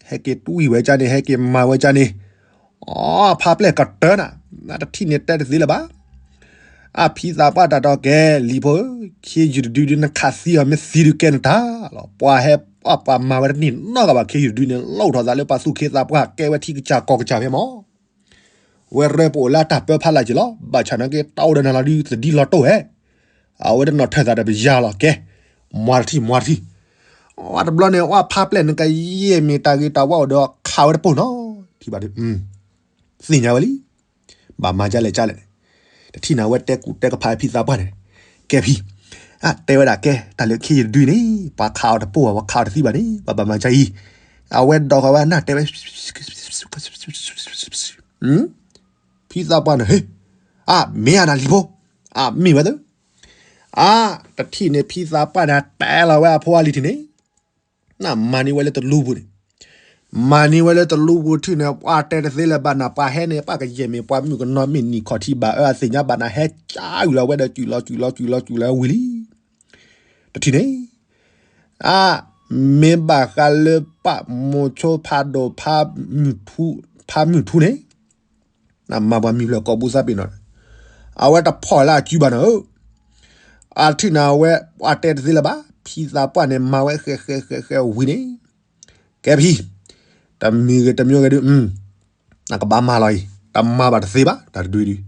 ဟဲက့ၤတွံၢ်ဝဲကၢ်န့ၣ် ဟဲက့ၤမၤဝဲကၢ်န့ၣ်, အဖါပျဲၢ်ကတၢၢ်နၤ နတထံၣ်န့ၣ်တဲတသ့လၢၤဘၣ် အဖံသးပှၢ်တၢ်တီကဲ လံၤဖိဧၢ, ခ့ယုၢ်တဒုဒုးနခးသံအီၤမ့ၢ်သံဒုးကဲနတၢ်လီၤ. ပှၤဟဲပှၤမၤဝဲတန့ၢ်နီတဂၤဘၣ် ခ့ယုၢ်တဒုန့ၣ် လီၢ်အိၣ်ထီၣ်သးလၢပှၤသူၣ်က့သးပှၢ် ကဲဝဲထံကစၢ်ကီၢ်ကစၢ်ဖဲမး ဝဲရၢပအိၣ်လၢအတၢ်ပၢဖးလၢ်က့ၤလီၤ. ဘၣ်ဆၣ်နာ်က့ တၢ်အိၣ်ဒီးနၤလီၤဒုး သဒံလီၤတိၢ်ဝဲ, အဝဲတနီၣ်ထၢၣ်သးဒီးပယၤလီၤ ကဲ, မၤတထံၣ်မၤတထံၣ်, အဝဲတဘျီန့ၣ် အဝဲဖါပျဲၢ်န့ၣ် ကယဲၢ်မ့ၢ်တၢ်ဂ့ၤတၢ်ဝါအိၣ်ဒီးခးဝဲတပိၢ်နီၤ, ထံၣ်ဘၣ်ဒုး သ့ၣ်ညါဝဲလံ ဘၣ်မၤကၢ်လဲၣ်ကၢ်လဲၣ်န့ၣ်, တထံၣ်န့ၣ်အဝဲတဲကူၣ်တဲကဖးဖံသးပှၢ်န့ၣ်, ကဲဖံ, အတဲဝဲဒၣ်ကဲ တၢ်လၢခ့ယုၢ်တဒုန့ၣ် ပှၤခးအီၤတပိၢ်ဘၣ် ပှၤခးအီၤတသံဘၣ်န့ၣ် ပှၤဘၣ်မၤကၢ်အံၤ, အဝဲဒိးဃီၤဝဲနၢ်တဲဝဲ ဖံသးပှၢ်န့ၣ် ဟ့, အမ့ၢ်အနၤလံၤဖိ, အမ့ၢ်ဝဲသၢ, အါ, တထံၣ်န့ၣ်ဖံသးပှၢ်န့ၣ် တဲလီၤဝဲအဖိအလံၤထံၣ်န့ၣ်, နမၤန့ၢ်ဝဲလၢတလူပူၤန့ၣ်, မၤန့ၢ်ဝဲလၢတလူပူၤထံၣ်န့ၣ် ပှၤတဲတသ့လၢၤဘၣ်နၤ ပှၤဟဲန့ၣ် ပှၤကယဲၢ်မ့ၢ်ပှၤမုၣ်ကနီၤမ့ၢ်နံၣ်ခီၣ်ထံးဘၣ်အၢအသ့ၣ်ညါဘၣ်နၤ ဟဲကၢ်အုၣ်လီၤဝဲဒီးစူၣ်လီၤစူၣ်လီၤစူၣ်လီၤဝံၤလံ တထံၣ်န့ၣ်, အါ, မ့ၢ်ဘၣ်ဃးလၢပၢ်မိၤဆိဖးဒိၣ် ဖါမုၢ်ထူန့ၣ်, နမၤပှၤမံၤဖျၢၣ်ကိးပူၤသးပ့ၤနီၤ, အဝဲတဖီၣ်လၢအစုဘၣ်နီၤဧၢ, အထံၣ်န့ၣ်အဝဲ ပှၤတဲတသ့လၢၤဘၣ် ဖံသးပှၢ်န့ၣ်မၤဝဲဃဲဃဲဃဲဃဲဝံၤန့ၣ်, ကဲဖံ, တမံၤဂ့ၤတမံၤဂ့ၤဒုး နကဘၣ်မၤလီၤအံၤ တမၤဘၣ်တသ့ဘၣ် တၢ်တဒုဒု, ဒ်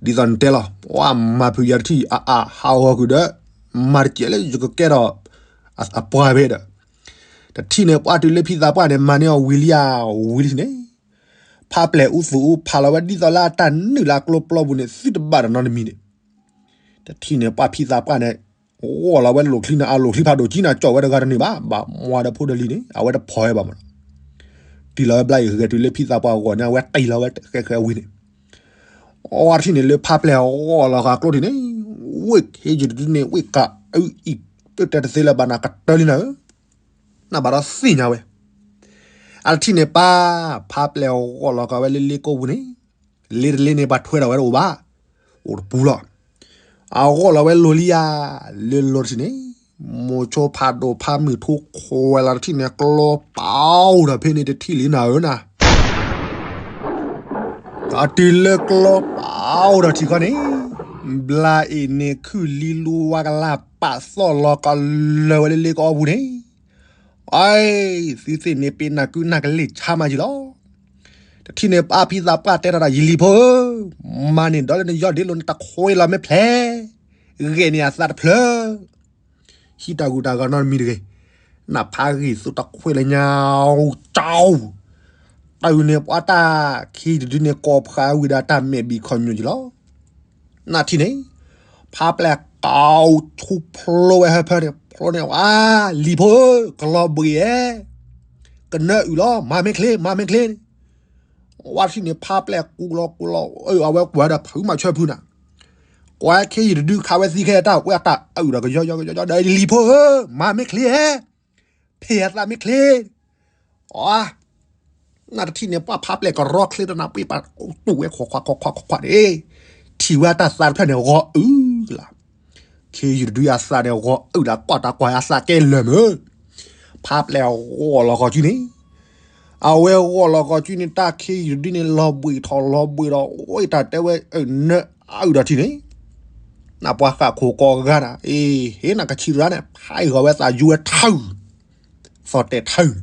သိးနတဲလီၤ ပှၤမၤဖုးယၤတထံၣ်အအါဟးဂီၤဃုာ်ဒီး, မၤတစဲးလၢယကကဲထီၣ်, အပှၤဖဲဒီး, တထံၣ်န့ၣ်ပှၤတုၤလၢဖံသးပှၢ်န့ၣ် မၤန့ၢ်အီၤဝံၤလံဧါ, ဝံၤလံန့ၣ်, ဖါပျဲၢ်အူသူၣ်အူဖးလီၤဝဲဒ်သိးလၢအတၢ်နုာ်လၢအကျိပျီပူၤန့ၣ် သုတဘၣ်တနီတမံၤန့ၣ် တထံၣ်န့ၣ်ပှၤဖံသးပှၢ်န့ၣ်, ဂီၢ်လီၤဝဲလိာ်ချံန့ၣ် အလိာ်ချံဖးဒိၣ်ကံနၤ ကၠီၣ်ဝဲတဂၤတန့ၢ်ဘၣ် ဘၣ်မၤဒီးဖိဒီးလံၤန့ၣ် အဝဲတဖီၣ်ဝဲဘၣ်မး, တံၢ်လီၤဝဲဘျါအံၤဂဲၤတုၤလၢဖံသးပှၢ်အဂီၢ်န့ၣ် အဝဲတံၢ်လီၤဝဲဃဲဃဲဝံၤန့ၣ်, အဝဲတထံၣ်န့ၣ်လၢဖါပျဲၢ်အဂီၢ်လီၤဃာ်ကျိထံၣ်န့ၣ်, ဝ့ၢ်ခ့ယုၢ်တဒုန့ၣ် ဝ့ၢ်ကးအုအံၤ, ပတဲတသ့လၢၤဘၣ်နၤကတၢၢ်လံနၤဧၢ, နဘၣ်ဒီးသ့ၣ်ညါဝဲ အတထံၣ်န့ၣ်ပၢ်, ဖါပျဲၢ်အဂီၢ်လီၤဃာ်ဝဲလၢလ့ကိပူၤန့ၣ်, လ့တလ့န့ၣ် ပှၤထွဲထီၣ်ဝဲတအိၣ်ဘၣ်, အိၣ်တပူၤလီၤ, အဂီၢ်လီၤဝဲလိၤလံဧါ, လၢလိၤတထံၣ်န့ၣ်, မိၤဆိဖးဒိၣ်ဖါမုၢ်ထူခွဲးလီၤတထံၣ်န့ၣ် ကျီပာ်အိၣ်ဒီးဖဲန့ၣ်တထံၣ်လံနၤဧၢနၤ, အတုၤလၢကျီပာ်အိၣ်ဒီးထံၣ်ခီန့ၣ် ဘျါအံၤန့ၣ် ခုၣ်လံလူဝါကလၢ်ပာ်သီၣ်လီၤကလၢၤဝဲလၢလ့ကအီပူၤန့ၣ်, အ သုသ့ၣ်န့ၣ်ပ့ၤနၢ်ကုနၢ်ကလ့ၢ်ဆါမးယံၤလီၤ. တထံၣ်န့ၣ်ပၢ်ဖံသးပှၢ်တဲထီၣ်ဒီး ယလံၤဖိဧၢ, မၤန့ၢ်ဒီးလၢနယီၢ်ဒ့လိာ်နတခွဲလီၤမ့ၢ်ဖျဲး, ဂဲၤန့ၢ်အသးတဖျၢၣ် ဟံးတၢ်ဂုၤတၢ်ဂၤနီတမံၤတဂ့ၤ, နဖးဂံၢ်သူတခွဲလၢညါ, ကၠီ, တၢ်အုၣ်န့ၣ်ပှၤတၢ်ခ့ယုၢ်တဒုန့ၣ် ကိးဖးဝံၤဒီးတၢ်မဲာ်ဘံၣ်ခီၣ်ညိၣ်ယံၤလီၤ. နထံၣ်န့ၣ်, ဖါပျဲၢ်ကိးဆူဖျိဝဲဟၢဖၢန့ၣ် ဖျိန့ၣ်ဝဲ, လံၤဖိဧၢ, ကလီၤဘှံးဧဲ, ကနၢအုၣ်လီၤ, မၤမ့ၢ်ချ့, မၤမ့ၢ်ချ့န့ၣ်, ဝဲထံၣ်န့ၣ် ဖါပျဲၢ်ကူလီၤကူလီၤ, အဝဲကွၢ်ဒီးဖုမၤဆၢဖုနၤ, ကွၢ်ခ့ယုၢ်တဒုခးဝဲသံခဲတၢ် ဝဲအတၢ်အုၣ်ဒီးကယီယီယီယီဒီး လံၤဖိဧၢ, မၤမ့ၢ်ချ့ဧဲ, ဖဲအသးမ့ၢ်ချ့, အ နတထံၣ်န့ၣ် ပှၤဖါပျဲၢ်ကရီချ့တနၤ ပှ့ၤပာ်တူၢ်ဝဲခွးခွးခွးခွးခွးန့ၣ်, ထံၣ်ဝဲအတၢ်သးတဖျၢၣ်န့ၣ် ဂီၤအုၣ်လီၤ. ခ့ယုၢ်တဒုအသးန့ၣ် ဂီၤအုၣ်ဒီးကွၢ်တၢ်ကွၢ်အသးကဲလၢာ်မုၢ်, ဖါပျဲၢ်ဂီၤလီၤဂီၤကုန့ၣ်, အဝဲဂီၤလီၤဂီၤကုန့ၣ် တၢ်ခ့ယုၢ်တဒုန့ၣ် လီၤဘှံးထီၣ်လီၤဘှံးဒီး အိၣ်တၢ်တဲဝဲ နၢအုၣ်ဒီးထံၣ်န့ၣ်, နပှၤဃၣ်ခိၣ်ကိးဂၤဒၣ်, အ့ ဟ့ၣ်နၤကဆံးရၣ်န့ၣ် ဖးအံၤဂီၤဝဲသးယူဝဲထၢၣ် သီၣ်တဲာ်ထၢၣ်,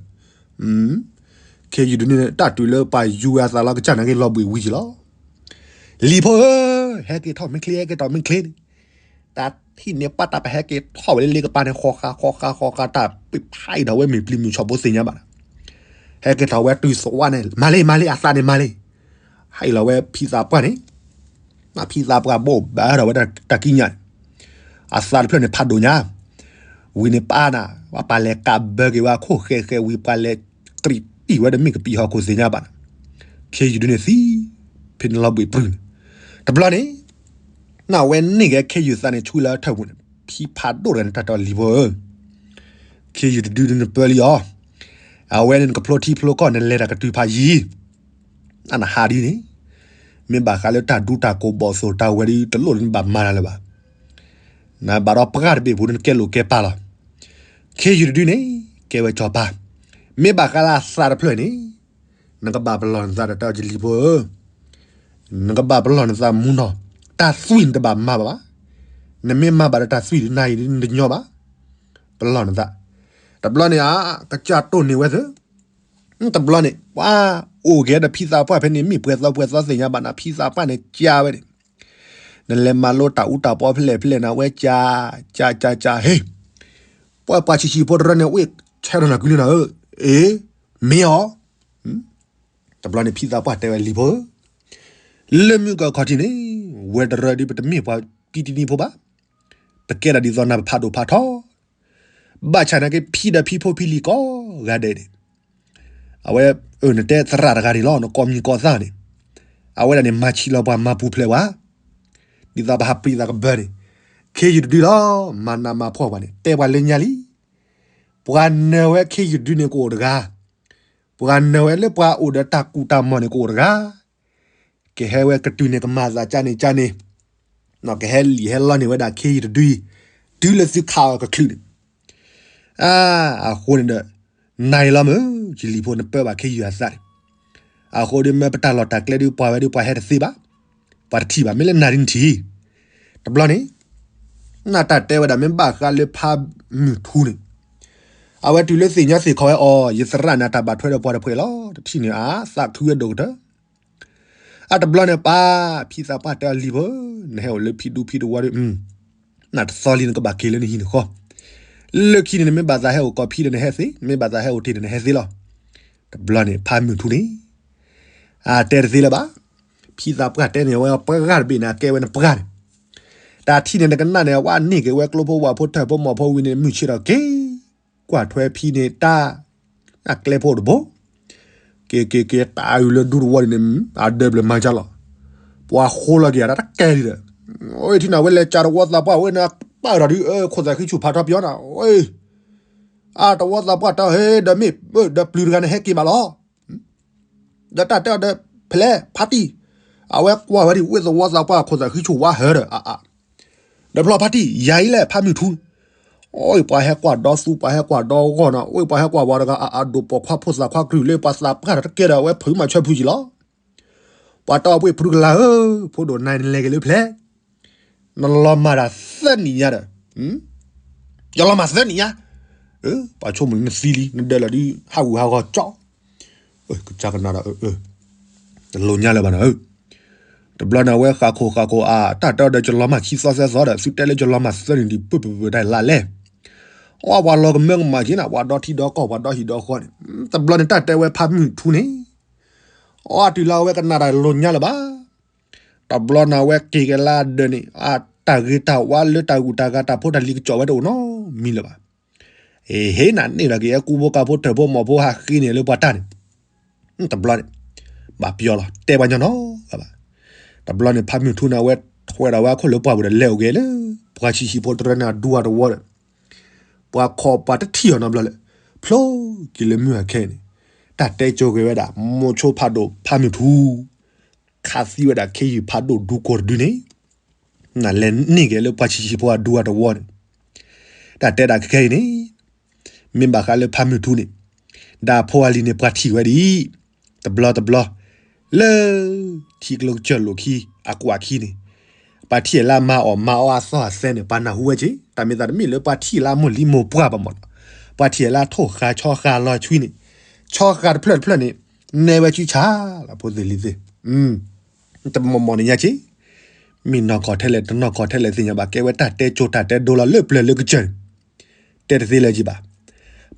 ခ့ယုၢ်တဒုန့ၣ် တၢ်တုၤလၢပာ်ယူၤဝဲအသးလီၤကစၢ်န့ၣ်က့ၤလီၤဘှံးဝံၤက့ၤလီၤ. လံၤဖိဧၢ, ဟဲက့ၤထီၣ်မ့ၢ်ချ့ ဟဲက့ၤထီၣ်မ့ၢ်ချ့န့ၣ်, တၢ်ထံၣ်န့ၣ်ပှၤတၢ်ပဟဲက့ၤထီၣ်ဝဲလၢလ့ကပၤန့ၣ် ဃီဃာ်ဃီဃာ်ဃီဃာ် တၢ်ပ့ၢ်ဖးအံၤဒီးဝဲမ့ၢ်ပျံၤမုၢ်ဆီၣ်ဖိသ့ၣ်ညါဘၣ်နၤ, ဟဲက့ၤထီၣ်ဝဲတုၤသဝီန့ၣ် မၤလံ မၤလံ အသးန့ၣ်မၤလံ, ဟဲလီၤဝဲဖံသးပှၢ်န့ၣ် ဖံသးပှၢ်ဘိၣ်ဘၣ်ဒီးဝဲတၢ်ကံးညာ်န့ၣ်, အသးတဖျၢၣ်န့ၣ်ဖးဒိၣ်ညါ, ဝံၤန့ၣ်ပၢ်နၤ ပှၤပာ်လဲၤကးဘၢက့ၤဝဲအခိၣ်ဃဲဃဲဝံၤ ပှၤလဲၤတံၢ်တံၢ်ဝဲဒီးမ့ၢ်ကပံာ်ဟီၣ်ခိၣ်သ့ၣ်ညါဘၣ်နၤ, ခ့ယုၢ်ဒုန့ၣ်သံ, ဖဲန့ၣ်လီၤဘှံးပြုၢ်န့ၣ်, တဘျီန့ၣ်, နဝဲန့ၢ်က့ၤခ့ယုၢ်သးန့ၣ်ဆူလၢထၢၣ်ပူၤန့ၣ် ဖံဖးဒိၣ်တဂၤန့ၣ်တၢ်တဲအီၤလံၤဖိဧၢ, ခ့ယုၢ်တဒုဒုနပၢလံအီၤ, အဝဲန့ၣ်နကဖျိထံဖျိကီၢ် နလဲၤတၢ်ကတုၤဖးယံၤ, အနဟးဒ်န့ၣ်, မ့ၢ်ဘၣ်ဃးလၢတၢ်ဒူတၢ်ကိးဘီၣ်သိၣ်တၢ်ဝဲဒ်တလိၣ်လၢနဘၣ်မၤနၤလၢၤဘၣ်, နဘၣ်ဒီးပှၢ်တဘ့ၣ်ပူၤန့ၣ်နကဲလိာ်ကဲပာ်လီၤ, ခ့ယုၢ်တဒုန့ၣ်, ကဲဝဲစီၤပၤ, မ့ၢ်ဘၣ်ဃးလၢအသးတဖျၢၣ်န့ၣ်, နကဘၣ်ပလီၢ်နသးဒီးတၢ်ယလံၤဖိဧၢ, နကဘၣ်ပလီၢ်နသးမူနီၤ, တၢ်သွံၣ်နတဘၣ်မၤဘၣ်ဘၣ်, နမ့ၢ်မၤဘၣ်ဒီးတၢ်သွံၣ်ဒ်နၤအံၤဒ်နတညီဘၣ်, ပလီၢ်နသး, တဘျီန့ၣ်ဧါ, ကစၢ်တိၢ်န့ၢ်ဝဲသၢ, တဘျီန့ၣ် ပှၤအိၣ်က့ၤဒီးဖံသးပှၢ်ဖဲန့ၣ် မ့ၢ်ပှဲၤသီပှဲၤသီသ့ၣ်ညါဘၣ်နၤ ဖံသးပှၢ်န့ၣ်ကၢ်ဝဲန့ၣ်, နလဲၤမၤလိတၢ်အူတၢ်ပီဖဲလဲၣ်ဖဲလဲၣ်နၤ ဝဲကၢ်, ကၢ်ကၢ်ကၢ် ဟ့ၣ်, ပှၤပှၤဆံးဆံးဖိတရၢန့ၣ် အိၣ်ဆဲးထီၣ်နၤကွံာ်လံနၤဧၢ, အ့, မ့ၢ်အီၤ, တဘျီန့ၣ်ဖံသးပှၢ်တဲဝဲလံၤဖိဧၢ, လၢမုၢ်ကီၢ်ခီၣ်ထံးန့ၣ်, ဝဲတရၢဒ်ပတမ့ၢ်ပှၤပံတနံၤဖိဘၣ်, ပကဲဒၣ်ဒ်သိးနၤပဖးဒိၣ်ဖးထီ ဘၣ်ဆၣ်နာ်က့ဖံဒီးဖံဖိဖံလံၤကိးဂၤဒဲးန့ၣ်, အဝဲ, နတဲသရၣ်တဂၤန့ၣ်လီၤ နကိးမံၤကိးသၣ်န့ၣ်, အဝဲဒၣ်န့ၣ်မၤဆံးလီၤပှၤမၤပူၤဖျဲးပှၤ, ဒ်သိးပဟးပျံၤသးကဘၢန့ၣ်, ခ့ယုၢ်တဒုလီၤ, မၤနးမၤဖှီၣ်ပှၤန့ၣ် တဲပှၤလၢညါလံ, ပှၤနၢၤဝဲခ့ယုၢ်တဒုန့ၣ်ကအိၣ်တဂၤ, ပှၤနၢၤဝဲလၢပှၤအိၣ်ဒီးတၢ်ကူၣ်တၢ်မီၢ်န့ၣ်ကအိၣ်တဂၤ ကဟဲဝဲကတုၤန့ၣ် ကမၤသးကန့ၣ်ကန့ၣ်, ကဟဲလံာ်ဟဲလီန့ၢ်ဝဲဒၣ်ခ့ယုၢ်တဒုအံၤ, တုၤလၢသုခးအီၤကချုးန့ၣ်, အဃိန့ၣ်ဒီး, နၤအံၤလီၤမုၢ်, ယလံၤဖိနပၢဘၣ်ခ့ယုၢ်အသးန့ၣ်, အဃိဒီးမ့ၢ်ပတၢ်လီၢ်တၢ်ကျဲဒုးပှၤဝဲဒုးပှၤဟဲတသ့ဘၣ်, ပှၤတထံၣ်ဘၣ် မ့ၢ်လၢနၤဒ်နထံၣ်, တဘျီန့ၣ် နတၢ်တဲဝဲဒၣ်မ့ၢ်ဘၣ်ဃးလၢဖးမုၢ်ထူန့ၣ်, အဝဲတုၤလၢသ့ၣ်ညါသ့ၣ်ခီဝဲအီၤ ယသရၣ်န့ၣ် အတၢ်ဘၣ်ထွဲဒီးပှၤတဖှဲးလီၤ တထံၣ်န့ၣ်အသးခုဝဲဒိၣ်ကတၢၢ်, အတဘျီန့ၣ်ပၢ်ဖံသးပှၢ်တဲအီၤလံၤဖိဧၢ, နဟဲအိၣ်လၢဖံဒူဖံတဝီဒီး, နတသီလံနကဘၣ်က့ၤလၢနဟံၣ်နဃီ, လၢခံန့ၣ်နမ့ၢ်ဘၣ်သးဟဲအိၣ်ကိးဖံဒီးနဟဲသ့, နမ့ၢ်ဘၣ်သးဟဲအိၣ်တ့ၢ်ဒီးနဟဲသ့လီၤ, တဘျီန့ၣ်ဖးမုၢ်ထူန့ၣ် အတဲတသ့လၢၤဘၣ်, ဖံသးပှၢ်တဲန့ၢ်ဝဲပှၢ်တဘ့ၣ်န့ၣ် အကဲဝဲနပှၢ်န့ၣ်, တၢ်ထံၣ်န့ၣ်နကနၣ်န့ၣ် အဝဲန့ၢ်က့ၤဝဲကျိဖိဝၣ်ဖိထၢၣ်ဖိမီၢ်ဖိဝံၤန့ၣ် မုၢ်ဆ့ၣ်ထီၣ်က့ၤ, ကွၢ်ထွဲဖံန့ၣ်တၢ်, အကျဲဖိတဘိ, က့ၤက့ၤက့ၤတၢ်အုၣ်လၢဒူတဝီန့ၣ်န့ၣ်, အဒၢးဘျၢမၤကၢ်လီၤ, ပှၤဃိလီၤက့ၤအတၢ်တကဲဒ်ဒီး, အထံၣ်န့ၣ်ဝဲလဲၤကၢ်တဝီသးပှၢ်ဝဲန့ၣ် ပာ်ဒီးဒုး ခိၣ်သးဃံဆူၣ်ဖးထီပယီၤန့ၣ်, အတဝီသးပှၢ်တဲ ဟ့ၣ်ဒီးမ့ၢ်, ဒီးပျုၤတဂၤန့ၣ်ဟဲက့ၤဘၣ်လီၤ ဒီးတၢ်တဲအီၤဒီး, ဖဲလဲၣ်ဖါတံၢ်, အဝဲကွၢ်ဝဲဒ်ဝ့ၢ်သဝီသးပှၢ်ခိၣ်သးဃံဆူၣ်ဝါဟၢဒီး, ဒီးဖျီဖါတံၢ် ယၤအံၤလဲၣ်ဖးမုၢ်ထူ, အိၣ်ပှၤဟဲကွၢ်ဒီသူပှၤဟဲကွၢ်ဒီဂီၢ်နီၤ အိၣ်ပှၤဟဲကွၢ်ဝဲတဂၤအဒိၣ်ပိာ်ခွါဖိသၣ်ခွါကရုၢ်လၢပှၤသးပှၢ်တကဲဒီး အဝဲဖုးမၤဆၢဖုးကံလီၤ, ပှၤတဲအီၤပှ့ၤဖုးကလၤဧၢ, ဖိဒိၣ်နၤနလဲၤက့ၤလၢဖဲလဲၣ်, နလီၤမၢ်တၢ်သၢနံၣ်ညါဒီး, ယလီၤမၢ်သၢနံၣ်ညါ, ပှၤဆိကမိၣ်နသံလံ နဒၢးလီၤဒုး ဟးဂူာ်ဟးဂီၤကၠီ, ကစၢ်ကနၣ်ဒီး, တလိၣ်ညါလၢၤဘၣ်နီၤ, တဘျီန့ၣ် အဝဲဃးခိၣ်ဃးခိၣ်အါ တၢ်တဲအီၤဒီး ယလီၤမၢ်ခံသီသၢသီဒီး သုတဲလၢယလီၤမၢ်သၢနံၣ်ဒံး ပုၢ်ပုၢ်ပုၢ်တၢ်လါလဲၣ်, အီပှၤလီၤကမၢကမၣ်က့ၤနၤ ပှၤဒီထံဒီကီၢ် ပှၤဒီဟံၣ်ဒီဃီန့ၣ်, တဘျီန့ၣ် တၢ်တဲဝဲဖးမုၢ်ထူန့ၣ် အီတုၤလၢအဝဲကနၣ်တၢ်လိၣ်ညါလၢၤဘၣ်. တဘျီန့ၣ် အဝဲက့ၤက့ၤလၢအဒၢးန့ၣ် တၢ်ဂ့ၤတၢ်ဝါလၢတၢ်ဂုၤတၢ်ဂၤ တၢ်ဖိတၢ်လံၤကစီၣ်ဝဲတအိၣ်နီတမံၤလၢၤဘၣ်. အဟ့ၣ်နၤန့ၢ်ဒီးက့ၤ ကူဖိကၤဖိထၢၣ်ဖိမီၢ်ဖိ ဟးဃ့န့ၢ်လၢပှၤတၢ်န့ၣ်, တဘျီန့ၣ် ဘၣ်ပျီလီၤ တဲပှၤညီနီတဂၤဘၣ်. တဘျီန့ၣ် ဖးမုၢ်ထူန့ၣ် အဝဲထွဲဒီးဝဲအခိၣ်လၢပှၢ်ပူၤဒီး လဲၤအိၣ်က့ၤလၢ ပှၤဆံးဆံးဖိတရၢန့ၣ် အဒူအတဝီဒီး ပှၤခိးပှၤတထံၣ်အီၤနီတဘျီလၢၤ, ဖျိက့ၤလၢမုၢ်အခဲအံၤန့ၣ်, တၢ်တဲကၠိက့ၤဝဲဒၣ် မိၤဆိဖးဒိၣ်ဖးမုၢ်ထူ ခးသံဝဲဒၣ်ခ့ယုၢ်ဖးဒိၣ်ဒူကိၢ်တဒုန့ၣ်, နလဲၤန့ၢ်က့ၤလၢပှၤဆံးဆံးဖိအဒူအတဝီန့ၣ်, တၢ်တဲဒၣ်ခဲအံၤန့ၣ် မ့ၢ်ဘၣ်ဃးလၢဖးမုၢ်ထူန့ၣ်, ဒီးအဖိအလံၤန့ၣ် ပှၤထံၣ်ဝဲဒ်အံၤ, တဘျီတဘျီ, လၢ ထံကျိကစၢၢ်လိာ်ခံ အကွၢ်ခံန့ၣ်, ပှၤထံၣ်လၢအမၤအီၣ်မၤအီအသီၣ်အသဲန့ၣ် ပှၤနၢ်ဟူဝဲက့ၤ, တၢ်မ့ၢ်သးတမ့ၢ်လၢပှၤထံၣ်လၢအမိၢ်လံၤမိၢ်ပှၢ်ဘၣ်မးနီၤ, ပှၤထံၣ်လၢအထိၣ်ဃာ်ဆီဃာ်လီၤဆွံန့ၣ်, ဆီဃာ်တဖျၢၣ်တဖျၢၣ်န့ၣ်, နဲဝဲစုဆါလီၤ ဖိသ့ၣ်လံၤသ့ၣ်, တမီၢ်မီၢ်န့ၣ်ညါက့ၤ မ့ၢ်နီၢ်ကီၢ်ထဲလဲၣ် တနီၢ်ကီၢ်ထဲလဲၣ်သ့ၣ်ညါဘၣ် ကဲဝဲတၢ်တဲကၠိတၢ်တဲဒိလီၤလၢပျၢၤလၢကစၢၢ်န့ၣ်, တဲတသ့လၢၤက့ၤဘၣ်.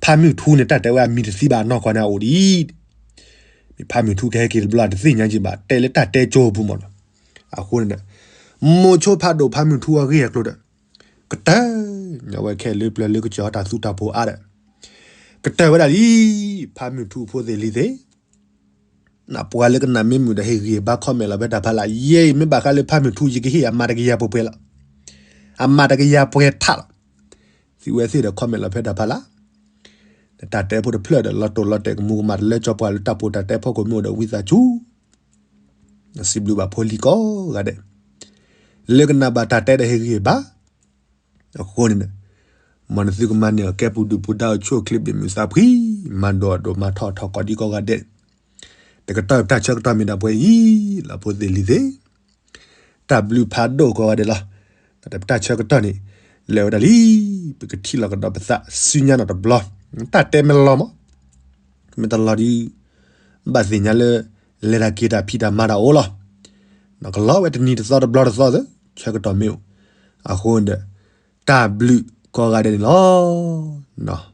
ဖးမုၢ်ထူန့ၣ် တၢ်တဲဝဲအမံၤတသံဘၣ် နီၢ်ကီၢ်န့ၣ်အအိၣ်ဒ်အံၤ, မ့ၢ်ဖးမုၢ်ထူကဟဲက့ၤတဘျီတသ့ၣ်ညါက့ၤဘၣ် တဲလၢတၢ်တဲကၠိအပူၤမးနီၤ, အဃိန့ၣ်ဒီး, မိၤဆိဖးဒိၣ်ဖးမုၢ်ထူအဂ့ၢ်အကျိၤဒီး, ကတၢၢ်, အဝဲခဲလၢပျၢၤလၢကစၢၢ်အတၢ်သူတၢ်ဖိအါဒီး, ကတၢၢ်ဝဲဒၣ်လံ, ဖးမုၢ်ထူဖိသ့ၣ်လံၤသ့ၣ် နပှၤလၢကနၣ်မ့ၢ်မုာ်ဒီးဟ့ၣ်ဂံၢ်ဘါ comment လီၤဖဲတၢ်ဖးလၢ်, ယဲအံၤမ့ၢ်ဘၣ်ဃးလၢဖးမုၢ်ထူ ယကဟ့ၣ်အမၤတကယၤပှဲၤပှဲၤလီၤ. အမၤတကယၤပှဲၤထးလီၤ. သုဝဲသ့ၣ်ဒီး comment လီၤဖဲတၢ်ဖးလၢ်, နတၢ်တဲဖိတဖျၢၣ်ဒီး လီၤတိၢ်လီၤတဲာ်ကမူကမၣ်တလၢကၠီပှၤလၢတၢ်ပူၤတၢ်တဲဖီခိၣ်မ့ၢ်အိၣ်ဒီး ဝံသးစူၤ စံးဘျုးဘၣ်ဖိလံၤကိးဂၤဒဲး, လၢကနၣ်ဘၣ်တၢ်တဲဒီးဟ့ၣ်ဂံၢ်ဟ့ၣ်ဘါ, အဃိန့ၣ်, မ်နသုကမၤန့ၢ်အီၤ ကဲပူၤဒုၣ်ပူၤဒါအိၣ် ဆိၣ်ချ့ဘ့ၣ်မုၢ်သးဖှံ, မၤဒိၣ်အဒိၣ် မၤထီၣ်ထီၣ်ကိးဒံကိးဂၤဒဲး, တကတီၢ်တၢ်ဆၢကတီၢ်မ့ၢ်ဒၣ်ပှဲၤအံၤလီၤ ဖိသ့ၣ်လံၤသ့ၣ်, တၢ်ဘျုးဖးဒိၣ်ကိးဂၤဒဲးလီၤ. တၢ်ဆၢကတီၢ်န့ၣ်, လဲၤဝဲဒၣ်လံ, ပကထံၣ်လိာ်ကဒီးပသးဆူညါနီၤတဘျီ, တၢ်တဲမ့ၢ်လီၤမး, မ့ၢ်တလီၤဒ် ဘၣ်သ့ၣ်ညါလၢ လဲၤတၢ်က့ၤတၢ်ဖံးတၢ်မၤတၢ်အိၣ်လီၤ. ကလီၤဝဲတနံၤတသီတဘျီတသီသ့, ဆၢကတီၢ်မ့ၢ်အိၣ်, အဃိဒီး, တၢ်ဘျုးကိးဂၤဒဲးန့ၣ်လီၤ.